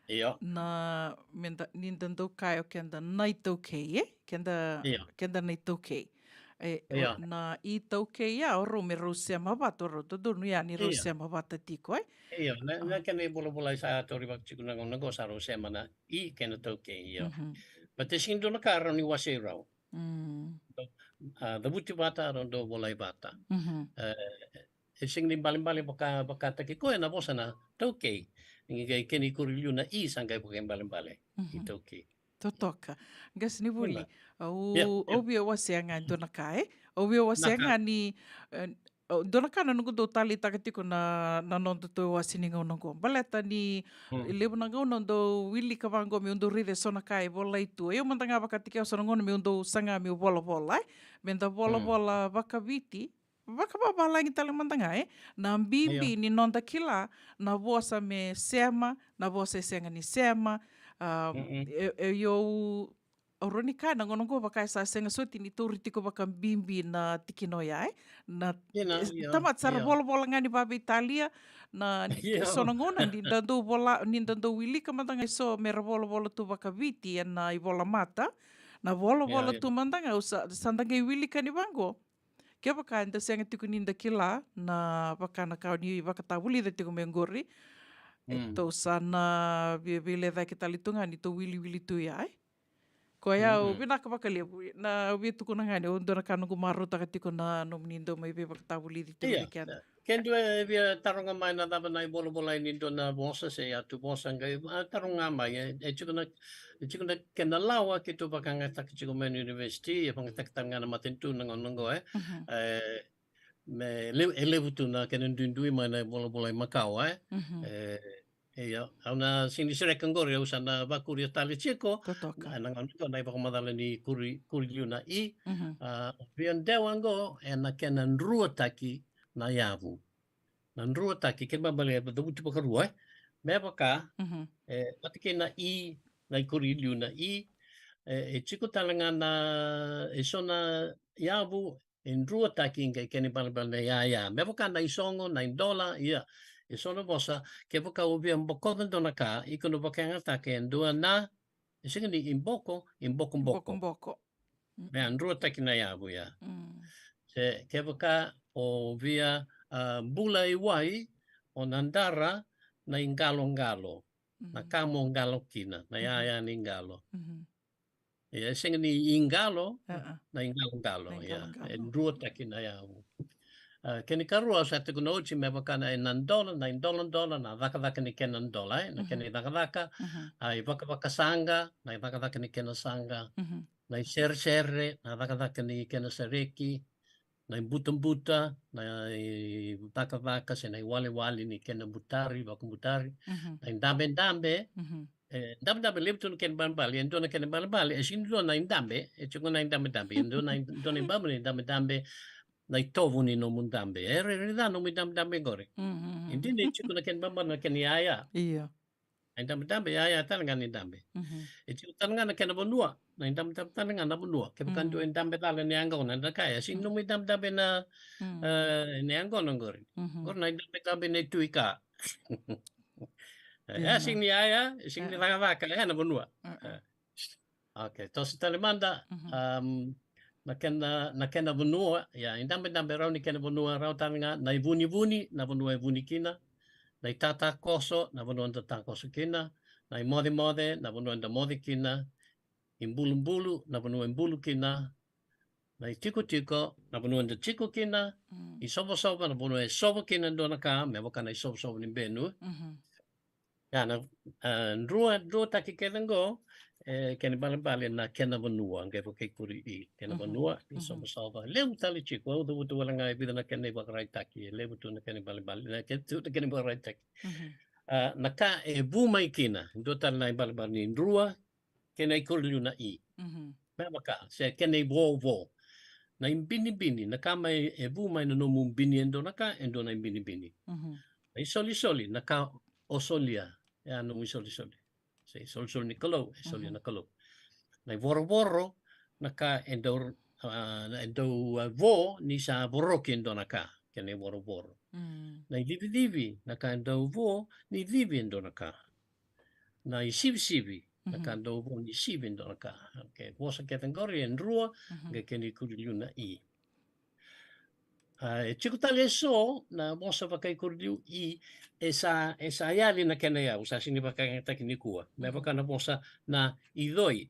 Io. na, meda, ni da dau kaya o keda na itaukei, e? Keda, Io. keda na itaukei. E, Io. o, na itaukei ya, o rau me rau sema vata, o rau dodonu ya ni rau Io. sema vata tiko, e? Io, na, na Ah. kena ivolavola sa tauri vata tiko na gauna qo sa rau sema na i kei na taukei, io. Mhm. But e sega ni dua na ka rau ni wasei rau. Mm. A, cavuti vata, rau dau volai vata. Mhm. E, e sega ni balebale vaka, vakataki koya na vosa na taukei. Ni qai kena ikuri liu na i sa qai vakaibalebale. Mhm. Itaukei. Totoka. Qasenivuli, Ila. au, Ia, ia. au via wasea ga e dua na ka, e? Au via wasea Na ka. ga ni, e, au, dua na ka na noqu dau taleitaka tiko na, na noda tou wase ni gauna qo. Baleta ni Mm. levu na gauna dau wilika vaqo meu dau raica e so na ka e volai tu. Io mada ga vakataki au so na gauna meu dau saga meu volavola, e? Meda Mm. volavola vakaviti, vakavavalagi tale mada ga, e? Na bibi Io. ni noda kila, na vosa me sema, na vosa e sega ni sema, a, Mm-mm. e, e, io, au rawa ni kaya na gauna qo vaka e sa sega soti ni tauri tiko vakabibi na tikina oya, e? Na, Io, na, e, io, tamata sa ra io. volavola ga ni vaveitalia, na, Io. so na gauna ni da dau vola, ni da dau wilika mada ga e so me ra volavola tu vakaviti ena ivolamata, na volavola Io, io. tu mada ga, au sa, sa da qai wilika ni vaqo. Kevaka eda sega tiko ni da kila na vaka na ka ni vakatavulica tiko mai qori, e Mm. tou sa na via veilecaki tale tu ga ni tou wiliwili tu ya, e? Koya au Mm-mm. vinaka vakalevu, na au via tukuna ga ni au dua na ka noqu marautaka tiko na nomuni dau mai veivakatavulici tiko Ia, vei keda. Ke dua e via taroga mai na cava na ivolavolai ni dua na vosa se yatu vosa qai, a, taroga mai, e, e tiko na, e tiko na kena lawa keitou vakayagataka tiko mai na university, e vakayagataka tale ga na matanitu na gauna qo, e. Mhm. E, me levu, e levu tu na kena duidui mai na ivolavolai makawa, e. Mhm. E, io, au na sega ni sereka qori, au sa na vakuria tale tiko. Totoka. Na, na gauna qo na ivakamacala ni kuri, kuri liu na i, Mhm. a, via dewa qo, ena kena druataki na yavu. Na druataki, kena ibalebale e cavuti vakarua, e. Me vaka, Mhm. e, vata kei na i, na ikuri liu na i, e, e tiko tale ga na, e so na yavu, e druataki qai kena ibalebale na yaya. Me vaka na isogo, na idola, ia. E so na vosa, kevaka o via bokoca dua na ka, iko na vakayagataka e dua na, e sega ni iboko, ibokoboko. Bokoboko. Mm. Me a druataki na yavu ya. Mm. Se kevaka o via, a, bula i wai, o na dara na iqaloqalo. Na Mm. ka mo qalo kina, na Mhm. yaya ni qalo. Mhm. Ia, e sega ni iqalo, A-a. na iqaloqalo, Na ia. E iqaloqalo. druataki na yavu. A, kena ikarua, sa tukuna oti me vaka na, e na dola, na idoladola, na cakacaka ni kena dola, e, na kena Mhm. icakacaka, Mhm. a, ivakavakasaqa, na icakacaka ni kena saqa, Mhm. na iseresere, na cakacaka ni kena sereki, na ibutabuta, na icakacaka se na iwalewale ni kena butari, vakabutari, Mhm. na idabedabe, Mhm. e, dabedabe levu tu na kena ibalebale, e dua na kena ibalebale, e sega ni dua na idabe, e tiko na idabedabe, e dua na, dua na ibalebale, idabedabe, na itovo ni nomu dabe. E rairai ca nomu idabedabe qori. Mhm, mhm. E dina e tiko na kena ibalebale na kena iyaya. Io. Na idabedabe, iyaya tale ga ni dabe. Mhm. E tiko tale ga na kena vanua, na idabedabe tale ga na vanua. Kevaka Mm. dua e dabe cala ni yaqona, na kaya, e sega ni Mm. nomu idabedabe na, Mm. e, ni yaqona qori. Mhm. Qori na idabedabe na itui ka. E, Dina. e sega ni iyaya, e sega ni E. cakacaka, e na vanua. E, e. E. Okay, toso tale mada, Mhm. um, na kena, na kena vanua, ia, idabedabe rawa ni kena vanua, rawa tale ga, na ivunivuni, na vanua e vuni kina, na itatakoso, na vanua da takoso kina, na imocemoce, na vanua da moce kina, ibulubulu, na vanua e bulu kina, na itikotiko, na vanua da tiko kina, Mm. isovasova, na vanua e sova kina e dua na ka, me vaka na isovasova ni benu. Mhm. Ia, na, a, drua, druataki kece qo, e, kena ibalebale na kena vanua, qai vakaikuri i, kena Mhm. vanua, Mhm. isovasova. Levu tale tiko, au cavuta wale ga e vica na kena ivakaraitaki, e levu tu na kena ibalebale, na kena tu na kena ivakaraitaki. Mhm. A, na ka e vu mai kina, dua tale na ibalebale ni drua, kena ikuri liu na i. Mhm. Me vaka, se kena ivovo. Na ibinibini, na ka mai e vu mai na nomu bini e dua na ka, e dua na ibinibini. Mhm. Na isolisoli, na ka o solia, e a nomu isolisoli. Se isolisoli ni Kalou, e solia na Kalou. Na ivorovoro, na ka e dau, ah, e dau, ah, vo ni sa voroki e dua na ka, kena ivorovoro. Mm. Na icivicivi, na ka e dau vo ni civi e dua na ka. Na isivisivi, na ka dau vo ni sivi e dua na ka. Okay, vosa kece qori e drua, qai kena ikuri liu na i. Ah, e tiko tale e so na vosa vakaikuri liu i, e sa, e sa yali na kena iyau, sa sega ni vakayagataki nikua. Me vaka na vosa na icoi.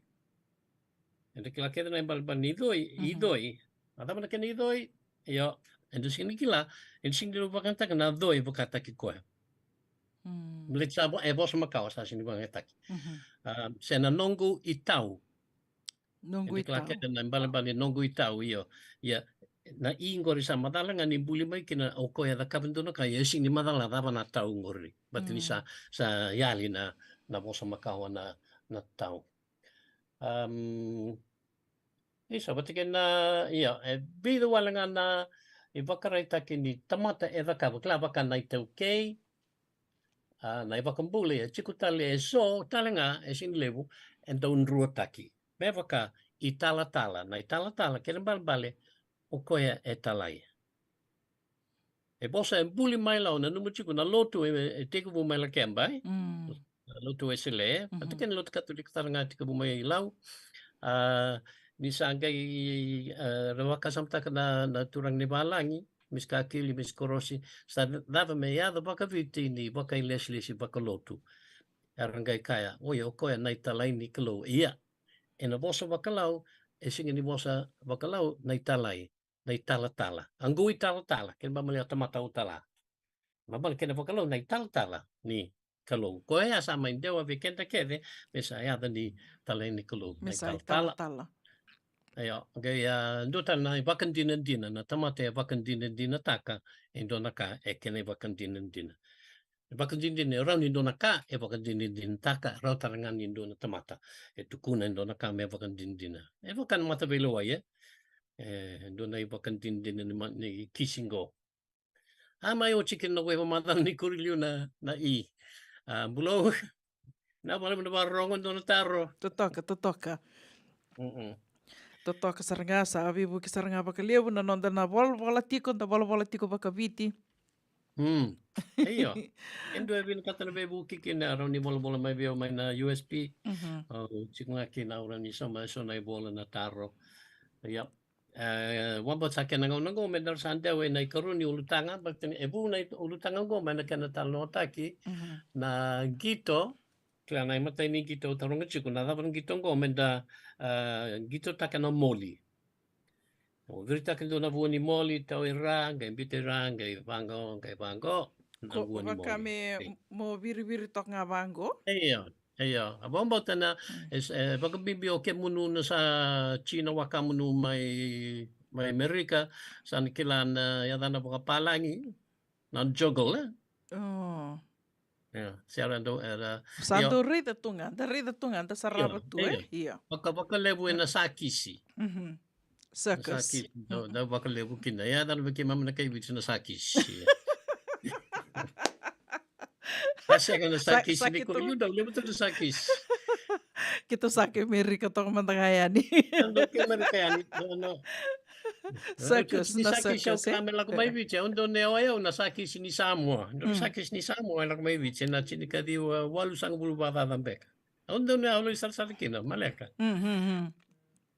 Eda kila kece na ibalebale ni icoi, icoi. A cava na kena icoi? Io, eda sega ni kila, eda sega ni vakayagataka na coi vakataki koya. Mm. Baleta sa vo-, e vosa makawa, sa sega ni vakayagataki. Mhm. Ah, se na noqu itau. Noqu itau. Eda kila kece na ibalebale noqu itau, io. Ia, na i qori sa macala ga ni buli mai kina o koya e cakava e dua na ka, ia e sega ni macala cava na tau qori. Baleta ni sa, sa yali na, na vosa makawa na, na tau. Am, isa, vata kei na, ia, e vica wale ga na ivakaraitaki ni tamata e cakava, kila, vaka na iTaukei, ah, na iVakabula, e tiko tale e so tale ga, e sega ni levu, e dau druataki. Me vaka italatala, na italatala, kena ibalebale, o koya e talai. E vosa e buli mai Lau, nanuma tiko na lotu e, e tekivu mai Lakeba, e? Mm. Na lotu Wesele, e? Mm. Vata kei na lotu Katolika tale ga tekivu mai Lau. Ah, ni sa qai, ah, ra vakasamataka na, na turaga ni valagi, Miss Kakili, Miss Korosi, sa cava me yaco vakaviti ni vakailesilesi vakalotu. Era qai kaya, oi, o koya na italai ni Kalou. Ia, ena vosa vakaLau, e sega ni vosa vakaLau na italai, na italatala. A qu italatala, kena ibalebale o tamata au tala. Baleta kena vakaLau na italatala ni Kalou. Koya sa mai dewa vei keda kece, me sa yaco ni talai ni Kalou. Me sa italatala. Io, qai, ah, dua tale na ivakadinadina, na tamata e vakadinadinataka e dua na ka, e kena ivakadinadina. E vakadinadina, e rawa ni dua na ka e vakadinadinataka, rawa tale ga ni dua na tamata e tukuna e dua na ka me vakadinadina. E vaka na mataveilewai, e? E dua na ivakadinadina ni ma-, ni kisi qo. A mai oti kina na waiva macala ni kuri liu na, na i. Ah, Bulou. Na vale na vakarorogo, dua na taro. Totoka, totoka. Mm-mm. Totoka sara ga, sa veivuke sara ga vakalevu na noda na volavola tiko, da volavola tiko vakaviti. Mm. Io. E dua e vinakata na veivuke kina, rawa ni volavola mai vei au mai na U S P. Mhm. Au tiko ga kina, au rawa ni sauma e so na ivola, na taro. Ia. E, vabauta sa kena gauna qo me da sa dewa ena ikarua ni ulutaga, baleta ni e vu na i-, ulutaga qo mai na kena talanoataki, mhm, na qito, kila na imatai ni qito au taroga tiko, na cava na qito qo me da, e, qitotaka na moli. O viritaka e dua na vua ni moli, tau i ra, qai biuta i ra, qai vaqo, qai vaqo, na vua ni moli. Ko vaka me mo viriviri toka ga vaqo. Io. Io, a vakabauta na, mm, e, e vakabibi o kemunu na sa tiko na wakamunu mai, mai Amerika, sa na kila na yacana vakapalagi, na juggle, e? Oh. Io, se era dau, era, sa dau raica tu ga, da raica tu ga, da sarava tu, e? Io. Vaka, vakalevu ena sakisi. Mhm. Circus. Sakisi, da, da vakalevu kina. Ia, da vei keimami na kai Viti na sakisi. A sega na sa-, sakisi ni ko, yu dau levu tu na sakisi. Keitou sa kai Merika toka mada ga yani. Dau kai Merika yani, no, no. Circus, na circus, e? Au kila me lako mai Viti, au dau ne o yau na sakisi ni Samoa. Dau sakisi ni Samoa e lako mai Viti, na tinikaciwa walusagavulu vakacaca beka. Au dau ne a lai sarasara kina, maleka. Mm, mm, mm.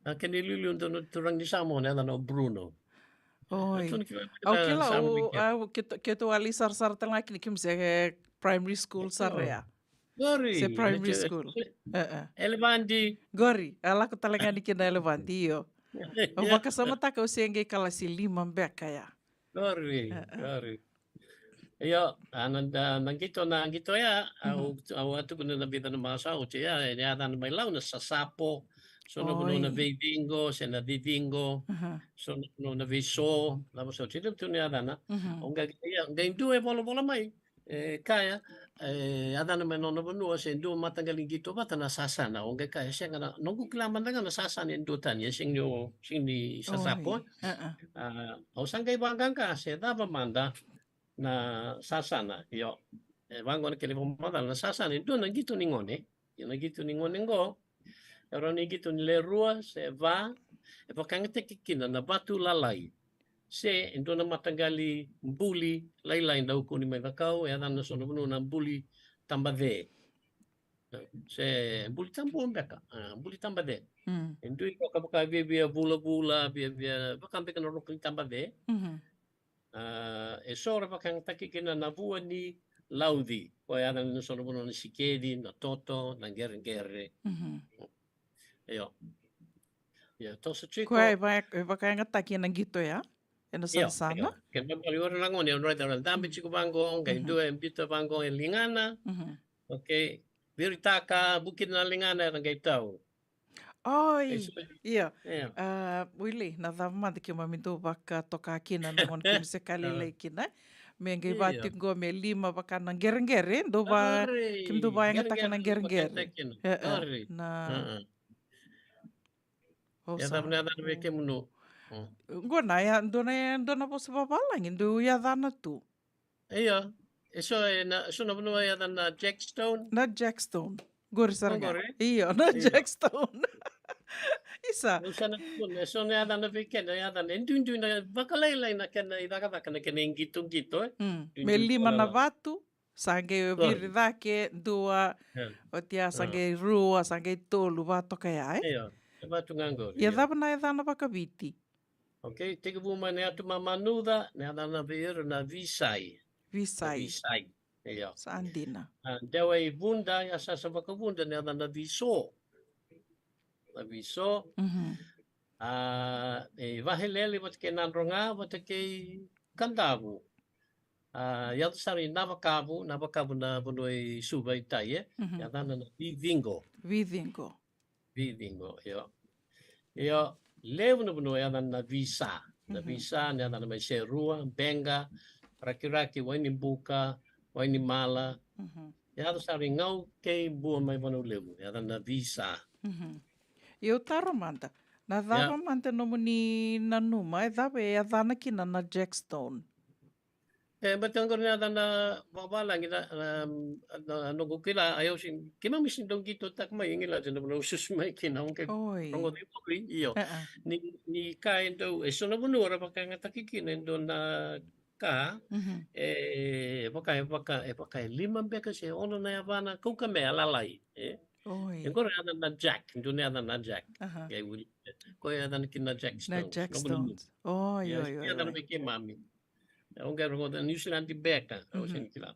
A kena iliuliu dua na turaga ni Samoa, na yacana o Bruno. Oi. Au kila, au, keitou, keitou a lai sarasara tale ga kina, keimami se primary school sara ya. Qori. Se primary school. E, e. Elevadi. Qori, a lako tale ga ni kina Elevadi, io. Au vakasamataka au se qai kalasi lima beka ya. Qori, qori. Io, a na, na, na qito, na qito ya, au, au a tukuna na vica na masu a oti ya, e yacana mai Lau na sasapo, so na vanua na veiciqo, se na ciciqo, so na vanua na veiso, na veiso, tini tu na yacana. Au qai, ia, qai dua e volavola mai. E kaya, e yacana mai nona vanua se dua mataqali qito vata na sasana. O qai kaya, sega, na noqu kila mada ga na sasana e dua tani, e sega ni o, sega ni sasapo. Oi. A, au sa qai vaqaqa se cava mada na sasana. Io. E vaqo na kena ivakamacala, na sasana e dua na qito ni gone. Io, na qito ni gone qo, e rawa ni qito ni le rua se va, e vakayagataki kina na vatu lalai. Se e dua na mataqali buli lailai da ukuni mai cakau, e yacana na so na vanua na buli tabace. Se buli tabua beka, a, buli tabace. Mm. E dui toka vaka viavia vulavula, viavia vaka beka na roka ni tabace. Mhm. A, e so ra vakayagataki kina na vua ni lauci. Ko e yacana na so na vanua na sikeci, na toto, na qereqere. Mhm. Io. Io, toso tiko. Koya e vaka, e vakayagataki ena qito ya? Ena sasana? Io, io. Kena ibalebale o ira na gone, au raica o ira dabe tiko vaqo, qai dua e biuta vaqo e ligana. Mhm. Okay. Viritaka, vukina na ligana, era qai tau. Oi, io. Io. A, Wili, na cava mada keimami dau vakatoka kina na gauna keimami se ka lailai kina? Me qai vati qo me lima vaka na qereqere, dau va, keimami dau vakayagataka na qereqere. E, e, na. E cava na yacana vei kemunu? Mm. Qo na ya, dua na, dua na vosa vavalagi dau yacana tu. Io. E so e na, so na vanua e yacana na jackstone. Na jackstone. Qori sara ga. Qori? Io, na jackstone. Isa. Au sa na tukuna, e so na yacana vei keda, yacana e duidui na vakalailai na kena icakacaka na kena iqitoqito, e. Mm. Me lima na vatu, sa qai viri cake, dua, oti ya sa qai rua, sa qai tolu, va toka ya, e? Io, e vatu ga qori. Ia cava na yacana vakaviti? Okay, tekivu mai na yatu mamanuca, na yacana vei ira na visai. Visai. Visai. Io. Sa dina. A, dewa i Vuda, ya sa sa vakavuda, na yacana viso. Na viso. Mhm. A, e Vahelele vata kei Nadroga vata kei Kadavu. A, yaco sara i Navakavu, Navakavu na vanua i Suva i tai, e. Mhm. Yacana na viciqo. Viciqo. Viciqo, io. Io, levu na vanua e yacana na visa. Na visa, na yacana mai Serua, Beqa, Rakiraki, Wainibuka, Wainimala. Mhm. Yaco sara i Gau kei Bua mai Vanua Levu, yacana na visa. Mhm. Io, taro mada. Na cava mada nomuni nanuma, e cava e yacana kina na jackstone? E, baleta qori na yacana vavalagi na, na, na noqu kila, a, au sega, keimami sega ni dau qitotaka mai e Igiladi na vanua au susu mai kina, au qai rogoca i muri, io. Ni, ni ka e dau, e so na vanua ra vakayagataki kina e dua na ka, e vaka, e vaka, e vaka e lima beka se ono na yavana kaukamea lalai, e. Oi. E qori yacana na jack, dua na yacana na jack. Qai wili. Ko yacana kina na jackstone. Na jackstones. Oi, oi, oi. Yacana vei keimami. Au qai rogoca New Zealand beka, au sega ni kila.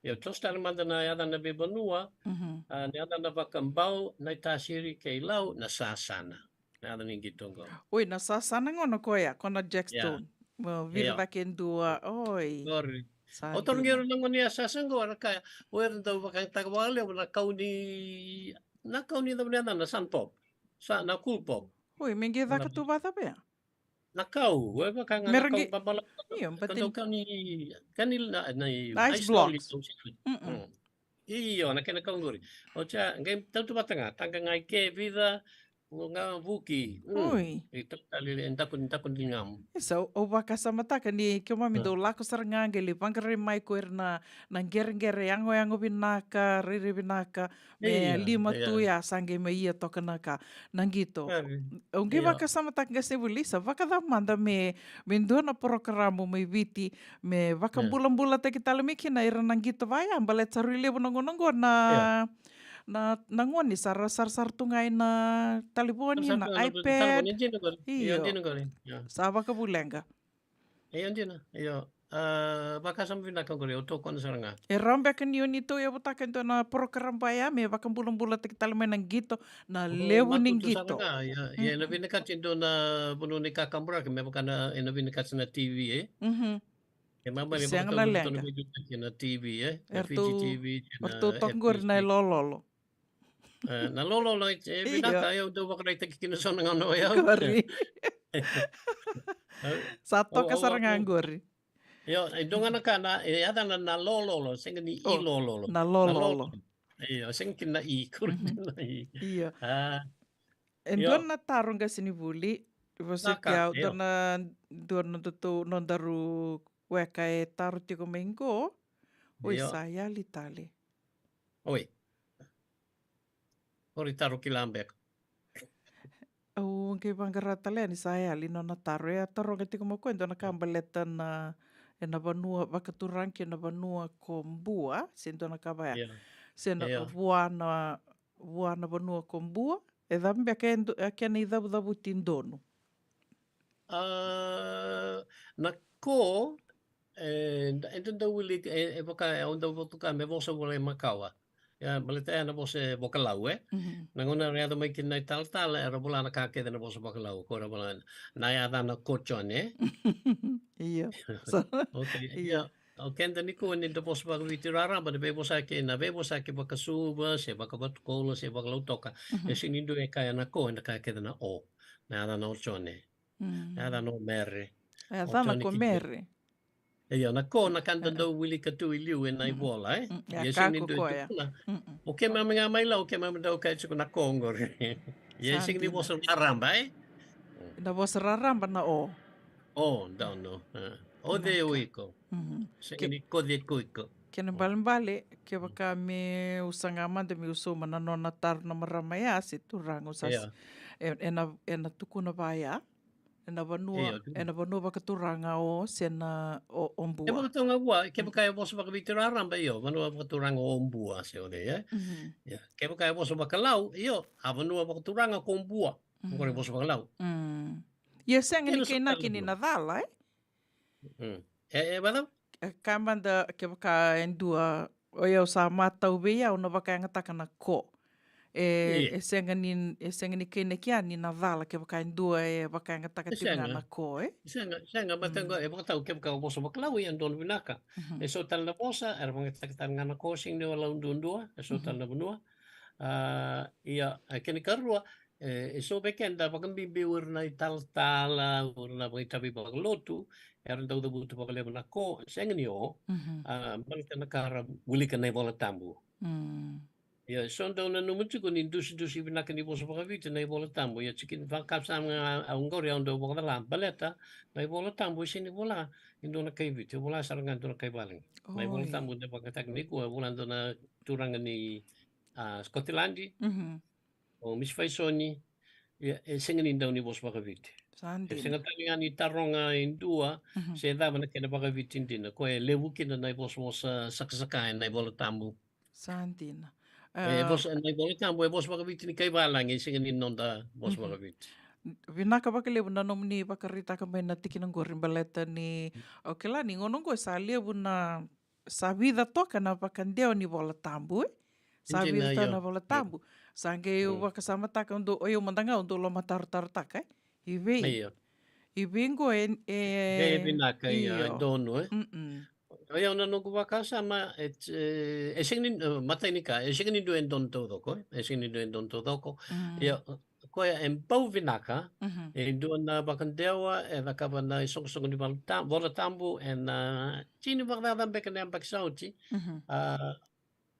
Io, toso tale mada na yacana veivanua, a, na yacana vakabau, na itasiri kei Lau, na sasana. Na yacana ni qito qo. Oi, na sasana gona koya, ko na jackstone. Mo viri cake dua, oi. Qori. Au tarogi ira na gone ni a sasa qo, era kaya, o ira dau vakayagataka vakalevu na kau ni, na kau ni cava na yacana, na sun pop. Sa, na cool pop. Oi, me qai caka tu vacava ya? Na kau, e vaka ga na kau babala. Io, ka dau kau ni, ka ni na, na ice blocks. Io, na kena kau qori. Oti ya, qai tautauvata ga, taqa ga i ke, vica, qo ga vuki. Oi. E tau tale e daku ni, daku ni ligamu. Isa, au vakasamataka ni keimami dau lako sara ga qai lai vaqarai mai ko ira na, na qereqere yagoyago vinaka, rairai vinaka. Me lima tu ya sa qai mai ia toka na ka, na qito. Au qai vakasamataka ga se vuli, sa vakacava mada me, me dua na porokaramu mai Viti me vakabulabulataki tale mai kina ira na qito vaya, baleta sa rui levu na gauna qo na, na, na gone sa ra sarasara tu ga ina talevoni, na iPad. Io. Sa vakavuleqa. Io, dina, io. A, vakasama vinaka qori, au tokona sara ga. E rawa beka ni o ni tauyavutaka e dua na porokaramu vaya me vakabulabulataki tale mai na qito, na levu ni qito. Ia, ena vinakati e dua na vanua ni kakaburaki me vaka na, ena vinakati na T V, e? E mamani vakatautaki na T V, e? Eratou toka qori na ilololo. E, na lololo e vinaka, au dau vakaraitaki kina so na gauna o yau. Qori. Sa toka sara ga qori. Io, e dua ga na ka na, e yacana na lololo, sega ni i lololo. Na lololo. Io, sega kina na i, kuri na i. Io. A, e dua na taro qase ni vuli, vosoti au, dua na, dua na datou, nodaru weka e taro tiko mai qo. Oi, sa yali tale. Oi. Ori taro kila beka. Au qai vaqara tale yani sa yali nona taro. E a taroga tiko mai koya e dua na ka baleta na, ena vanua vakaturaga kei na vanua ko Bua, se dua na ka vaya. Se na vua na, vua na vanua ko Bua. E cava beka e kena icavucavuti donu? A, na ko, e, eda dau wili, e, e vaka, e, au dau vatuka me vosa volai makawa. Ia, baleta ya na vosa e vakalau, e. Na gauna era yaco mai kina na italatala, era vola na ka kece na vosa vakalau, ko era vola na yacana ko Jone, e. Io. Okay, io. Ia, o keda nikua ni da vosa vakaviti raraba, na veivosaki, na veivosaki vakasuva, se vakavatukolo, se vakalautoka. E sega ni dua e kaya na ko, eda kaya kece na o. Na yacana o Jone. Na yacana o Mere. Na yacana ko Mere. Io, na ko na ka da dau wilika tu i liu ena ivola, e. Ia sega ni dua e tukuna. O keimami ga mai Lau, o keimami dau kaya tiko na ko qori. Ia sega ni vosa raraba, e. Na vosa raraba na o. O, donu. O cei o iko? Sega ni ko cei ko iko. Kena balebale, kevaka meu saga mada meu sauma na nona taro na marama ya, se turaga, au sa, e, ena, ena tukuna vaya. Ena vanua, ena vanua vakaturaga o, se na o, o Bua. E vakatau ga vua, kevaka e vosa vakaviti raraba, io, vanua vakaturaga o Bua, se o cei, e. Ia, kevaka e vosa vakalau, io, a vanua vakaturaga ko Bua. Qori e vosa vakalau. Ia sega ni kainaki ni na cala, e? E, e vacava? E, ka mada kevaka e dua, o yau sa matau vei au na vakayagataka na ko. E, e sega ni, e sega ni kainaki yani na cala kevaka e dua e vakayagataka tiko ga na ko, e? Sega, sega, baleta qo, e vakatau kevaka o vosa vakalau, ia donu vinaka. E so tale na vosa, era vakayagataka tale ga na ko, sega ni o lau duadua, e so tale na vanua. A, ia, e kena ikarua, e, e so vei keda vakabibi o ira na italatala, o ira na vakaitavi vakalotu, era dau cavuta vakalevu na ko, sega ni o, a, baleta na ka ra wilika na iVola Tabu. Ia, e so dau nanuma tiko ni dusidusi vinaka ni vosa vakaviti na iVola Tabu, ia tiki ni vakasama ga au qori au dau vakacala, baleta na iVola Tabu e sega ni vola e dua na kai Viti, e vola sara ga e dua na kai valagi. Na iVola Tabu e vakayagataki nikua, e vola e dua na turaga ni, a, Sikotiladi, o Misi Faisoni, ia, e sega ni dau ni vosa vakaviti. E sega tale ga ni taroga e dua se cava na kena vakaviti dina. Koya e levu kina na ivosavosa sakasaka ena iVola Tabu. Sa dina. E vosa, na iVola Tabu e vosa vakaviti ni kai valagi, e sega ni noda vosa vakaviti. Vinaka vakalevu na nomuni vakaraitaka mai na tikina qori baleta ni, au kila ni gauna qo sa levu na sa vica toka na vakadewa ni Vola Tabu, e? Sa vica toka na Vola Tabu. Sa qai au vakasamataka, au dau, o yau mada ga au dau lomatarotarotaka, e? I vei? I vei qo e, e vinaka, ia, e donu, e? O yau na noqu vakasama, e, e sega ni, e, matai ni ka, e sega ni dua e donu taucoko, e? E sega ni dua e donu taucoko. Ia, koya e bau vinaka, e dua na vakadewa e cakava na isoqosoqo ni Vola Tabu ena tini vakacaca beka na yabaki sa oti. A,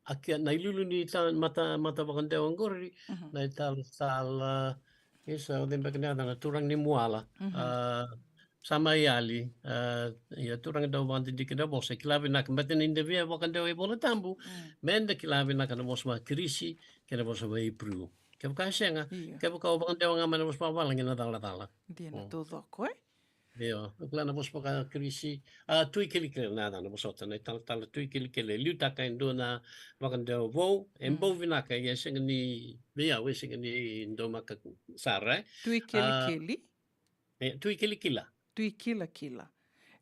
a kena iliuliu ni ta, mata, mata vakadewa qori, na italatala, isa, o cei beka na yacana, turaga ni Muala, a, sa mai yali, a, ia, turaga dau vakadidike na vosa, e kila vinaka, baleta ni da via vakadewa iVola Tabu, me da kila vinaka na vosa vaKirisi kei na vosa vaIperiu. Kevaka e sega, kevaka o vakadewa ga mai na vosa vavalagi na calacala. Dina taucoko, e? Io, o kila na vosa vakaKirisi, a, Tui Kelekele, na, na, na vosota, na italatala Tui Kelekele, e liutaka e dua na vakadewa vou, e bau vinaka, e sega ni, vei au, e sega ni daumaka sara, e? Tui Kelekele? E, Tui Kilikila. Tui Kilakila.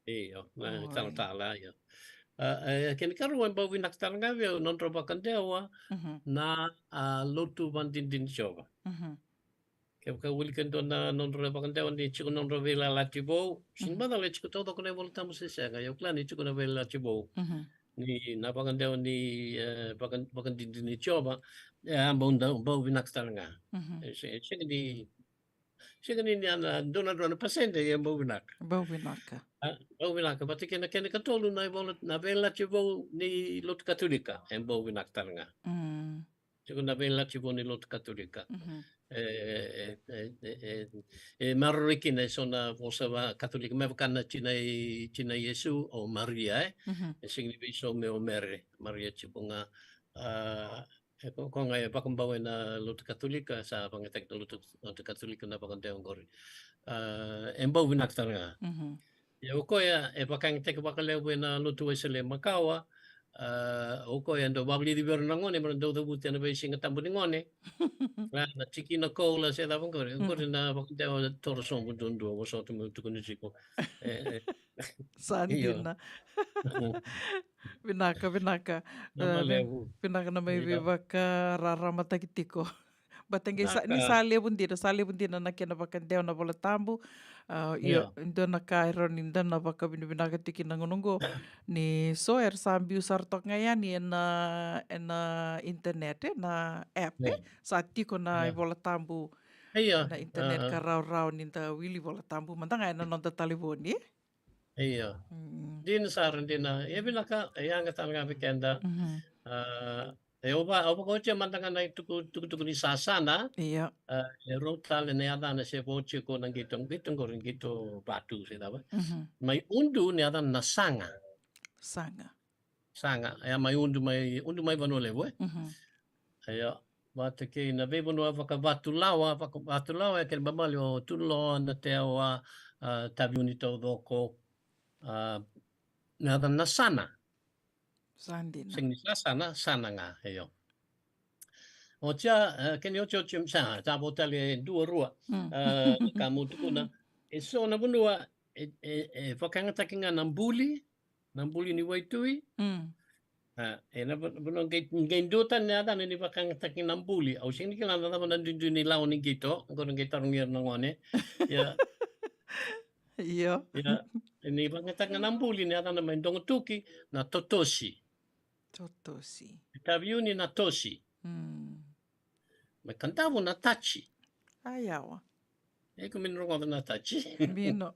Io, na italatala, io. A, e, kena ikarua e bau vinaka tale ga vei au, nodra vakadewa na, a, lotu vakadinadina ni Jiova. Kevaka wilika e dua na nodra vakadewa ni tiko nodra veiyalayalati vou, sega ni macala e tiko taucoko na iVola Tabu se sega, ia au kila ni tiko na veiyalayalati vou. Ni na vakadewa ni, e, vaka, vakadinadina ni Jiova, e a bau da, bau vinaka tale ga. E se, e sega ni Sega ni ni ana dua na drau na pasede e bau vinaka. Bau vinaka. A, bau vinaka. Vata kei na kena ikatolu na ivola, na veiyalayalati vou ni lotu Katolika e bau vinaka tale ga. Mm. Tiko na veiyalayalati vou ni lotu Katolika. Mhm. E, e, e, e, e, e maroroi kina e so na vosa va Katolika me vaka na tina i, tina i Iesu o Maria, e. Mhm. E sega ni vei so me o Mere, Maria tiko ga, a, e ko, ko ga e vakabau ena lotu Katolika, sa vakayagataki na lotu, lotu Katolika na vakadewa oqori. A, e bau vinaka tale ga. Mhm. Ia o koya e vakayagataki vakalevu ena lotu Wesele makawa, a, o koya e dau vakavulici vei ira na gone, me ra dau cavuti ena veisiga tabu ni gone. A, na tikina koula se cava oqori, oqori na vakadewa toro sobu duadua, vosota meu tukuna tiko. E, e. Sa dina. Vinaka, vinaka. Na, e, vin-, malevu. Vinaka na mai, ia, veivakararamataki tiko. Bata qai sa, ni, vinaka, sa levu dina, sa levu dina na kena vakadewa na Vola Tabu. A, io, ia, e dua na ka e rawa ni da na vakavinavinaka tiko na gauna oqo. Ni so era sa biu sara toka ga yani ena, ena internet, e, na app, e. Ia. Sa tiko na, ia, iVola Tabu. Ia. Na internet, a, ka rawarawa ni da wili Vola Tabu mada ga ena noda talevoni. Io. Mm. Dina sara, dina. E vinaka, e yaga tale ga vei keda. Mhm. A, e, au va, au vakaotia mada ga na ituku, tukutuku ni sasana. Io. A, e rua tale na yacana se vakaotia ko na qito, qito qori, qito vatu se cava. Mhm. Mai Udu na yacana na Saga. Saga. Saga, e, mai Udu mai, Udu mai Vanua Levu, e? Mhm. Io, vata kei na veivanua vaka Vatulawa, vaka Vatulawa e kena ibalebale o Tuloa, Natewa, a, Taveuni taucoko, a, na yacana na Sana. Sa dina. Sega ni Sasana, Sana ga, io. Otia, e, kena iotioti, sa, sa vo tale e dua, rua. Mm. A, ka meu tukuna. E so na vanua, e, e, e vakayagataki ga na buli, na buli ni waitui. Mm. A, e na va-, vanua qai, qai dua tani na yacana ni vakayagataki na buli. Au sega ni kila na cava na duidui ni lawa ni qito, oqori qai tarogi ira na gone. Ia. Io. Ia, ni vakayagataki na buli na yacana mai Dogotuki, na Totosi. Totosi. Taveuni na Tosi. Mm. Mai Kadavu na Tati. A, yawa. E, ko mino rogoca na Tati. Mino.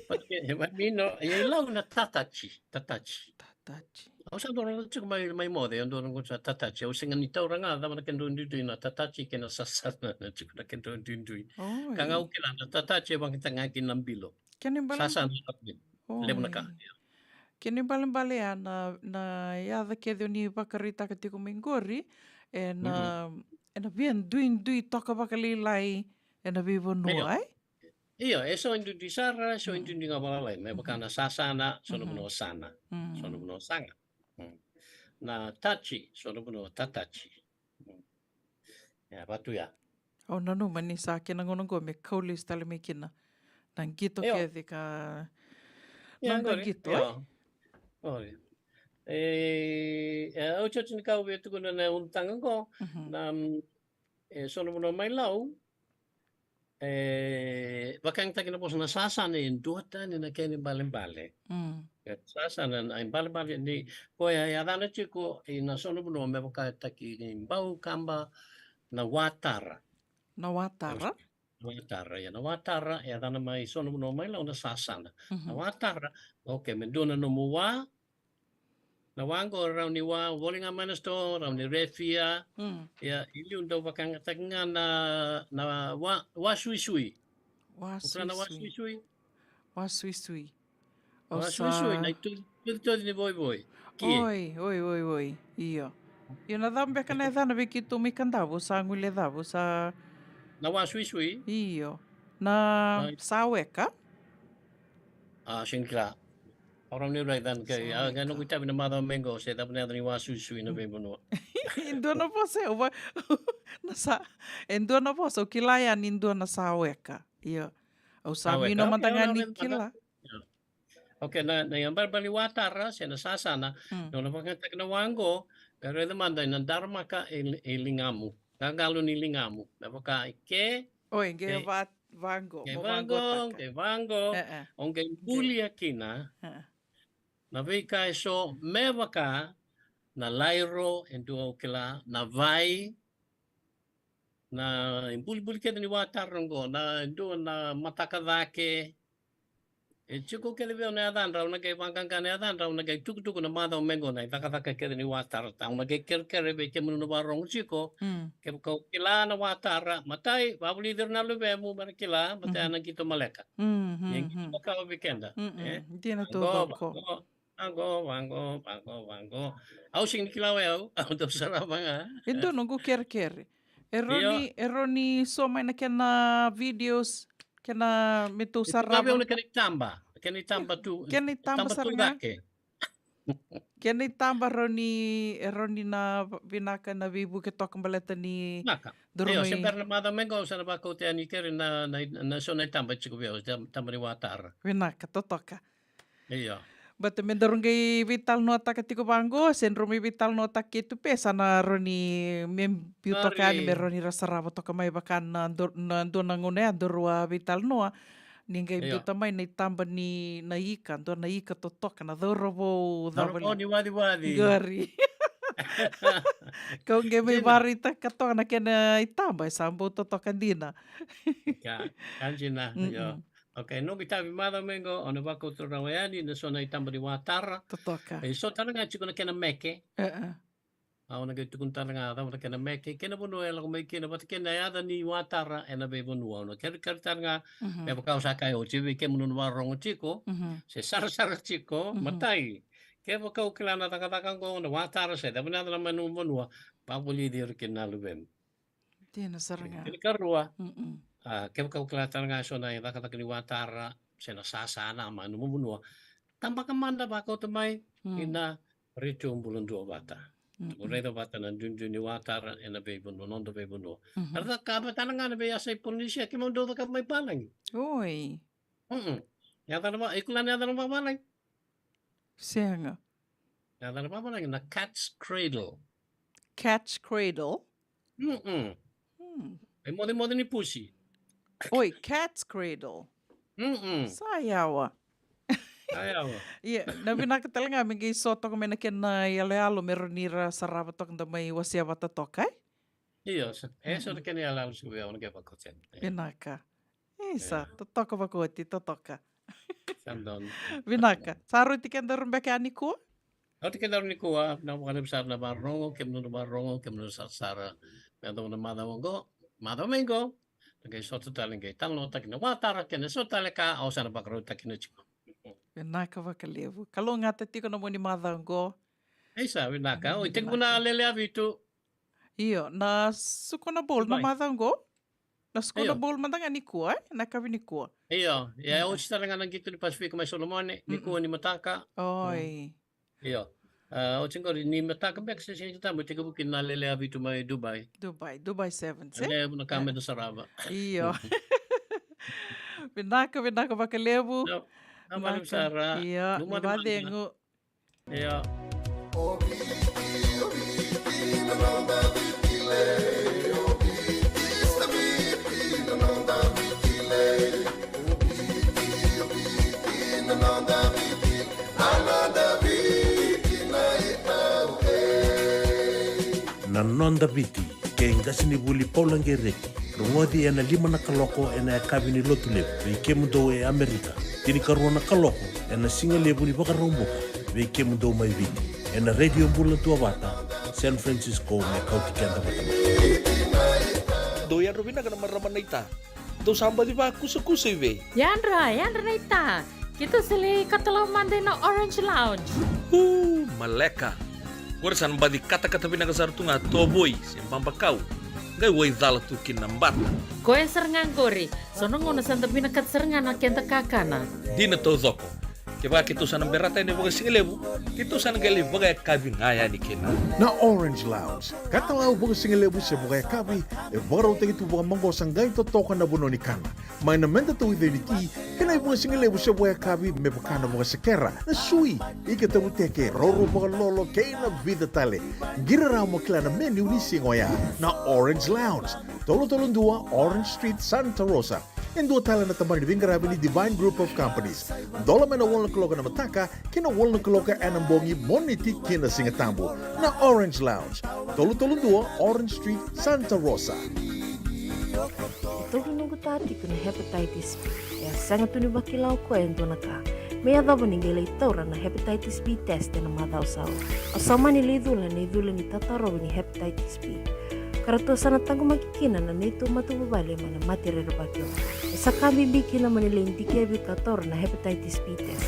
But ke, e, but mino, e, i Lau na Tatati, Tatati. Tatati. Au sa dau rogoca tiko mai, mai Moce, au dau rogoca na Tatati. Au sega ni taura ga cava na kedrau duidui na Tatati kei na Sasana, na tiko na kedrau duidui. Oi. Ka ga au kila na Tatati e vakayagataki ga kina na bilo. Kena ibale-, Sasana, oi, levu na ka. Kena ibalebale ya na, na yaca kece o ni vakaraitaka tiko mai qori, e na, mm-mm, e na via duidui toka vakalailai e na veivanua, io, e? Io, e so e duidui sara, so e, mm, duidui ga vakalailai. Me vaka, mhm, na Sasana, so na, mhm, vanua Sana. Mm. So na vanua Saga. Mm. Na Tati, so na vanua Tatati. Mm. Ia, vatu ya. Au nanuma ni sa kena gauna qo me kau lesu tale mai kina na qito, io, kece ka, io, noda qori, qito, io, e? Qori. E, e, au tiotio ni kau via tukuna na ulutaga qo, mhm, na, mm, e so na vanua mai Lau, e, vakayagataki na vosa na Sasana e dua tani na kena ibalebale. Mm. E, Sasana na ibalebale ni, koya e yacana tiko i na so na vanua me vakataki ni bau kaba na Watara. Na Watara? Na Watara, ia na Watara, e yacana mai so na vanua mai Lau na Sasana. Mhm. Na Watara, okay, me dua na nomu wa, na wa qo rawa ni wa, voli ga mai na sitoa, rawa ni refia. Mm. Ia, i liu dau vakayagataki ga na, na wa, wa suisui. Wa suisui. Wa suisui. Wa suisui. Au sa, wa suisui, na itucituci ni voivoi. Kie. Oi, oi, oi, oi. Io. Io, na cava beka na yacana vei keitou mai Kadavu, sa guilecava, sa. Na wa suisui? Io. Na, oi, sa weka? A, sega ni kila. Au rawa ni raica na kai, sa weka, a, qai noqu itavi na macawa mai qo, se cava na yaca ni wa suisui na veivanua. E dua na vosa, au va-, na sa, e dua na vosa, au kila yani e dua na sa weka. Io. Au sa, sa weka, mino mada ga ni kila. Io. Okay, na, na ibalebale ni Watara, se na Sasana, mm, nona vakayagataki na wa qo, qai raica mada ena daramaka e, e ligamu. Qaqalo ni ligamu. Me vaka i ke, oi, qai, e, va-, vaqo, qai mo vaqo, vaqotaka, qai vaqo, e, e, o qai, qai bulia kina. E. Na veika e so, me vaka na lairo, e dua au kila, na vai, na ibulibuli kece ni watara oqo, na dua na mataka cake. E tiko kece vei au na yacadra, au na qai vaqaqa na yacadra, au na qai tukutuku na macawa mai qo na icakacaka kece ni watara. Au na qai kerekere vei kemuni na vakarorogo tiko. Mm. Kevaka o kila na watara, matai, vavulici ira na luvemu me ra kila, matai, mm-hmm, na qito maleka. Mm-hmm. Ia qito makawa vei keda. Mm-mm. E? Dina. Vaqo, taucoko. Vaqo, vaqo, vaqo, vaqo, vaqo. Au sega ni kila o yau, au dau sarava ga. E dua noqu kerekere. E rawa ni, io, e rawa ni so mai na kena videos, kena me tou sarava. Io, na kena itaba, kena itaba tu, kena itaba, itaba sara tu ga. Cake. Kena itaba rawa ni, e rawa ni na vinaka na veivuke toka baleta ni. Vinaka. Io, se bera na macawa mai qo, au sa na vakauta yani keri na, na, na so na itaba e tiko vei au, itaba ni watara. Vinaka, totoka. Io. Baleta me daru qai veitalanoataka tiko vaqo, se drau mai veitalanoataka keitou, pe sa na rawa ni me biu toka yani me rawa ni ra sarava toka mai vaka na dua, na dua na gauna ya daru a veitalanoa. Ni qai, io, biuta mai na itaba ni na ika, dua na ika totoka, na cauravou, cauravou cavali ni waciwaci. Qori. Kau qai mai vakaraitaka toka na kena itaba, e sa bau totoka dina. Ka, ka dina, io. Mm-mm. Okay, noqu itavi macawa mai qo, au na vakauta rawa yani na so na itaba ni watara. Totoka. E so tale ga tiko na kena meke. E, e. Au na qai tukuna tale ga cava na kena meke, kei na vanua e lako mai kina, vata kei na yaca ni watara ena veivanua. Au na kerekere tale ga, mhm, me vaka au sa kaya oti vei kemuni na vakarorogo tiko, mhm, se sarasara tiko, mhm, matai. Kevaka o kila na cakacaka oqo, na watara se cava na yaca na mai nomu vanua, vavulici ira kina na luvemu. Dina sara ga. Kena ikarua. Mm-mm. A, kevaka o kila tale ga so na icakacaka ni watara, se na sasa na mai nomu vanua, tabaka mada, vakauta mai, mm, ina retio Bula Duavata. Mm-mm. Raica vata na duidui ni watara ena veivanua, noda veivanua. Mhm. Era cakava tale ga na veiyasa i Polinisia, keimami dau cakava mai Palagi. Oi. Mm-mm. Yaca na va-, o kila na yaca na vavalagi? Sega. Yaca na vavalagi na Cat's Cradle. Cat's Cradle? Mm-mm. Hmm. E mocemoce ni pusi. Oi, Cat's Cradle. Mm-mm. Sa yawa. Sa yawa. Ia, na vinaka tale ga me qai so toka mai na kena iyaloyalo me rawa ni ra sarava toka, da mai wasea vata toka, e? Io, sa, e so na kena iyaloyalo sa vei au na qai vakauta. Vinaka. Isa, io, totoka vakaoti, totoka. Sa donu. Vinaka. Sa rauti kedaru beka nikua? Rauti kedaru nikua, na vakalevu sara na vakarorogo, kemudou na vakarorogo, kemudou na sarasara. Me yacova na macawa oqo, macawa mai qo. Na qai sota tale, qai talanoataki na watara kei na so tale ka, au sa na vakarautaki na tiko. Vinaka vakalevu. Kalougata tiko na moni macawa oqo. Isa, vinaka. Oi, tekivu na lele a vitu. Io, na Sukuna Bowl na macawa oqo. Na Sukuna Bowl mada ga nikua, e? Na yakavi nikua. Io, ia, oti tale ga na qito ni Pasifika mai Solomone, nikua ni mataka. Oi. Io. A, oti qori ni mataka beka se Siga Tabu, tekivu kina na lele a vitu mai Dubai. Dubai, Dubai Sevens, e? Levu na ka me da sarava. Io. Vinaka, vinaka vakalevu. Io. Vinaka vakalevu sara. Io, ni vakacegu. Io. Na Noda Viti, kei qasenivuli Paula Qereti. Rogoci ena lima na kaloko ena yakavi ni Lotulevu vei kemudou e Amerika. Tinikarua na kaloko ena sigalevu ni Vakaraubuka vei kemudou mai Viti, ena Radio Bula Duavata, San Francisco, me kauti keda vata mai. Dou yadra vinaka na marama naita. Dou sa baci vakusakusa i vei? Yadra, yadra naita. Keitou sa lai katalau mada ina Orange Lounge. U, maleka. Qori sa na baci katakata vinaka sara tu ga tovoi se babakau, qai waicala tu kina na bata. Koya sara ga qori, so na gauna sa da vinakata sara ga na keda kakana. Dina taucoko. Kevaka keitou sa na berata yani vakasigalevu, keitou sa na qai lai vakayakavi ga yani kina. Na Orange Lounge, katalau vakasigalevu se vakayakavi, e vakarautaki tu vakamaqosa, qai totoka na vanua ni kana. Mai na meda tauica ni ti, kei na ivakasigalevu se vakayakavi me vaka na vakasekera, na sui, ika tavuteke, roro vakalolo, kei na vica tale. Qiri rawa mo kila na menu ni siga oya. Na Orange Lounge, tolu tolu dua Orange Street, Santa Rosa. E dua tale na tabana ni veiqaravi ni Divine Group of Companies. Dola mai na walu na kaloko ena mataka ki na walu na kaloko ena bogi, Moniti ki na Siga Tabu. Na Orange Lounge, tolu tolu dua Orange Street, Santa Rosa. Tauvinoqu ta tiko na hepatitis B. E a sega tu ni vakila o koya e dua na ka. Me yacova ni qai lai taura na hepatitis B test ena macawa sa oti. O sa mani lai cula na icula ni tatarovi ni hepatitis B. Ka ratou sa na taqomaki kina na neitou matavuvale mai na mate rerevaki oqo. E sa ka bibi kina mo ni lai dikevi ka taura na hepatitis B test.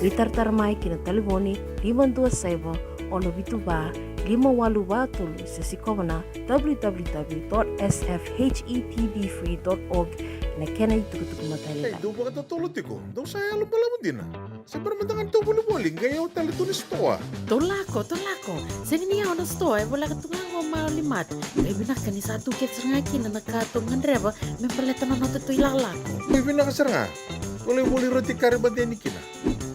Veitaratara mai ki na talevoni lima dua saiva, ono vitu va, lima walu va tolu se sikova na w w w dot s f h e t b free dot org ena kena itukutuku matailalai. Ei, dou vakatotolo tiko, dou sa yalo balavu dina. Se bera mada ga ni tou volivoli, qai yawa tale tu na sitoa. Tou lako, tou lako. Sega ni yawa na sitoa, e voleka tu ga qo Maoli Mart. Qai vinaka ni sa tu kece sara ga kina na ka tou gadreva me baleta na noda tou ilakolako. Qai vinaka sara ga. Ko lai voli roti kare badeni kina.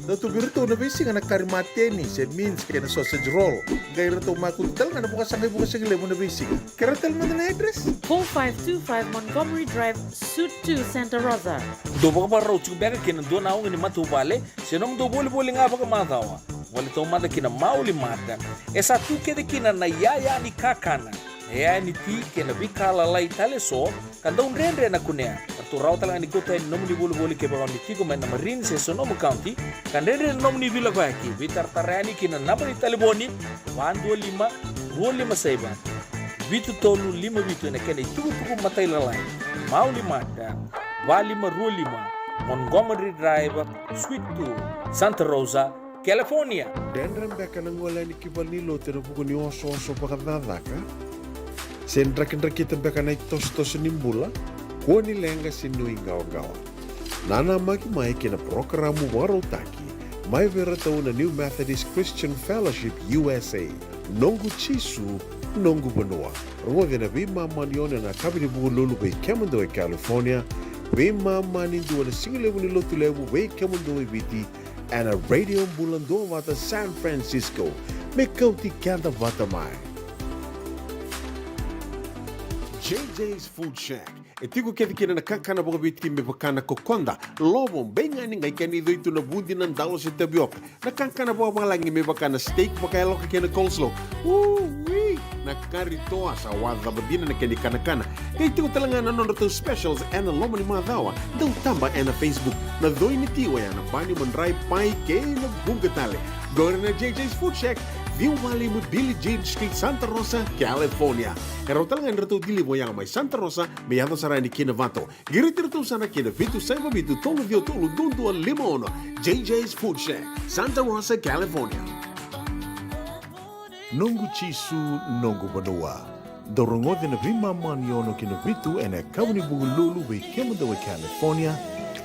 Dau tu vei iratou na veisiga na kari mateni, se mince kei na sausage roll. Qai iratou makutu tale ga na vokasaqa i Vukasagilevu na veisiga. Kerea tale mada na address? Four five two five Montgomery Drive, Suite two, Santa Rosa. Dou vakavakarau tiko beka kei na dua na auga ni matavuvale, se nomudou volivoli ga vakamacawa. Voli taumada ki na Maoli Mart. E sa tu kece kina na iyaya ni kakana, na iyaya ni ti kei na veika lalai tale eso, ka dau dredre na kunea. Ratou rawa tale ga ni kauta yani nomuni volivoli kevaka o ni tiko mai na Marin se Sonoma County, ka dredre na nomuni veilakoyaki. Veitaratara yani ki na naba ni talevoni, va dua lima, rua lima saiva, vitu tolu lima vitu ena kena itukutuku matailalai. Maoli Mart, va lima rua lima, Montgomery Drive, Suite two, Santa Rosa, California. Dredre beka na gole yani ki valenilotu ena vuku ni osooso vakacakacaka? Se drakidrakita beka na itosotoso ni bula? Kua ni leqa se nuiqawaqawa. Nanamaki mai ki na parokaramu vakarautaki mai vei iratou na New Methodist Christian Fellowship U S A. Noqu Jisu, noqu vanua. Rogoci ena veimama ni ono ena yakavi ni Vukelulu vei kemudou e California, veimama ni dua ena sigalevu ni Lotulevu vei kemudou e Viti, ena Radio Bula Duavata San Francisco. Me kauti keda vata mai. J J's Food Shack. E tiko kece kina na kakana vakaviti me vaka na kokoda, lovo, beigani, qai kena icoi tu na vudi, na dalo se tavioka. Na kakana vakavalagi me vaka na steak vakayaloka kei na coleslaw. Ui! Na kari toa, sa wawa dina na kena ikanakana. Qai tiko tale ga na nodratou specials ena loma ni macawa. Dau taba ena Facebook. Na coi ni ti oya na bani, madrai, pai kei na vuqa tale. Qori na J J's Food Shack, ciwa walu lima Billie Jean Street, Santa Rosa, California. E rawa tale ga ni ratou deliver oya mai Santa Rosa me yaco sara yani ki Novato. Qiriti iratou sara ki na vitu saiva vitu tolu ciwa tolu dua dua lima ono. J J's Food Shack, Santa Rosa, California. Noqu Jisu, noqu vanua. Dou rogoci ena veimama ni ono ki na vitu ena yakavi ni Vukelulu vei kemudou e California,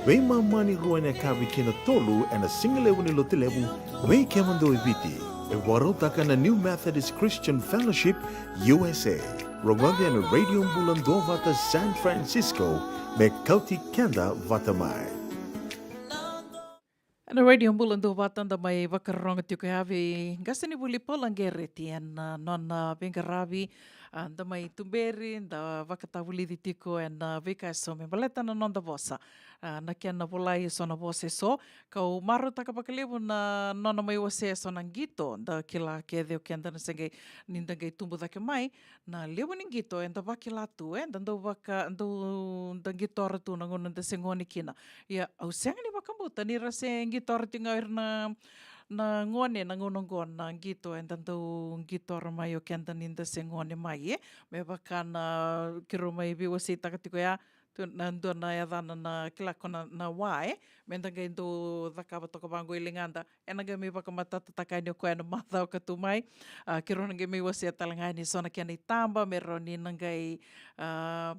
veimama ni rua ena yakavi ki na tolu ena sigalevu ni Lotulevu vei kemudou e Viti. E vakarautaka na New Methodist Christian Fellowship U S A. Rogoci ena Radio Bula Duavata San Francisco, me kauti keda vata mai. Ena Radio Bula Duavata da mai vakarorogo tiko ya vei qasenivuli Paula Qereti ena nona veiqaravi, a, da mai tuberi, da vakatavulici tiko ena veika eso me baleta na noda vosa. A, na kena volai eso na vosa eso, kau marautaka vakalevu na nona mai wasea eso na qito, da kila kece o keda na se qai, ni da qai tubu cake mai, na levu ni qito eda vakila tu, eda dau vaka, dau, da qitora tu na gauna da se gone kina. Ia, au sega ni vakabauta ni ra se qitora tiko ga o ira na, na gone na gauna oqo na qito eda dau qitora mai o keda ni da se gone mai, e. Me vaka na keirau mai veiwaseitaka tiko ya, tu na dua na yacana na kila ko na, na wa, e. Me da qai dau cakava toka vaqo i ligada. Ena qai mai vakamatatataka yani o koya ena macawa ka tu mai. A, keirau na qai mai wasea tale ga yani so na kena itaba, me rawa ni na qai, a,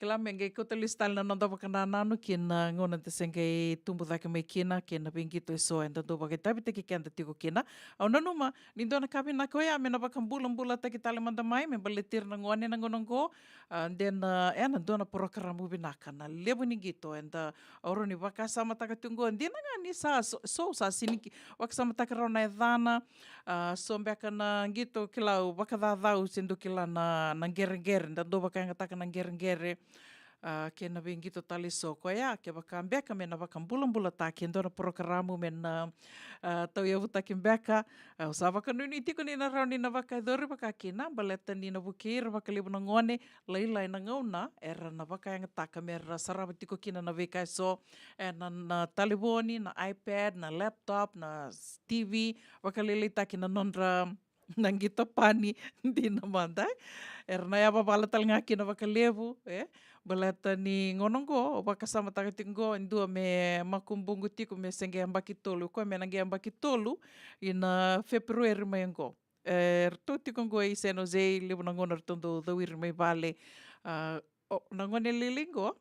kila me qai kauta lesu tale na noda vakanananu ki na gauna da se qai tubu cake mai kina, kei na veiqito eso eda dau vakaitavitaki keda tiko kina. Au nanuma ni dua na ka vinaka oya me na vakabulabulataki tale mada mai, me baleti ira na gone na gauna oqo, a, de na, ena dua na porokaramu vinaka na levu ni qito eda, au rawa ni vakasamataka tiko oqo, dina ga ni sa so, so sa siniki, vakasamataka rawa na yacana, a, so beka na qito kila au vakacacau se dau kila na, na qereqere, da dau vakayagataka na qereqere. a, kei na veiqito tale eso. Koya, kevaka beka me na vakabulabulataki e dua na porokaramu me na, a, tauyavutaki beka, a, au sa vakanuinui tiko ni na rawa ni na vakayacori vaka kina, baleta ni na vukei ira vakalevu na gone, lailai na gauna era na vakayagataka me ra sarava tiko kina na veika eso, e na, na talevoni, na iPad, na laptop, na s-, T V, vakalailaitaki na nodra na qito pani dina mada, e. Era na yavavala tale ga kina vakalevu, e. Baleta ni gauna oqo, au vakasamataka tiko oqo, e dua me makubuqu tiko me se qai yabaki tolu, o koya me na qai yabaki tolu, ina February mai oqo. E, ratou tiko oqo i San Jose, levu na gauna ratou dau cawiri mai vale. A, o, na gone lailai oqo,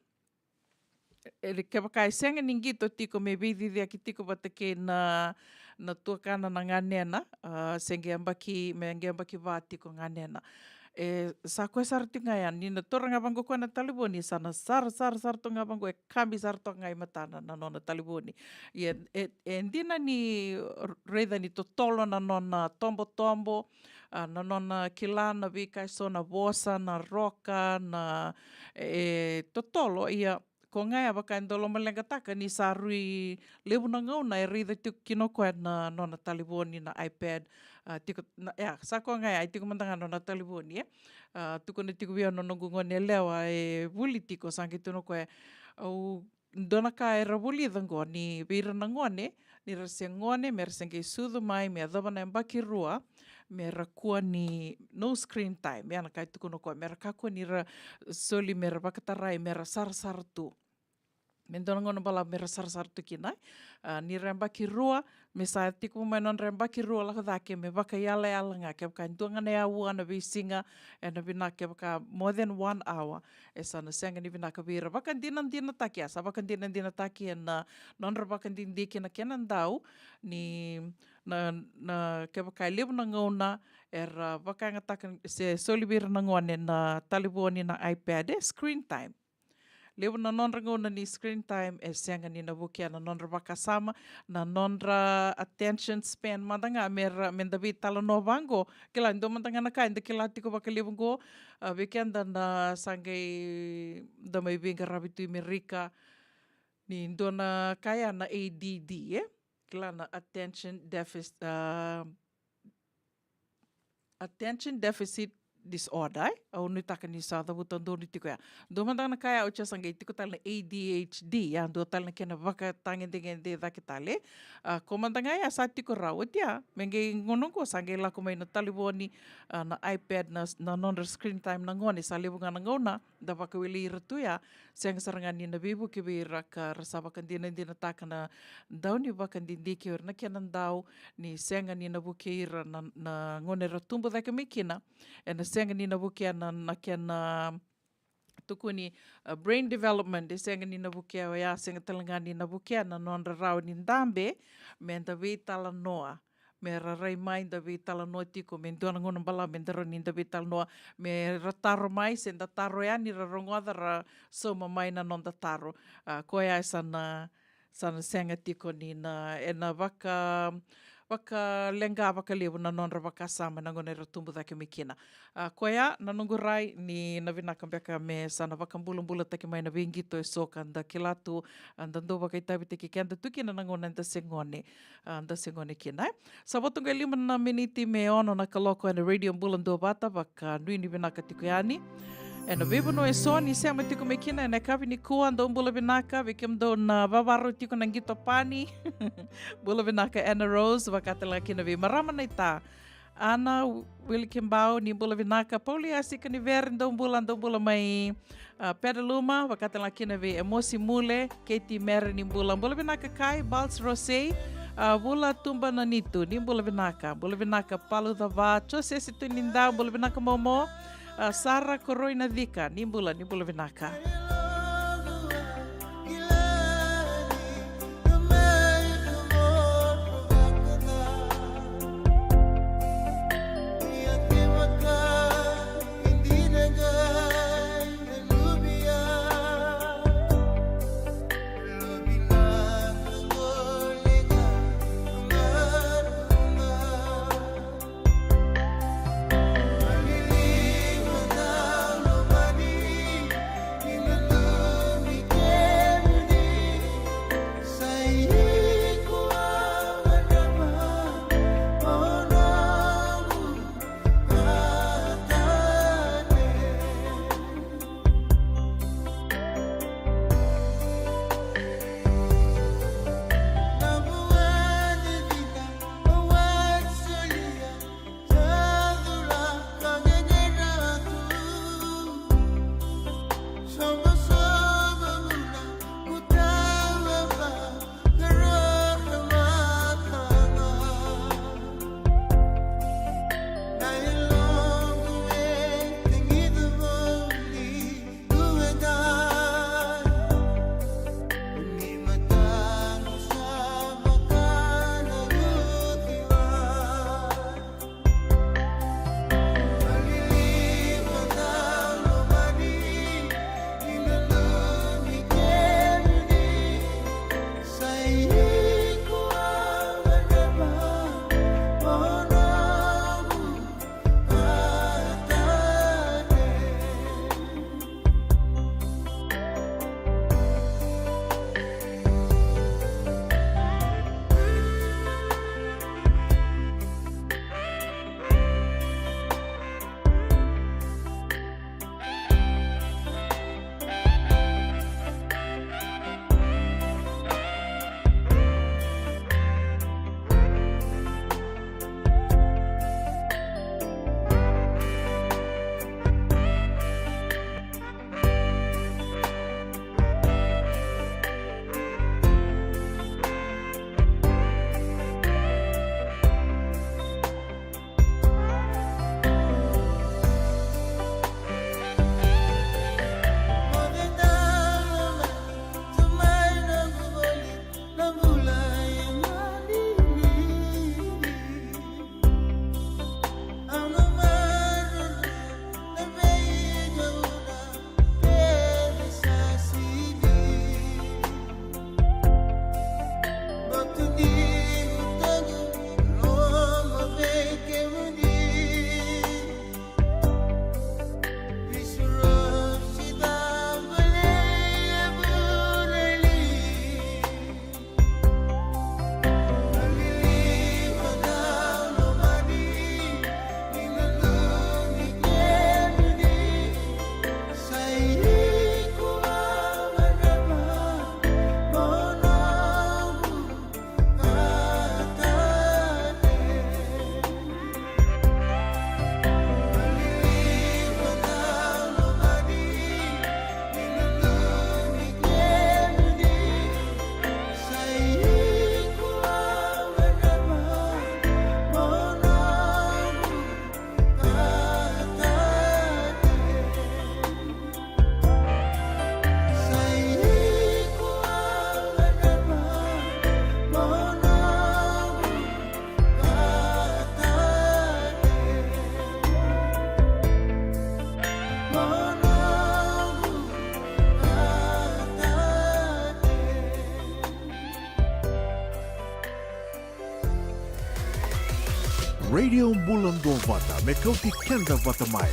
e, kevaka e sega ni qito tiko me veiciciyaki tiko vata kei na, na tuakana na ganena, a, se qai yabaki, me qai yabaki va tiko ganena. E, sa koya sara tiko ga ya, ni na taura ga vaqo koya na talevoni, sa na sara, sara, sara toka ga vaqo, e kabi sara toka ga i matana na nona talevoni. Ia, e, e dina ni r-, raica ni totolo na nona tobotobo, a, na nona kila na veika eso, na vosa, na roka, na, e, totolo, ia, ko ga ya vaka e dau lomaleqataka ni sa rui levu na gauna e raica tiko kina o koya na nona talevoni, na iPad, a, tiko, na, ya, sa ko ga ya, e tiko mada ga na nona talevoni, e. A, tukuna tiko vei au na noqu gone yalewa e vuli tiko, sa qai tukuna o koya, au dua na ka era vulica oqo ni vei ira na gone, ni ra se gone, me ra se qai sucu mai, me yacova na yabaki rua, me ra kua ni no screen time, ya na ka e tukuna o koya, me ra kakua ni ra soli, me ra vakatarai, me ra sarasara tu. Me dua na gauna balavu me ra sarasara tu kina, a, ni ra yabaki rua, me sa tiko mai nodra yabaki rua lako cake, me vakaiyalayala ga, kevaka e dua ga na aua na veisiga, e na vinaka, kevaka more than one hour, e sa na sega ni vinaka vei ira. Vakadinadinataki, a, sa vakadinadinataki e na nodra vakadidike na kena dau, ni na, na kevaka e levu na gauna era vakayagataka se soli vei ira na gone na talevoni, na iPad, e screen time. Levu na nodra gauna ni screen time e sega ni na vukea na nodra vakasama, na nodra attention span mada ga me ra, me da veitalanoa vaqo. Kila, e dua mada ga na ka eda kila tiko vakalevu qo, a, vei keda na sa qai da mai veiqaravi tu i Merika, ni dua na ka ya na A D D, e? Kila, na attention deficit, a, attention deficit disorder, e? Au nuitaka ni sa cavuta donu tiko ya. Dua mada na ka ya, oti ya sa qai tiko tale na A D H D, ya, dua tale na kena vakatagedegede cake tale. A, ko mada ga ya sa tiko rawa, oti ya, me qai gauna oqo sa qai lako mai na talevoni, a, na iPad, na, na nodra screen time na gone, sa levu ga na gauna da vakawelei ira tu ya, sega sara ga ni na veivuke vei ira ka ra sa vakadinadinataka na dau ni vakadidike o ira na kena dau, ni sega ni na vukei ira na, na gauna era tubu cake mai kina, e na sega ni na vukea na, na kena tukuni, a, brain development, e sega ni na vukea oya, sega tale ga ni na vukea na nodra rawa ni dabe, me da veitalanoa. Me ra rai mai da veitalanoa tiko, me dua na gauna balavu me da rawa ni da veitalanoa, me ra taro mai, se da taro yani ra rogoca ra sauma mai na noda taro. A, koya e sa na, sa na sega tiko ni na, e na vaka, vakaleqa vakalevu na nodra vakasama na gauna era tubu cake mai kina. A, koya na noqu rai ni na vinaka beka me sa na vakabulabulataki mai na veiqito eso ka da kila tu, a, da dau vakaitavitaki keda tu kina na gauna eda se gone, a, da se gone kina, e. Sa vo tu ga e lima na miniti me ono na kaloko e na Radio Bula Duavata, vakanuinui vinaka tiko yani. E na veivanua eso ni sema tiko mai kina e na yakavi nikua, dou bula vinaka, vei kemudou na vavarau tiko na qito pani. Bula vinaka Anna Rose, vaka tale ga kina vei marama naita Ana Wilkenbau, ni bula vinaka. Pauli Asika ni Vere, dou bula, dou bula mai, a, Pedaluma, vaka tale ga kina vei Emosi Mule, Katie Mere, ni bula. Bula vinaka Kai, Bals Rosei, a, Vula Tuba Nanitu, ni bula vinaka. Bula vinaka Palu Cava, Jose Situnidau, bula vinaka Momo, a, Sara Koroi Nacika, ni bula, ni bula vinaka. Radio Bula Duavata me kauti keda vata mai.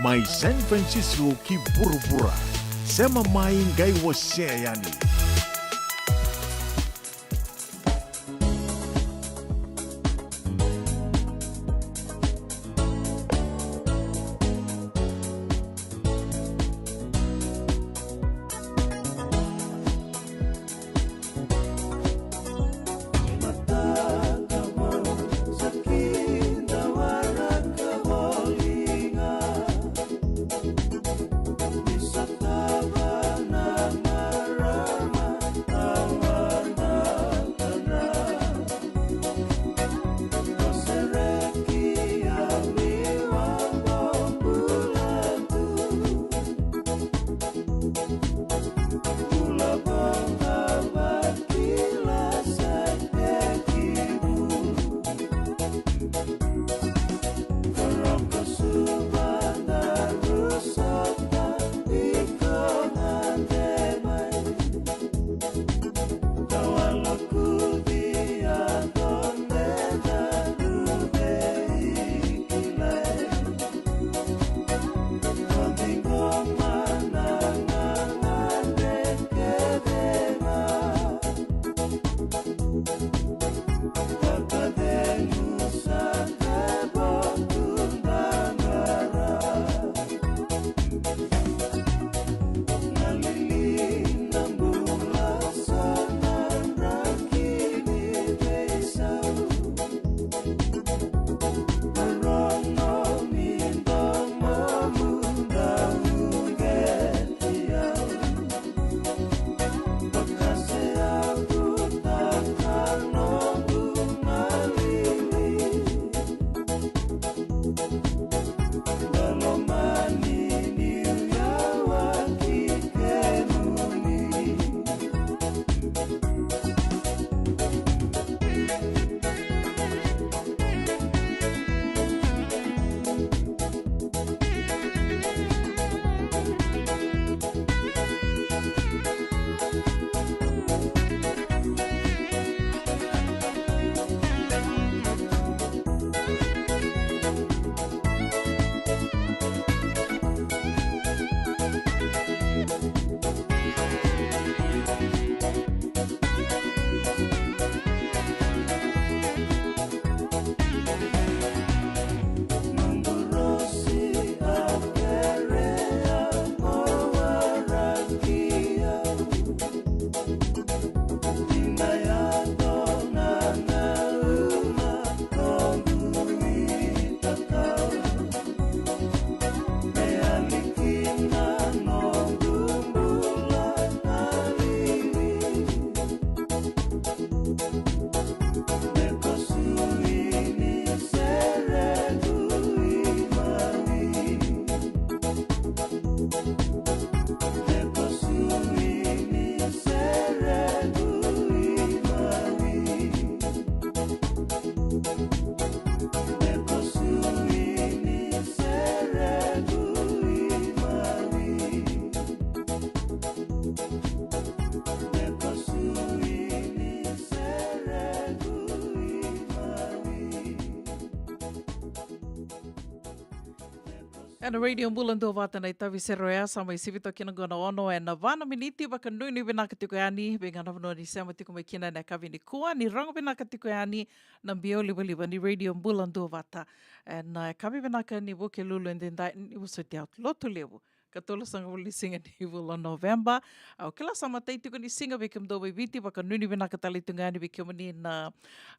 Mai San Francisco ki vuravura. Sema mai qai wasea yani. Ena Radio Bula Duavata na itavi sere oya, sa mai sivi toka kina qo na ono ena va na miniti. Vakanuinui vinaka tiko yani vei ga na vanua ni sema tiko mai kina ena yakavi nikua, ni rogo vinaka tiko yani na biau livaliva ni Radio Bula Duavata. Ena yakavi vinaka ni Vukelulu edaidai, ni vosoti au, Lotulevu. Katolusagavulu ni siga ni vula o Noveba. Au kila sa matai tiko ni siga vei kemudou mai Viti, vakanuinui vinaka tale tu ga yani vei kemuni na,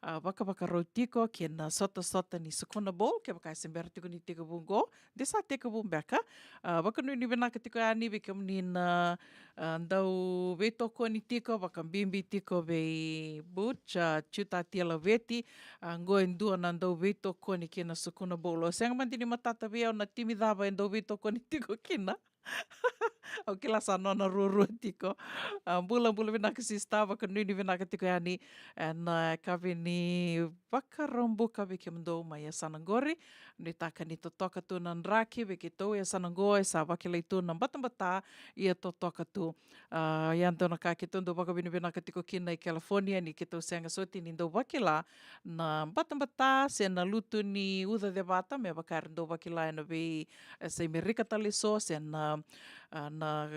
a, vakavakarau tiko kei na sotasota ni Sukuna Bowl, kevaka e se bera tiko ni tekivu qo, de sa tekivu beka. A, vakanuinui vinaka tiko yani vei kemuni na, a, dau veitokoni tiko, vakabibi tiko vei Butch, a, Jutati Laveti. A, qo e dua na dau veitokoni kina Sukuna Bowl. O sega mada ni matata vei au na timi cava e dau veitokoni tiko kina. Au kila sa nona ruarua tiko. A, bula, bula vinaka sista, vakanuinui vinaka tiko yani ena, a, yakavi ni Vakaraubuka vei kemudou mai yasana qori. Nuitaka ni totoka tu na draki vei keitou yasana qo, e sa vakilai tu na batabata, ia totoka tu. A, ia dua na ka keitou dau vakavinavinaka tiko kina i California ni keitou sega soti ni dau vakila na batabata se na lutu ni uca cevata, me vaka era dau vakila ena vei, e, yasai Merika tale so, se na, a, na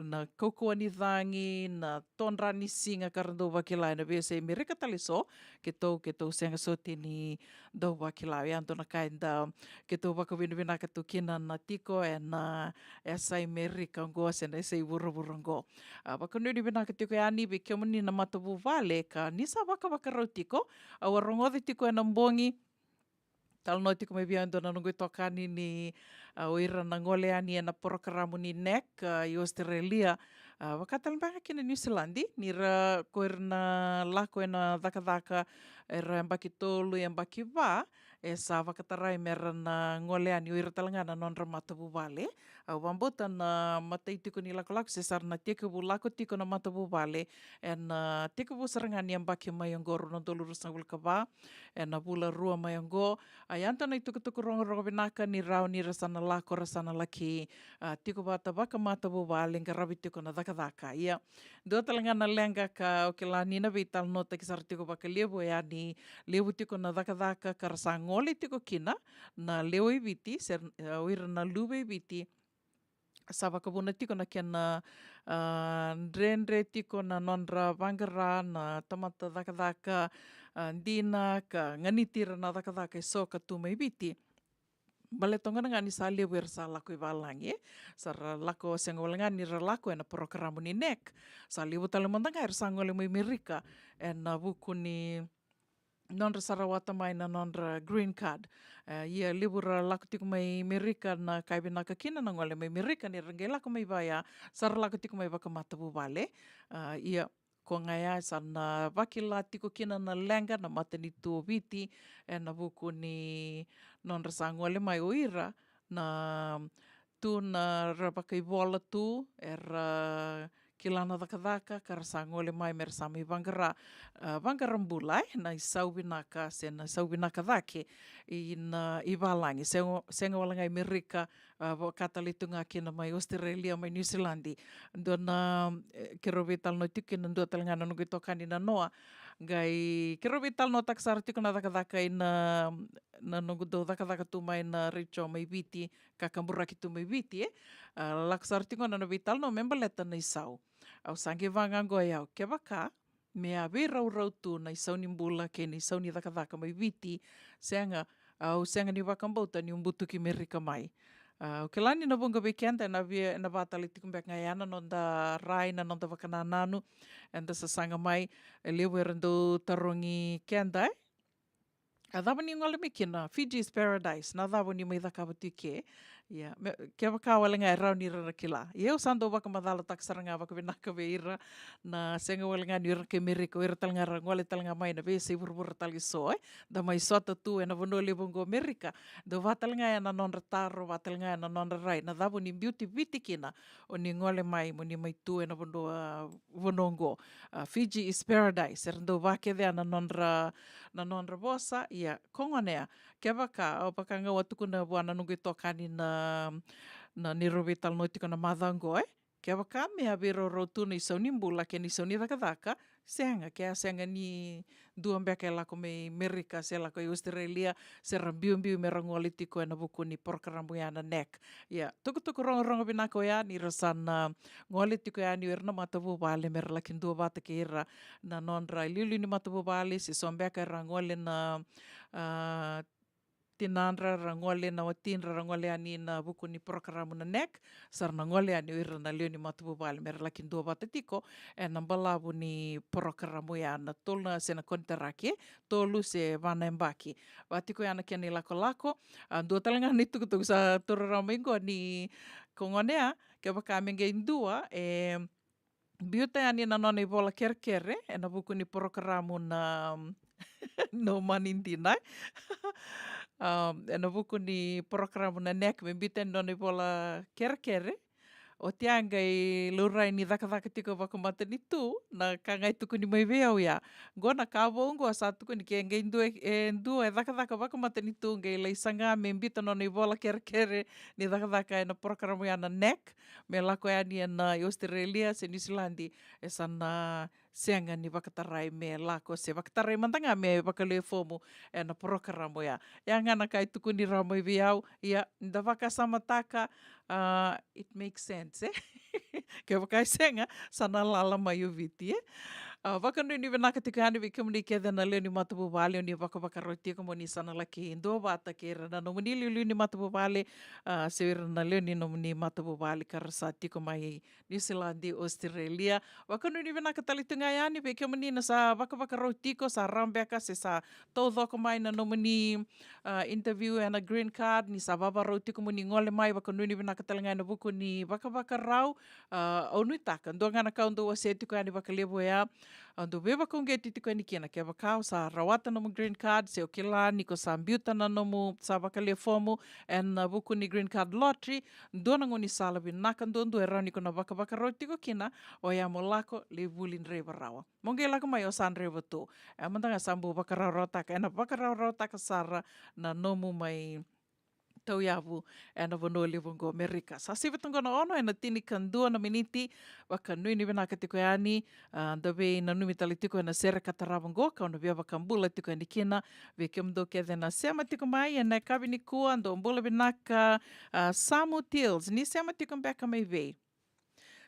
na kaukauwa ni cagi, na todra ni siga ka ra dau vakila ena veiyasai Merika tale so, keitou, keitou sega soti ni dau vakila. Ia dua na ka eda, keitou vakavinavinaka tu kina na tiko ena yasai Merika oqo, se na yasai vuravura oqo. A, vakanuinui vinaka tiko yani vei kemuni na matavuvale, ka ni sa vakavakarau tiko, au a rogoca tiko ena bogi, talanoa tiko mai vei au e dua na noqu itokani ni, a, o ira na gole yani ena porokaramu ni NEC, a, i Australia, a, vaka tale beka kina Niusiladi, ni ra, ko ira na lako ena cakacaka, era yabaki tolu, yabaki va, e sa vakatarai me ra na gole yani o ira tale ga na nodra matavuvale. Au vakabauta na imatai tiko ni lakolako se sara na tekivu lako tiko na matavuvale ena, a, tekivu sara ga ni yabaki mai oqo, rua na udolu ruasagavulu ka va, ena vula rua mai oqo. A, ia dua na itukutuku rogorogo vinaka ni rawa ni ra sa na lako, ra sa na laki, a, tiko vata vakamatavuvale, qaravi tiko na cakacaka. Ia, dua tale ga na leqa ka au kila ni na veitalanoataki sara tiko vakalevu, e a ni levu tiko na cakacaka ka ra sa gole tiko kina na lewe i Viti, se, e, o ira na luve i Viti, sa vakavuna tiko na kena, a, dredre tiko na nodra vaqara na tamata cakacaka, a, dina ka ganiti ira na cakacaka e so ka tu mai Viti. Baleta gona ga ni sa levu era sa lako i valagi, e. Sa ra lako, sega wale ga ni ra lako ena porokaramu ni NEC. Sa levu tale mada ga era sa gole mai Merika ena vuku ni nodra sa rawata mai na nodra green card. E, ia levu ra lako tiko mai Merika, na ka e vinaka kina na gole mai Merika ni ra qai lako mai vaya, sa ra lako tiko mai vakamatavuvale. A, ia, ko ga ya sa na vakila tiko kina na leqa na matanitu o Viti ena vuku ni nodra sa gole mai o ira na tu na ra vakaivola tu, era kila na cakacaka ka ra sa gole mai me ra sa mai vaqara, a, vaqara bula, e, na isau vinaka se na isau vinaka cake i na, i valagi, sega, sega wale ga i Merika, a, vaka tale tu ga kina mai Australia, mai Niusiladi. Dua na, e, keirau veitalanoa tiko kina, dua tale ga na noqu itokani na Noa, qai keirau veitalanoataka sara tiko na cakacaka i na, na noqu dau cakacaka tu mai na retio mai Viti, ka kaburaki tu mai Viti, e. A, lako sara tiko na, na veitalanoa me baleta na isau. Au sa qai vaqo ya, kevaka me a veiraurau tu na isau ni bula kei na isau ni cakacaka mai Viti, sega, au sega ni vakabauta niu butuki Merika mai. A, au kila ni na vuqa vei keda ena via, ena vaka tale tiko beka ga ya na noda rai, na noda vakanananu, eda sasaga mai, e levu era dau tarogi keda, e. A cava ni gole mai kina? Fiji is paradise. Na cava ni mai cakava tu i ke? Ia, me, kevaka wale ga e rawa ni ra na kila. Ia au sa dau vakamacalataka sara ga vakavinaka vei ira na sega wale ga ni ira kai Merika, o ira tale ga ra gole tale ga mai na veiyasai vuravura tale so, e. Da mai sota tu ena vanua levu oqo Merika. Dau vaka tale ga ya na nodra taro, vaka tale ga ya na nodra rai. Na cava ni biuti Viti kina, o ni gole mai, mo ni mai tu ena vanua, a, vanua oqo. A, Fiji is paradise. Era dau vakecea na nodra, na nodra vosa, ia, ko gone ya. Kevaka, au vaka ga au a tukuna vua na noqu itokani na, na neirau veitalanoa tiko na macawa oqo, e. Kevaka me a veiraurau tu na isau ni bula kei na isau ni cakacaka, sega, ke a sega ni dua beka e lako mai Merika, se lako i Australia, se ra biubiu me ra gole tiko ena vuku ni porokaramu ya na NEC. Ia, tukutuku rogorogo vinaka oya ni ra sa na gole tiko yani o ira na matavuvale me ra laki dua vata kei ira na nodra iliuliu ni matavuvale, se so beka era gole na, a, tinadra, ra gole na watidra, ra gole yani na vuku ni porokaramu na NEC, sa ra na gole yani o ira na lewe ni matavuvale me ra laki dua vata tiko ena balavu ni porokaramu ya, na tolu na, se na konitaraki, tolu se va na yabaki. Va tiko ya na kena ilakolako. A, dua tale ga na itukutuku sa taura rawa mai qo ni ko gone ya, kevaka me qai dua e biuta yani na nona ivola kerekere ena vuku ni porokaramu na, no mani dina, e. A, ena vuku ni porokaramu na NEC, me biuta yani na nona ivola kerekere, Oti ya qai laurai ni cakacaka tiko vakamatanitu, na ka ga e tukuni mai vei au ya. Qo na ka vou qo sa tukuni ke qai dua, e dua e cakacaka vakamatanitu qai lai saga me biuta nona ivola kerekere ni cakacaka ena porokaramu ya na NEC, me lako yani ena Australia se Niusiladi, e sa na sega ni vakatarai me lako se vakatarai mada ga me vakalewe fomu ena porokaramu ya. Ya ga na ka e tukuni rawa mai vei au, ia da vakasamataka, ah, it makes sense, e? Kevaka e sega, sa na lala mai o Viti, e? Ah, vakanuinui vinaka tiko yani vei kemuni kece na lewe ni matavuvale, o ni vakavakarau tiko mo ni sa na laki duavata kei ira na nomuni iliuliu ni matavuvale, ah, se ira na lewe ni nomuni matavuvale ka ra sa tiko mai Niusiladi, Australia. Vakanuinui vinaka tale tu ga yani vei kemuni na sa vakavakarau tiko, sa rawa beka se sa taucoko mai na nomuni, ah, interview ena green card, ni sa vavarau tiko mo ni gole mai, vakanuinui vinaka tale ga ena vuku ni vakavakarau. Ah, au nuitaka dua ga na ka au dau wasea tiko yani vakalevu oya, au dau veivakauqeti tiko yani kina, kevaka o sa rawata nomu green card, se o kila ni ko sa biuta na nomu, sa vakalewe fomu ena vuku ni green card lottery, dua na gaunisala vinaka duadua e rawa ni ko na vakavakarau tiko kina, oya mo lako lai vuli draiva rawa. Mo qai lako mai o sa draiva tu. E mada ga sa bau vakarawarawataka, ena vakarawarawataka sara na nomu mai tauyavu ena vanua levu oqo Amerika. Sa sivi toqo na ono ena tinikadua na miniti. Vakanuinui vinaka tiko yani, ah, da veinanumi tale tiko ena sere ka tarava oqo, kau na via vakabula tiko yani kina vei kemudou kece na sema tiko mai ena yakavi nikua. Dou bula vinaka, ah, Samu Tils, ni sema tiko beka mai vei?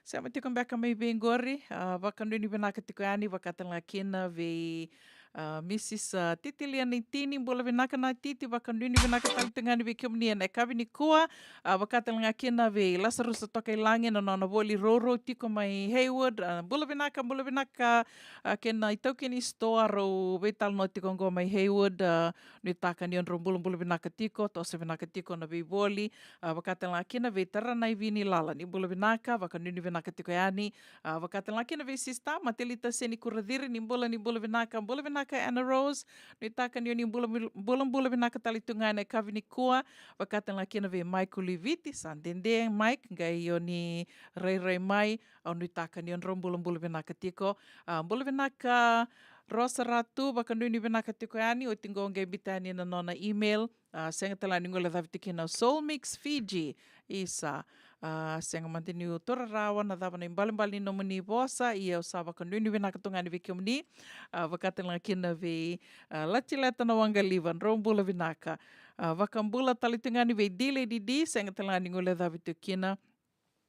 Sema tiko beka mai vei qori, ah, vakanuinui vinaka tiko yani, vaka tale ga kina vei, ah, Mrs, ah, Titilia Naitini, bula vinaka na Titi, vakanuinui vinaka tale tu ga yani vei kemuni ena yakavi nikua, ah, vaka tale ga kina vei Lasarusa Tokailagi, na nona voli rourou tiko mai Hayward, ah, bula vinaka, bula vinaka, ah, kei na itaukei ni sitoa rau veitalanoa tiko oqo mai Hayward, ah, nuitaka ni o drau bulabula vinaka tiko, toso vinaka tiko na veivoli, ah, vaka tale ga kina vei Taranai Vinilala, ni bula vinaka, vakanuinui vinaka tiko yani, ah, vaka tale ga kina vei sista Matelita Senikuraciri, ni bula, ni bula vinaka, bula vinaka Anna Rose, nuitaka ni o ni bula, bulabula vinaka tale tu ga ena yakavi nikua, vaka tale ga kina vei Michael Liviti, sa dede Mike, qai o ni rairai mai, au nuitaka ni o drau bulabula vinaka tiko, ah, bula vinaka Rosa Ratu, vakanuinui vinaka tiko yani, oti qo qai biuta yani na nona email, ah, sega tale ga ni guilecavi tiko kina Soul Mix Fiji. Isa, ah, sega mada niu taura rawa na cava na ibalebale ni nomuni vosa, ia au sa vakanuinui vinaka tu ga yani vei kemuni, ah, vaka tale ga kina vei, ah, Latileta na Waqaliva, drau bula vinaka. Ah, vakabula tale tu ga yani vei D Lady D, sega tale ga ni guilecavi tiko kina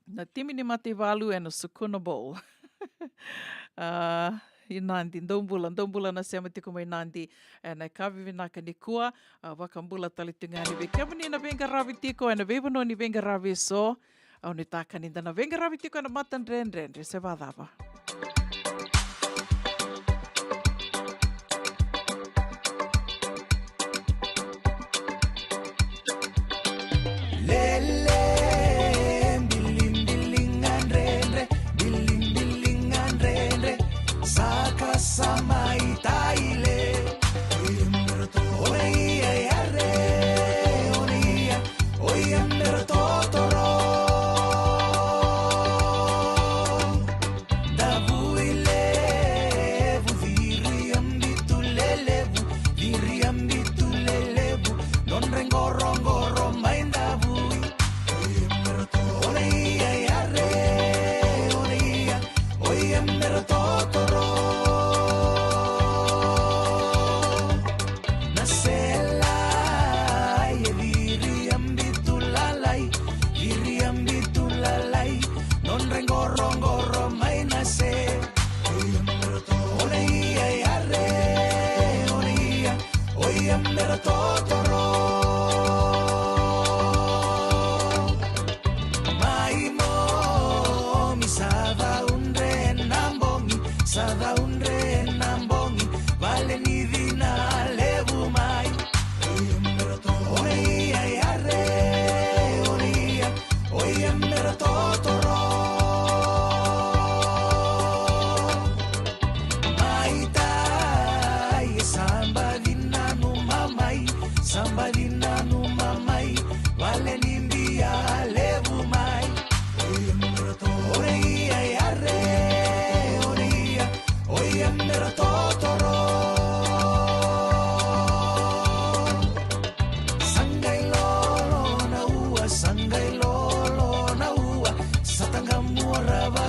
na timi ni mataivalu ena Sukuna Bowl. Ah, i Nadi, dou bula, dou bula na sema tiko mai Nadi ena yakavi vinaka nikua, ah, vakabula tale tu ga yani vei kemuni na veiqaravi tiko ena veivanua ni veiqaravi eso, au nuitaka ni da na veiqaravi tiko ena matadredredre, se vacava? Lele, bilimbili gadredre, bilimbili gadredre, saka sa mai taile. Oya mero to, oya ia yare, oya ia, oya mero totoro. Da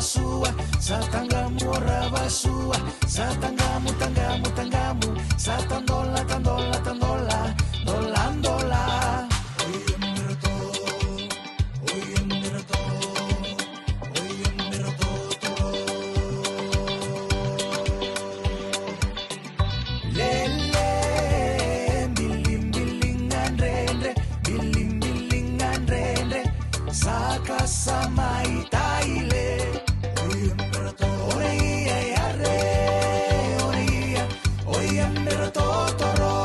Sua, sa tagamu ora vasua, sa tagamu, tagamu, tagamu, sa tadola, tadola, tadola, dola, dola. Oi, Emirato, oi, Emirato, oi, Emirato. Lele, bilibiliga dredre, bilibiliga dredre, saka sa mai taile. Oi, Emirato, oi, ia, ia, re, oi, ia, oi, Emirato toro.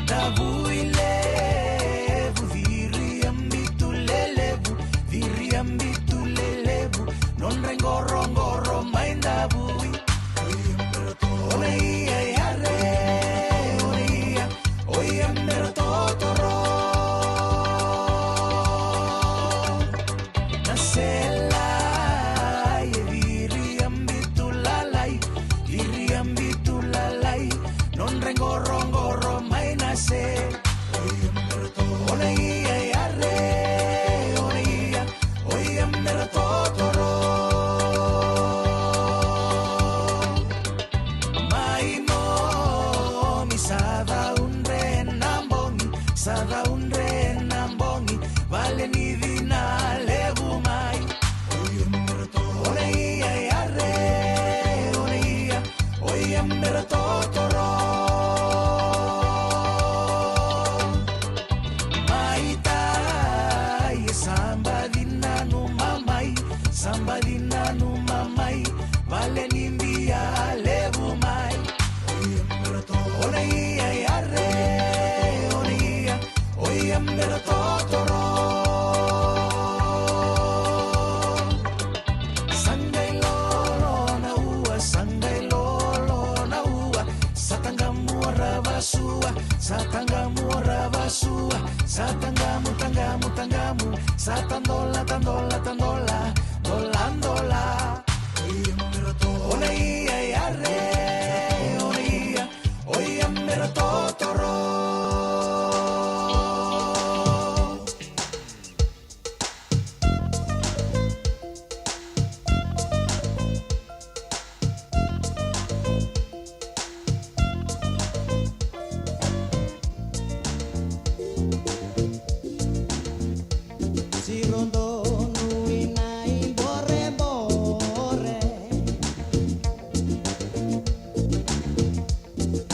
Davui levu, viriabitu lelevu, viriabitu lelevu, nodra iqoroqoro mai davui. Oi, Emirato, oi, ia, ia, re, oi, ia, oi, Emirato toro. Na sela e viriabitu lalai, viriabitu lalai, nodra iqoroqoro mai na se. Oi, Emirato, oi, ia, ia, re, oi, ia, oi, Emirato toro. Mai nomi sa caudre na bogi, sa caudre na bogi, vale ni cina levu mai. Oi, Emirato, oi, ia, ia, re, oi, ia, oi, Emirato toro. Mai tai, sa baci nanuma mai, sa baci nanuma mai, vale ni bia levu mai. Oi, Emirato, oi, ia, ia, re, oi, ia, oi, Emirato toro. Sa qai lolo na ua, sa qai lolo na ua, sa tagamu ora vasua, sa tagamu ora vasua, sa tagamu, tagamu, tagamu, sa tadola, tadola, tadola, dola, dola. Oi, Emirato, oi, ia, ia, re, oi, ia, oi, Emirato toro. Siro donu ina iborebore.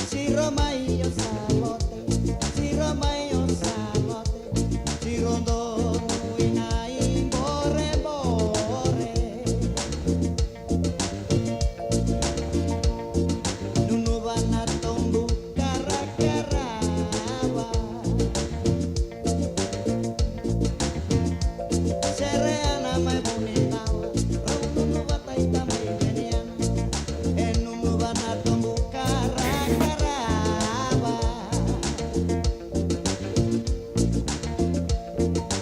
Siro mai o sa lote, siro mai o sa lote, siro donu ina iborebore. Nunuva na tobu karakarava. Sere yana mai vunitala, rau nunuva taita mai veniana. E nunuva na tobu karakarava.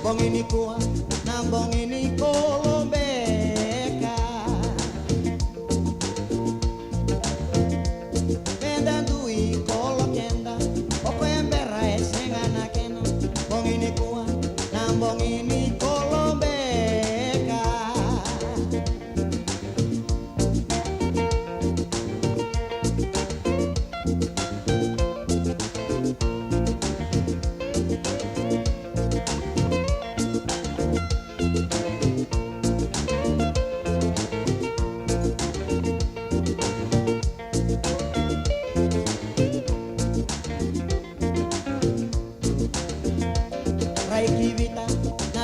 Bogi nikua na bogi ni kolobeka. Meda dui kolo keda, o koya bera e sega na kena. Bogi nikua na bogi ni kolobeka. Rai ki vita na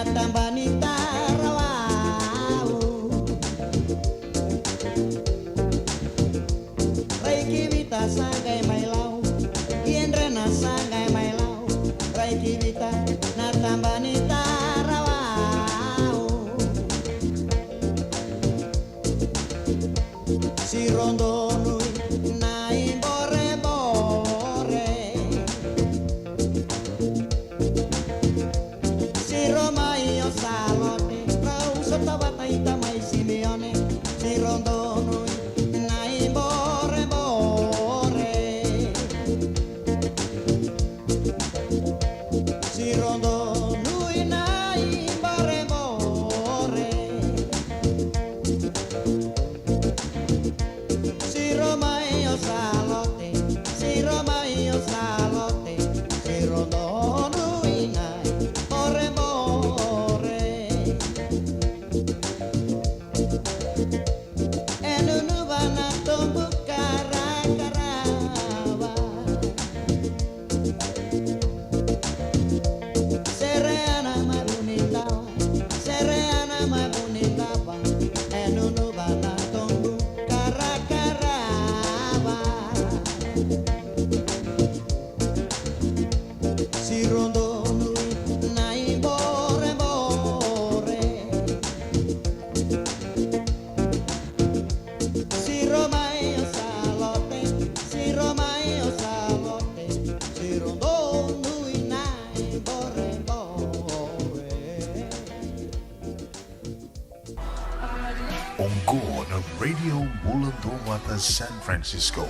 Oqo na Radio Bula Duavata San Francisco,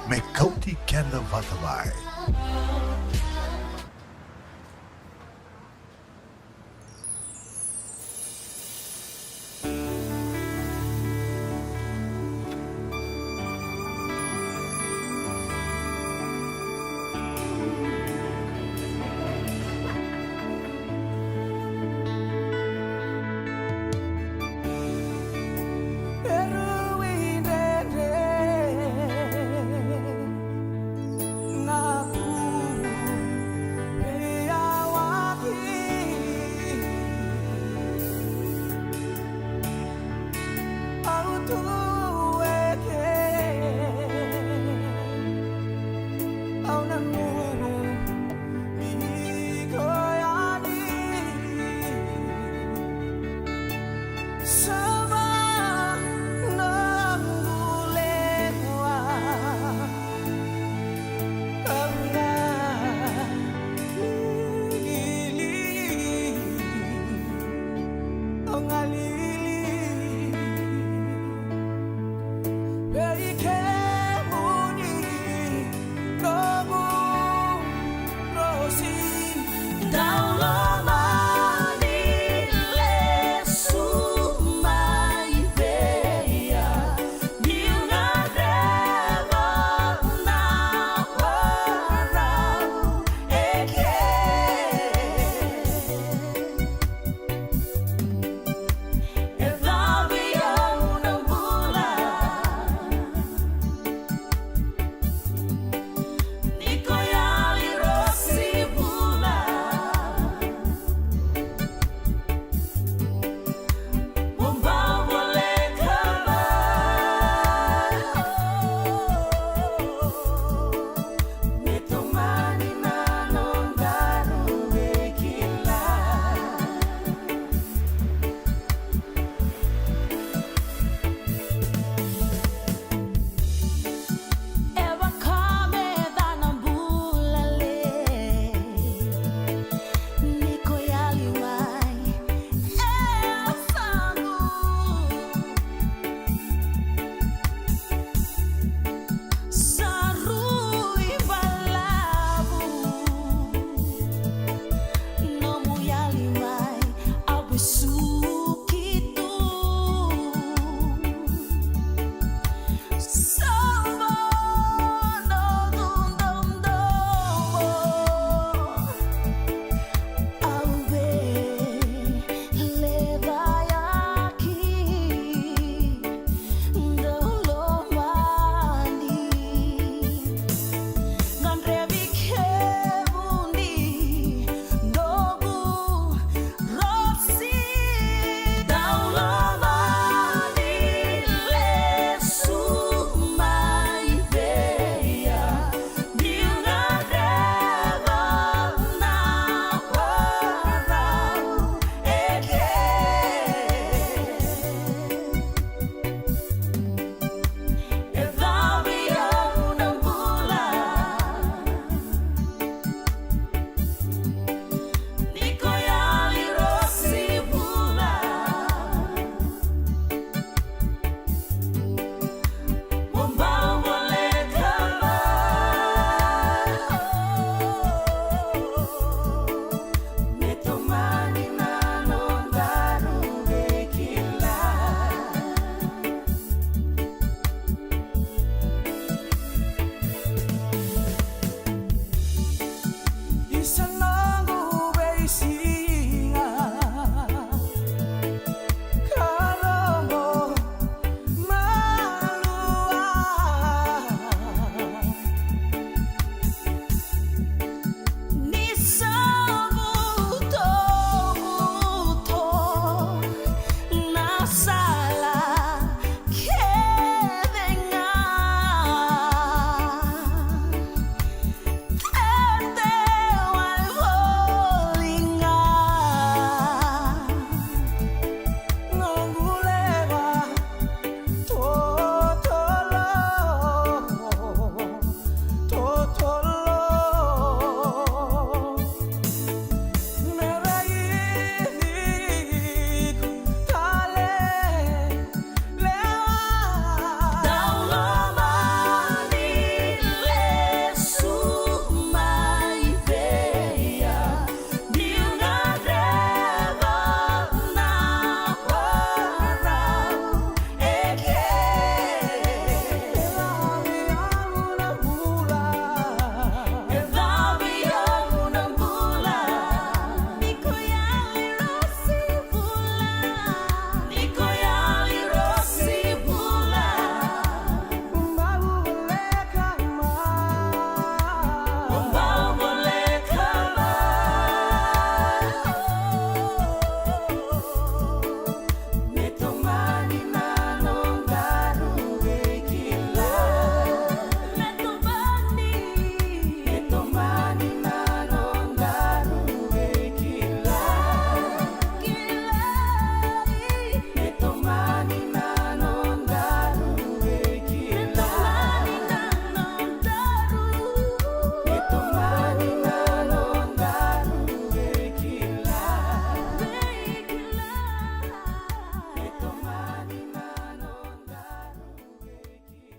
me kauti keda vata mai.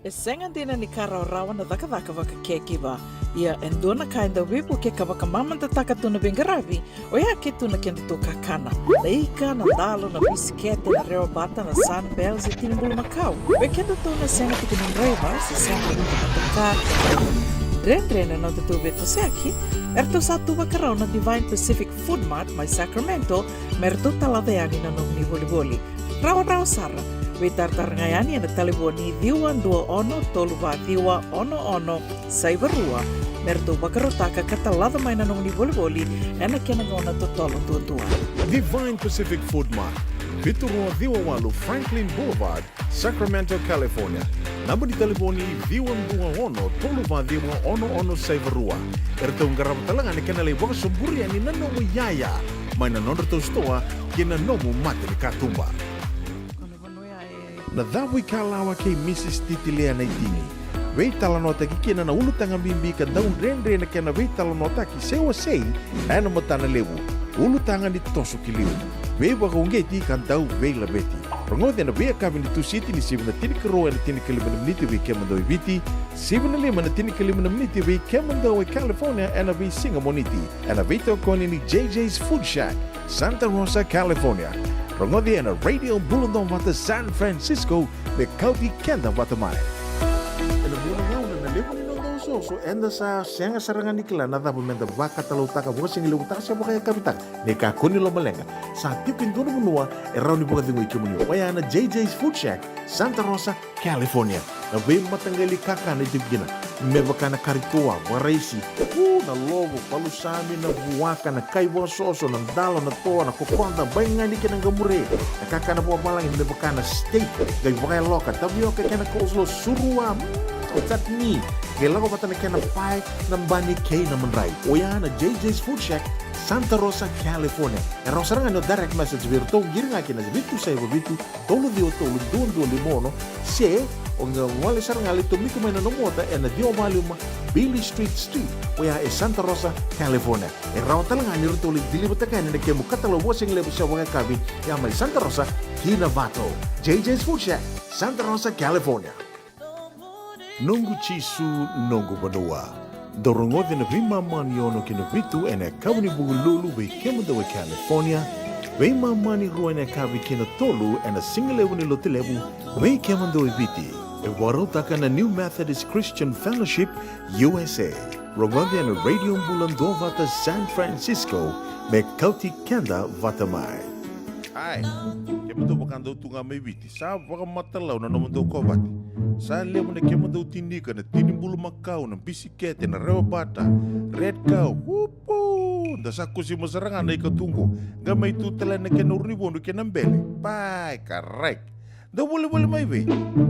E sega dina ni ka rawarawa na cakacaka vaka caregiver. Ia e dua na ka e dau veivuke ka vakamamadataka tu na veiqaravi, oya ke tu na kedatou kakana. Na ika, na dalo, na bisikete, na rewa bata, na Sunbell, se tini bulumakau. Vei kedatou na sega tiko ni draiva se sega ni motoka. Dredre na nodatou veitosoyaki, eratou sa tu vakarau na Divine Pacific Food Mart mai Sacramento, me ratou talaca yani na nomuni volivoli. Rawarawa sara. Veitaratara ga yani ena talevoni ciwa dua ono tolu va ciwa ono ono saiva rua, me ratou vakarautaka ka talaca mai na nomuni volivoli ena kena gauna totolo duadua. Divine Pacific Food Mart, vitu rua ciwa walu Franklin Boulevard, Sacramento, California. Naba ni talevoni ciwa dua ono tolu va ciwa ono ono saiva rua. Eratou qarava tale ga na kena lai vakasoburi yani na nomu iyaya mai na nodratou sitoa kei na nomu matanikatuba. Na cavu ikalawa kei Mrs Titilea na itini. Veitalanoataki kina na ulutaga bibi ka dau dredre na kena veitalanoataki se wasei ena matana levu. Ulutaga ni toso ki liu. Veivakauqeti ka dau veilaveti. Rogoci ena veiyakavi ni Tusiti ni sivi na tinikarua ena tinikalima na miniti vei kemudou e Viti, sivi na lima ena tinikalima na miniti vei kemudou e California ena veisiga Moniti. Ena veitokoni ni J J's Food Shack, Santa Rosa, California. Rogoci ena Radio Bula Duavata San Francisco, me kauti keda vata mai. Ena vuqa na gauna na levu ni noda osooso, eda sa sega sara ga ni kila na cava meda vakatalautaka, vakasigilevutaka se vakayakavitaka. Ni kakua ni lomaleqa, sa tiko e dua na vanua e rawa ni vakacegui kemuni. Oya na J J's Food Shack, Santa Rosa, California. Na veimataqali kakana e tiko kina, me vaka na kari toa, vakaraisi, u, na lovo, palusami, na vuaka, na kai vakasoso, na dalo, na toa, na kokoda, baigani kei na qamure. Na kakana vakavalagi me vaka na steak, qai vakayaloka, tavioka kei na coleslaw, surua, mm, chutney. Qai lako vata na kena pae, na bani kei na madrai. Oya na J J's Food Shack, Santa Rosa, California. E rawa sara ga ni o direct message vei iratou, qiri ga kina vitu saiva vitu, tolu ciwa tolu dua dua lima ono, se o qai gole sara ga lai tomika mai na nomu ota ena ciwa va lima Bailey Street Suite, oya e Santa Rosa, California. E rawa tale ga ni ratou lai deliver-taka yani na kemu katalau vakasigalevu se vakayakavi, ya mai Santa Rosa ki Novato. J J's Food Shack, Santa Rosa, California. Noqu Jisu, noqu vanua. Dou rogoci na veimama ni ono ki na vitu ena yakavi ni Vukelulu vei kemudou e California, veimama ni rua ena yakavi ki na tolu ena sigalevu ni Lotulevu vei kemudou e Viti. E vakarautaka na New Methodist Christian Fellowship U S A. Rogoci ena Radio Bula Duavata San Francisco, me kauti keda vata mai. Ai, kemudou vaka dou tu ga mai Viti, sa vakamatalau na nomudou kovate. Sa levu na kemudou tinika, na tini bulumakau, na bisikete, na rewa bata, red cow, upu! Da sa kusima sara ga na ika tu qo. Qai mai tu tale na kena urunivodu kei na bele. Pai, karai. Dou volivoli mai vei?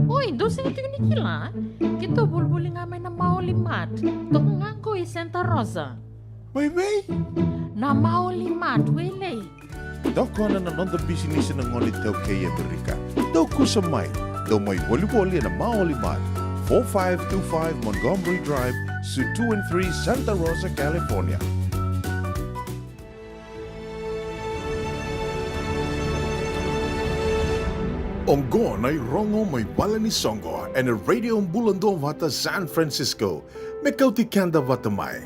Oi, dou sega tiko ni kila? Keitou volivoli ga mai na Maoli Mart. Toka ga qo i Santa Rosa. Mai vei? Na Maoli Mart, Wailei. Tokona na noda bisinisi na gone iTaukei e Amerika. Dou kusa mai, dou mai volivoli ena Maoli Mart, four five two five Montgomery Drive, Suite two and three, Santa Rosa, California. Oqo na irogo mai vale ni soqo ena Radio Bula Duavata San Francisco, me kauti keda vata mai.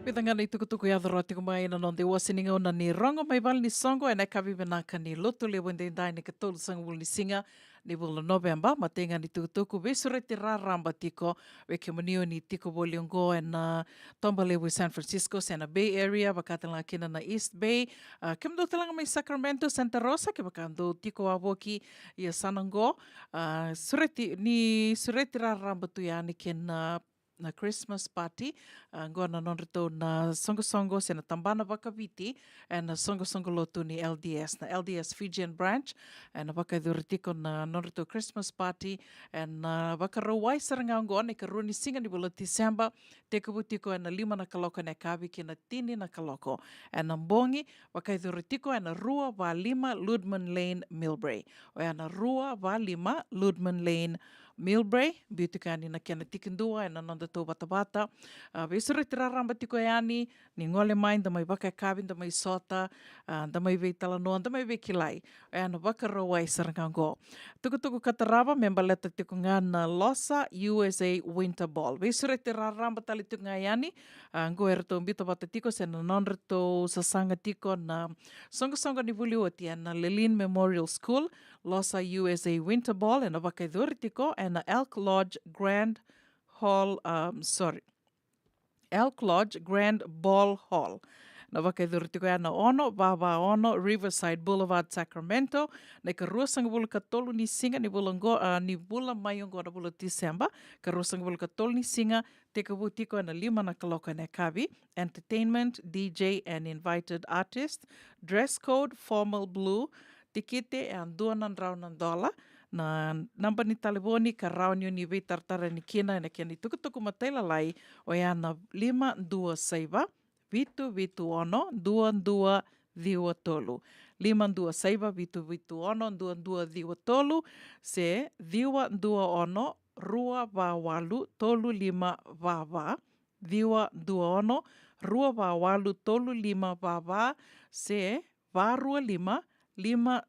Vica ga na itukutuku e yaco rawa tiko mai ena noda iwase ni gauna ni rogo mai vale ni soqo ena yakavi vinaka ni Lotulevu edaidai, na ikatolusagavulu ni siga ni vula o Noveba. Matai ga ni tukutuku, veisureti raraba tiko vei kemuni o ni tiko voli oqo ena toba levu i San Francisco se na Bay Area, vaka tale ga kina na East Bay. A, kemudou tale ga mai Sacramento, Santa Rosa, kevaka dou tiko wavoki i yasana oqo, a, sureti, ni sureti raraba tu yani kei na na Christmas party, a, qo na nodratou na soqosoqo se na tabana vakaviti ena soqosoqo lotu ni L D S, na L D S Fijian Branch, ena vakayacori tiko na nodratou Christmas party ena Vakarauwai sara ga oqo, na ikarua ni siga ni vula o Tiseba, tekivu tiko ena lima na kaloko ena yakavi kei na tini na kaloko ena bogi, vakayacori tiko ena rua va lima Ludman Lane, Millbrae. Oya na rua va lima Ludman Lane, Millbrae, biu tiko yani na kena tikidua ena noda tauvatavata. A, veisureti raraba tiko yani, ni gole mai, da mai vakayakavi, da mai sota, a, da mai veitalanoa, da mai veikilai. Ena Vakarauwai sara ga oqo. Tukutuku ka tarava me baleta tiko ga na Losa U S A Winter Ball. Veisureti raraba tale tiko ga yani, a, oqo eratou biuta vata tiko se na nodratou sasaga tiko na soqosoqo ni vuli oti ena Lelean Memorial School, Losa U S A Winter Ball, ena vakayacori tiko ena Elk Lodge Grand Hall, um, sorry, Elk Lodge Grand Ball Hall. Na vakayacori tiko ya na ono, va va ono, Riverside Boulevard, Sacramento, na ikaruasagavulu ka tolu ni siga ni vula oqo, a, ni vula mai oqo na vula o Tiseba, ikaruasagavulu ka tolu ni siga, tekivu tiko ena lima na kaloko ena yakavi. Entertainment, D J and invited artist. Dress code, formal blue. Tikite e dua na drau na dola. Na naba ni talevoni ka rawa ni o ni veitaratara yani kina ena kena itukutuku matailalai, oya na lima dua saiva, vitu vitu ono, dua dua ciwa tolu. Lima dua saiva, vitu vitu ono, dua dua ciwa tolu, se ciwa dua ono, rua va walu, tolu lima va va, ciwa dua ono, rua va walu, tolu lima va va, se va rua lima, lima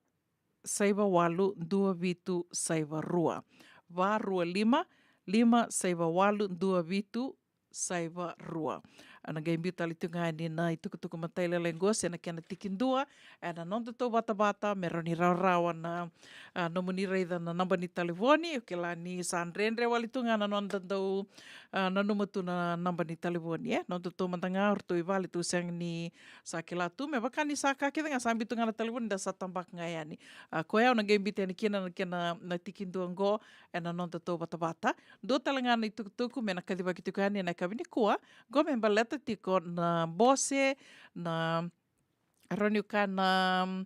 saiva walu, dua vitu saiva rua. Va rua lima, lima saiva walu, dua vitu saiva rua. A, na qai biu tale tu ga yani na itukutuku matailalai oqo se na kena tikidua ena noda tauvatavata, me rawa ni rawarawa na, a, nomuni raica na naba ni talevoni. O kila ni sa dredre wale tu ga na noda dau, a, nanuma tu na naba ni talevoni, e. Noda tou mada ga, o ratou i vale tou sega ni sa kila tu, me vaka ni sa ka kece ga, sa biu tu ga na talevoni, da sa tabaka ga yani. A, koya au na qai biuta yani kina na kena, na tikidua oqo ena noda tauvatavata. Dua tale ga na itukutuku me na kacivaki tiko yani ena yakavi nikua, oqo me baleta tiko na bose, na rawa ni kaya na, mm,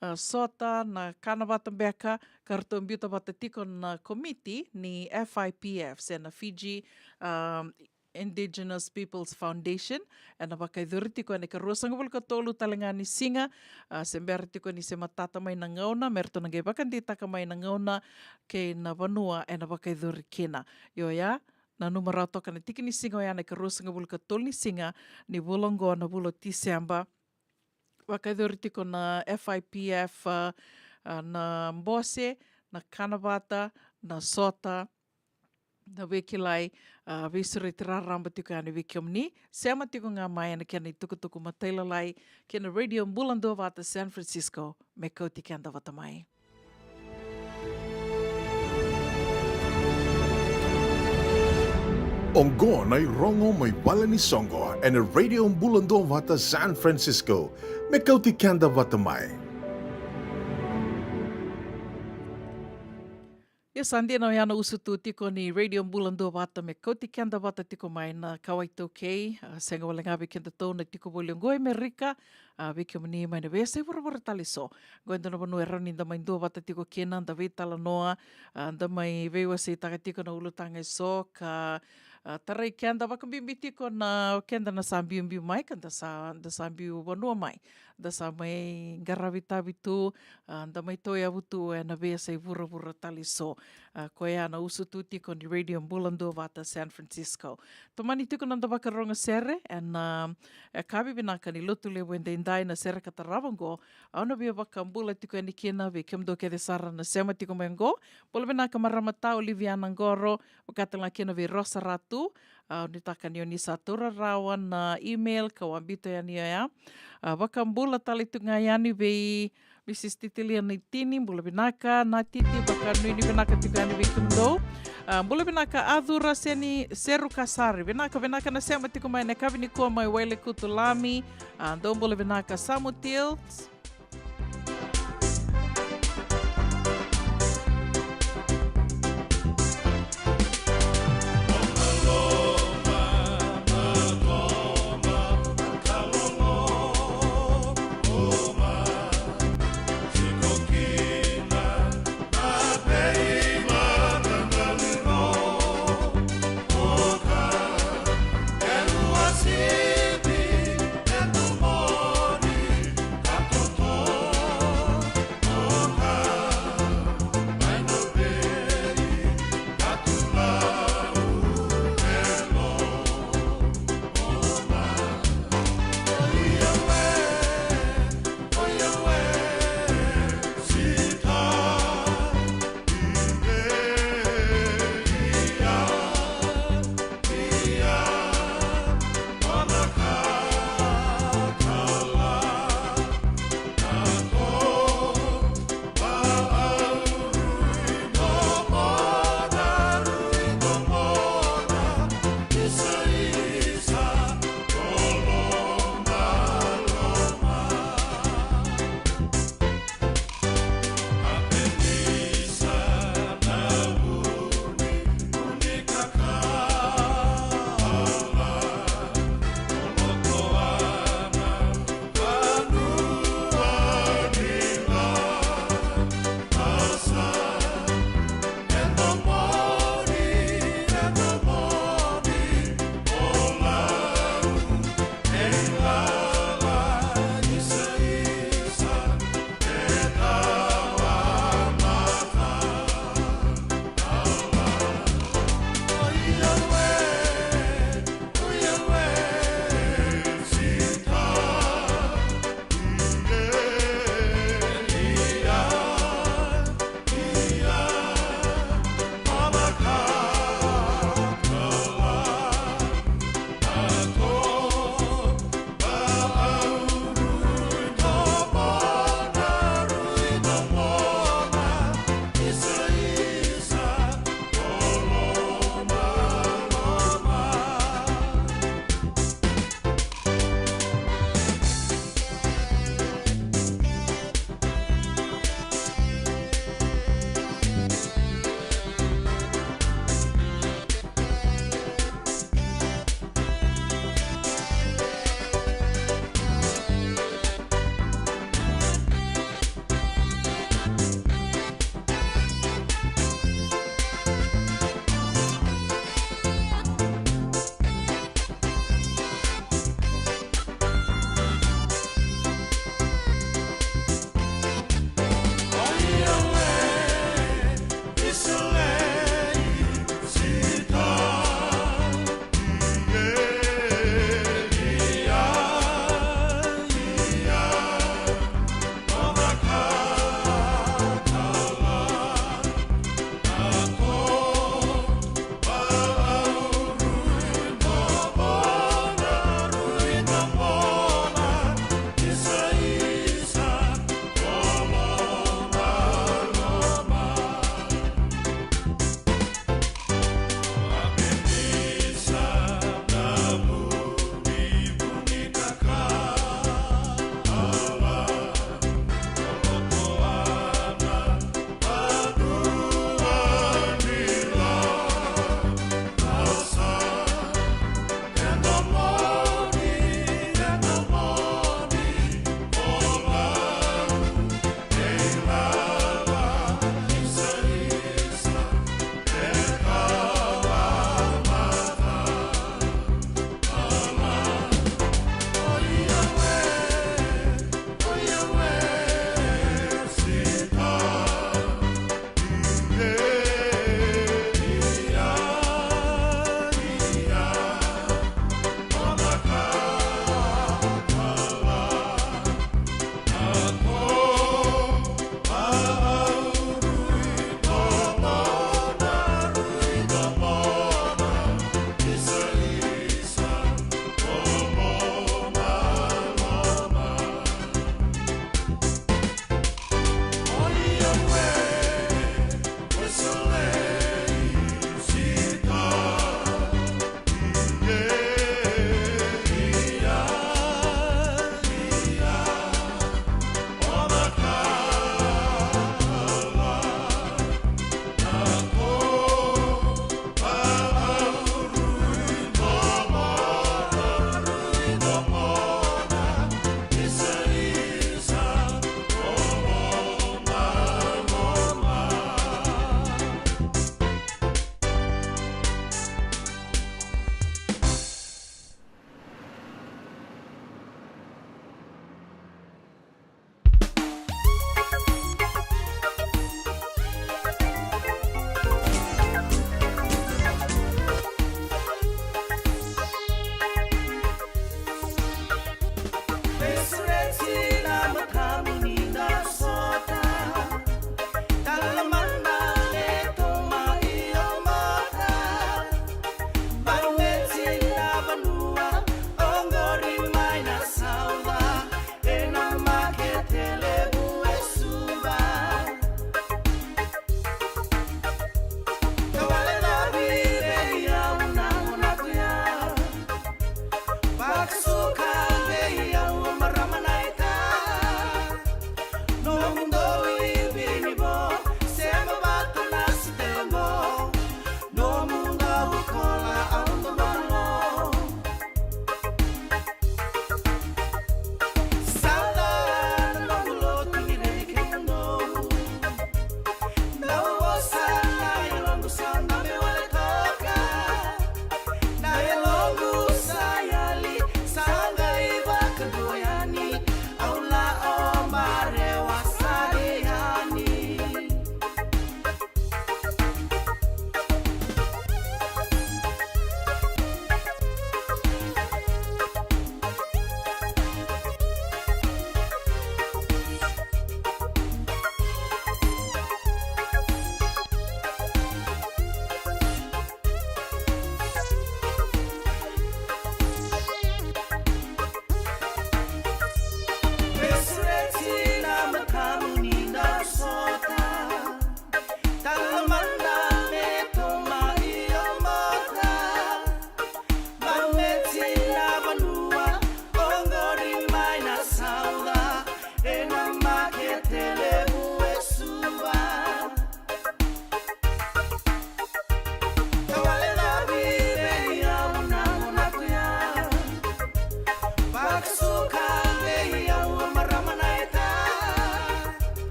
a, sota, na kana vata beka, ka ratou biuta vata tiko na komiti ni F I P F, se na Fiji, um, Indigenous Peoples Foundation, ena vakayacori tiko ena ikaruasagavulu ka tolu tale ga ni siga, a, se bera tiko ni se matata mai na gauna, me ratou na qai vakadeitaka mai na gauna kei na vanua ena vakayacori kina. Io ya, nanuma rawa toka na tiki ni siga oya na ikaruasagavulu ka tolu ni siga ni vula oqo na vula o Tiseba. Vakayacori tiko na F I P F, a, a, na bose, na kana vata, na sota, na veikilai, a, veisureti raraba tiko yani vei kemuni. Sema tiko ga mai ena kena itukutuku matailalai kei na Radio Bula Duavata San Francisco, me kauti keda vata mai. Oqo na irogo mai vale ni soqo ena Radio Bula Duavata San Francisco, me kauti keda vata mai. Ia sa dina oya na usutu tiko ni Radio Bula Duavata me kauti keda vata tiko mai na kawa iTaukei, a, sega wale ga vei kedatou na tiko voli oqo e Amerika, a, vei kemuni mai na veiyasai vuravura tale eso. Oqo e dua na vanua e rawa ni da mai duavata tiko kina, da veitalanoa, a, da mai veiwaseitaka tiko na ulutaga eso, ka, a, tarai keda vakabibi tiko na, o keda na sa biubiu mai, ka da sa, da sa biu vanua mai. Da sa mai qaravi tavi tu, a, da mai tauyavu tu ena veiyasai vuravura tale eso. A, koya na usutu tiko ni Radio Bula Duavata San Francisco. Tomani tiko na noda vakarogo sere ena, a, yakavi vinaka ni Lotulevu edaidai, na sere ka tarava oqo. Au na via vakabula tiko yani kina vei kemudou kece sara na sema tiko mai oqo. Bula vinaka marama tau Liviana Qoro, vaka tale ga kina vei Rosa Ratu. A, nuitaka ni o ni sa taura rawa na email kau a biuta yani oya. A, vakabula tale tu ga yani vei Mrs Titilia Naitini, bula vinaka, na Titi, vakanuinui vinaka tiko yani vei kemudou. A, bula vinaka Acura Seni Seru Kasari, vinaka, vinaka na sema tiko mai na yakavi nikua mai Wailekutu Lami. A, dou bula vinaka Samu Tils.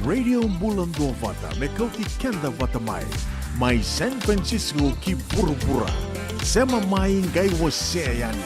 Radio Bula Duavata, me kauti keda vata mai. Mai San Francisco ki vuravura. Sema mai, qai wasea yani.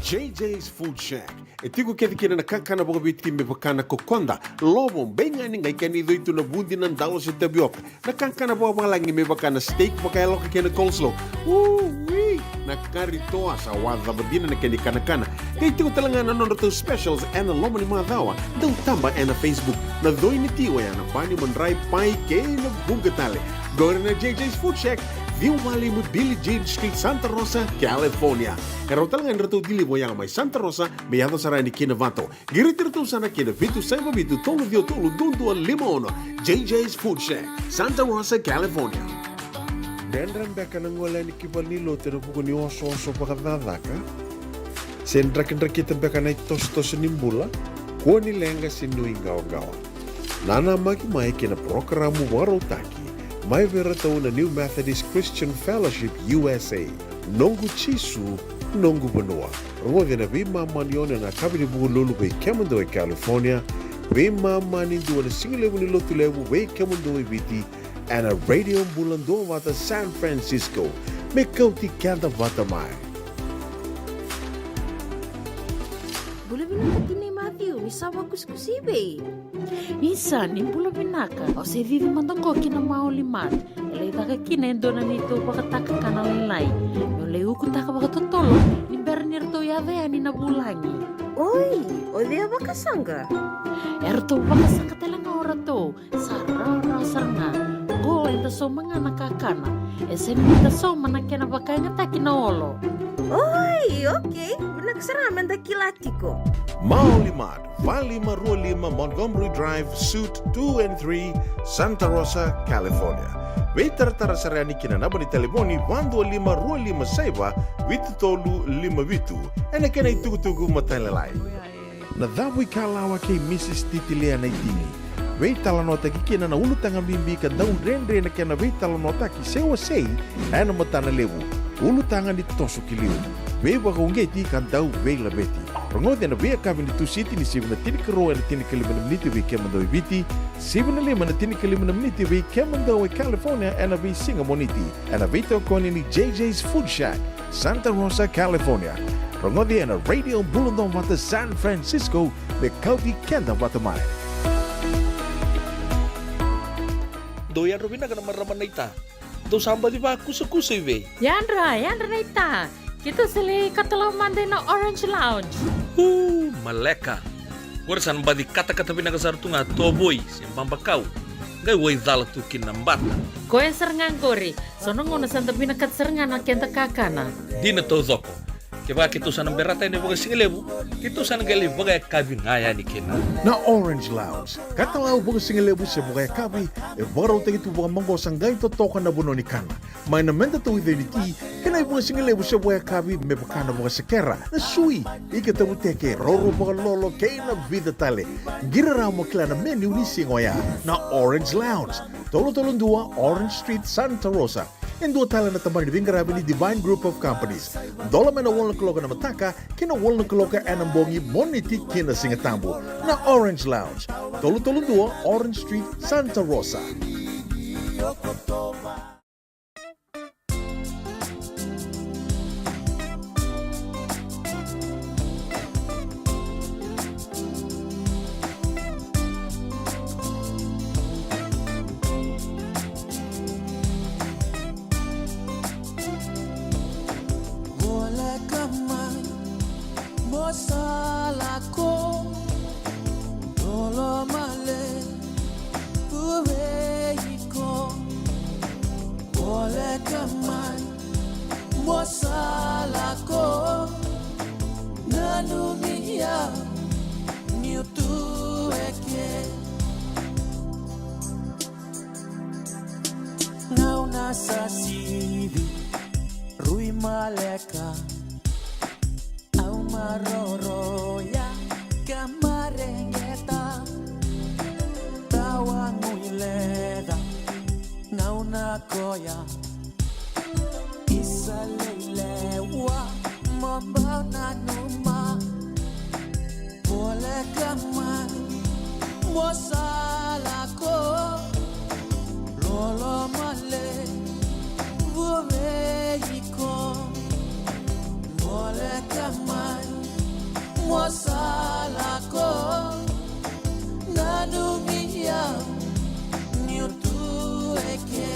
J J's Food Shack. E tiko kece kina na kakana vakaviti me vaka na kokoda, lovo, beigani, qai kena icoi tu na vudi, na dalo se tavioka. Na kakana vakavalagi me vaka na steak vakayaloka kei na coleslaw. Ui! Na kari toa, sa wacava dina na kena ikanakana. Qai tiko tale ga na nodratou specials ena loma ni macawa. Dau taba ena Facebook. Na coi ni ti oya na bani, madrai, pai kei na vuqa tale. Qori na J J's Food Shack, ciwa walu lima Billie Jean Street, Santa Rosa, California. E rawa tale ga ni ratou deliver oya mai Santa Rosa me yaco sara yani ki Novato. Qiriti iratou sara ki na vitu saiva vitu tolu ciwa tolu dua dua lima ono. J J's Food Shack, Santa Rosa, California. Dredre beka na gole yani ki valenilotu ena vuku ni osooso vakacakacaka? Se drakidrakita beka na itosotoso ni bula? Kua ni leqa se nuiqawaqawa. Nanamaki mai ki na parokaramu vakarautaki mai vei iratou na New Methodist Christian Fellowship U S A. Noqu Jisu, noqu vanua. Rogoci ena veimama ni ono ena yakavi ni Vukelulu vei kemudou e California, veimama ni dua ena sigalevu ni Lotulevu vei kemudou e Viti, ena Radio Bula Duavata San Francisco. Me kauti keda vata mai. Bula vinaka Sa vakusikusi i vei? Isa, ni bula vinaka. Au se cici mada qo ki na Maoli Mart. E lai caka kina e dua na neitou vakatakakana lailai. Meu lai ukutaka vakatotolo ni bera ni ratou yaco yani na vulagi. Oi, o cei a vakasaqa? E ratou vakasaqa tale ga o ratou. Sa rawarawa sara ga. Qo eda sauma ga na kakana. E sega ni da sauma na kena vakayagataki na olo. Oi, okei. Vinaka sara ga meda kila tiko. Maoli Mart, va lima rua lima Montgomery Drive, Suite two and three, Santa Rosa, California. Veitaratara sara yani ki na naba ni talevoni va dua lima rua lima saiva vitu tolu lima vitu. Ena kena itukutuku matailalai. Na Cavuikalawa kei Mrs Titilia Naitini. Veitalanoataki kina na ulutaga bibi ka dau dredre na kena veitalanoataki se wasei ena matana levu. Ulutaga ni toso ki liu. Veivakauqeti ka dau veilaveti. Rogoci ena veiyakavi ni Tusiti ni sivi na tinikarua ena tinikalima na miniti vei kemudou e Viti, sivi na lima ena tinikalima na miniti vei kemudou e California ena veisiga Moniti. Ena veitokoni ni J J's Food Shack, Santa Rosa, California. Rogoci ena Radio Bula Duavata San Francisco, me kauti keda vata mai. Dou yadra vinaka na marama naita. Dou sa baci vakusakusa i vei? Yadra, yadra naita. Keitou sa lai katalau mada ina Orange Lounge. Uu, maleka. Qori sa na baci katakata vinaka sara tu ga tovoi se babakau. Qai waicala tu kina na bata. Koya sara ga qori. So na gauna sa da vinakata sara ga na keda kakana. Dina taucoko. Kevaka keitou sa na berata yani vakasigalevu, keitou sa na qai lai vakayakavi ga yani kina. Na Orange Lounge, katalau vakasigalevu se vakayakavi, e vakarautaki tu vakamaqosa qai totoka na vanua ni kana. Mai na meda tauica ni ti, kei na ivakasigalevu se vakayakavi me vaka na vakasekera, na sui, ika tavuteke, roro vakalolo, kei na vica tale. Qiri rawa mo kila na menu ni siga oya. Na Orange Lounge, tolu tolu dua Orange Street, Santa Rosa. E dua tale na tabana ni veiqaravi ni Divine Group of Companies. Dola mai na walu na kaloko ena mataka ki na walu na kaloko ena bogi, Moniti ki na Sigatabu. Na Orange Lounge, tolu tolu dua Orange Street, Santa Rosa. Voleka mai mo sa lako, lolo male, vuvei iko. Voleka mai mo sa lako, nanumi au niu tu eke. Gauna sa sivi, rui maleka, au maroroya ka mareqeta. Tawa guileca, gauna koya isa lei lewa, mo bau nanuma. Voleka mai mo sa lako, lolo male, vuvei iko. Voleka mai mo sa lako, nanumi au niu tu eke.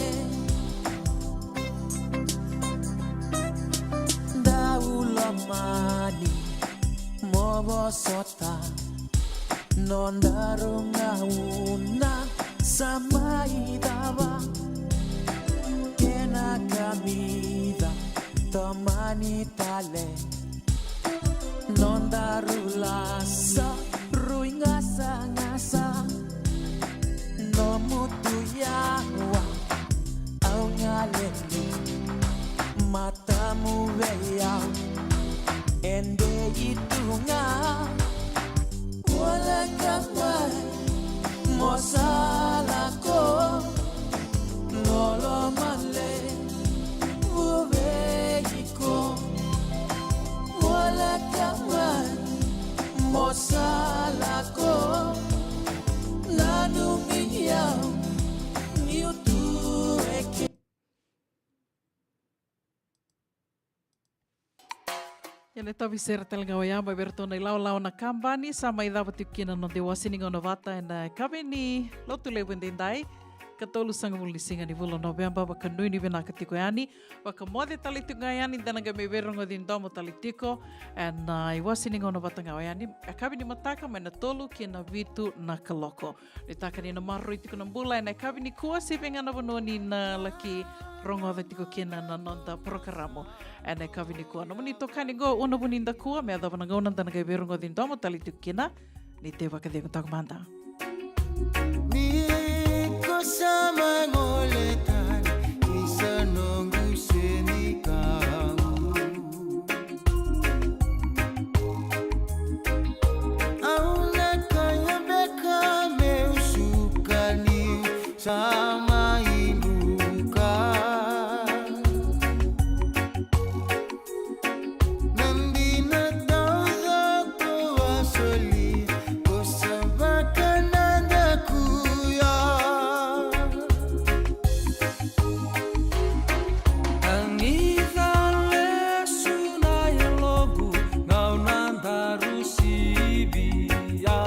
Dau lomani mo vosota, nodaru gauna sa mai cava. Kena kamica tomani tale, nodaru lasa rui gasagasa. Nomu tu yawa, au galeli, matamu vei au, e dei tu ga. Voleka mai mo sa lako, lolo male, vuvei iko. Voleka mai mo sa lako, nanumi au niu tu eke. Ia na itavi sere tale ga oya mai vei iratou na ilawalawa na kabani, sa mai cava tiko kina na noda iwase ni gauna vata ena yakavi ni Lotulevu edaidai, ka tolusagavulu ni siga ni vula o Noveba, vakanuinui vinaka tiko yani. Vakamoce tale tiko ga yani, da na qai mai veirogoci domo tale tiko ena iwase ni gauna vata ga oya ni yakavi ni mataka mai na tolu ki na vitu na kaloko. Nuitaka ni na maroroi tiko na bula ena yakavi nikua, se vei ga na vanua ni na laki rogoca tiko kina na noda porokaramu ena yakavi nikua. Nomuni itokani qo, Una Vunidakua, me yacova na gauna da na qai veirogoci domo tale tiko kina. Ni te vakacegu toka mada. Ni ko sa mai gole tani, ni sa noqu senikau. Au na kaya beka meu suka ni sa mai buka. Na dina taucoko a soli, ko sa vakanadakuya. Tagica lesu na yaloqu, gauna daru sivia.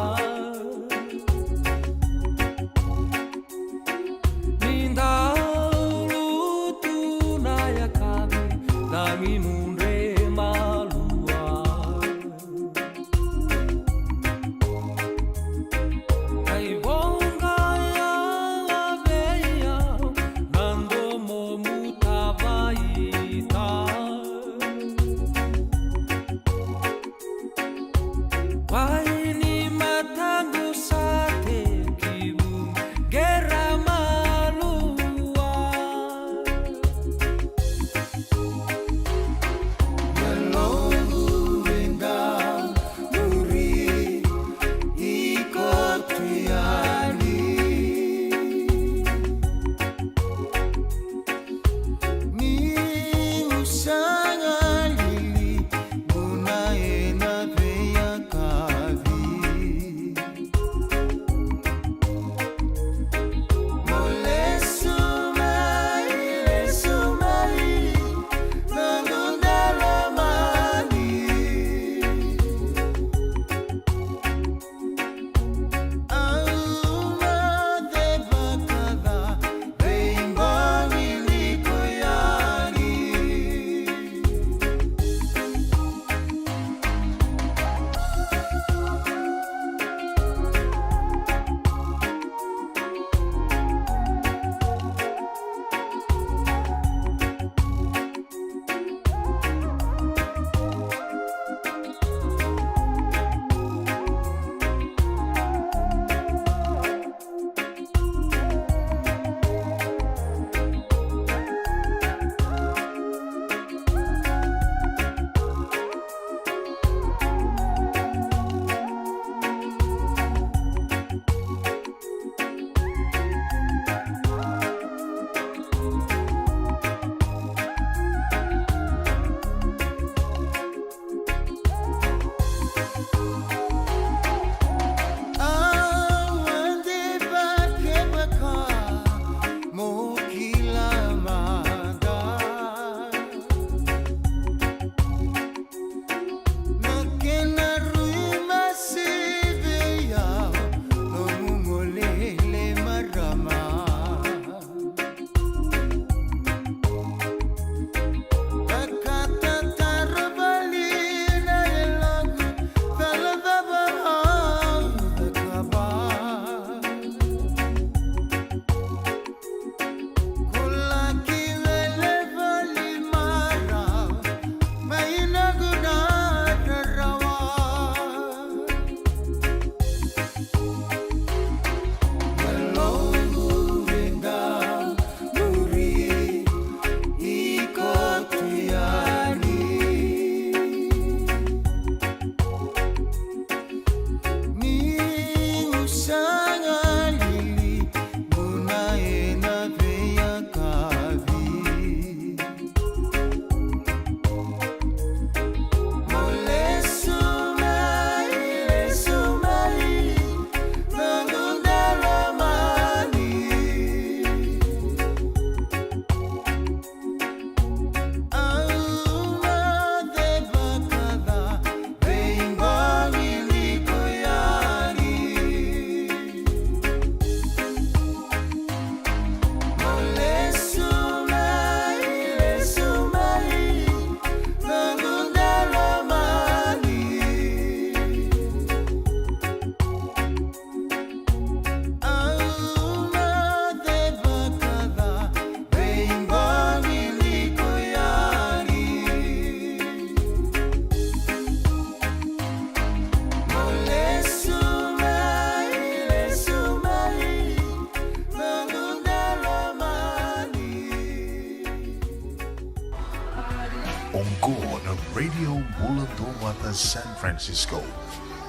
Oqo na Radio Bula Duavata San Francisco,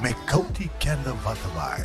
me kauti keda vata mai.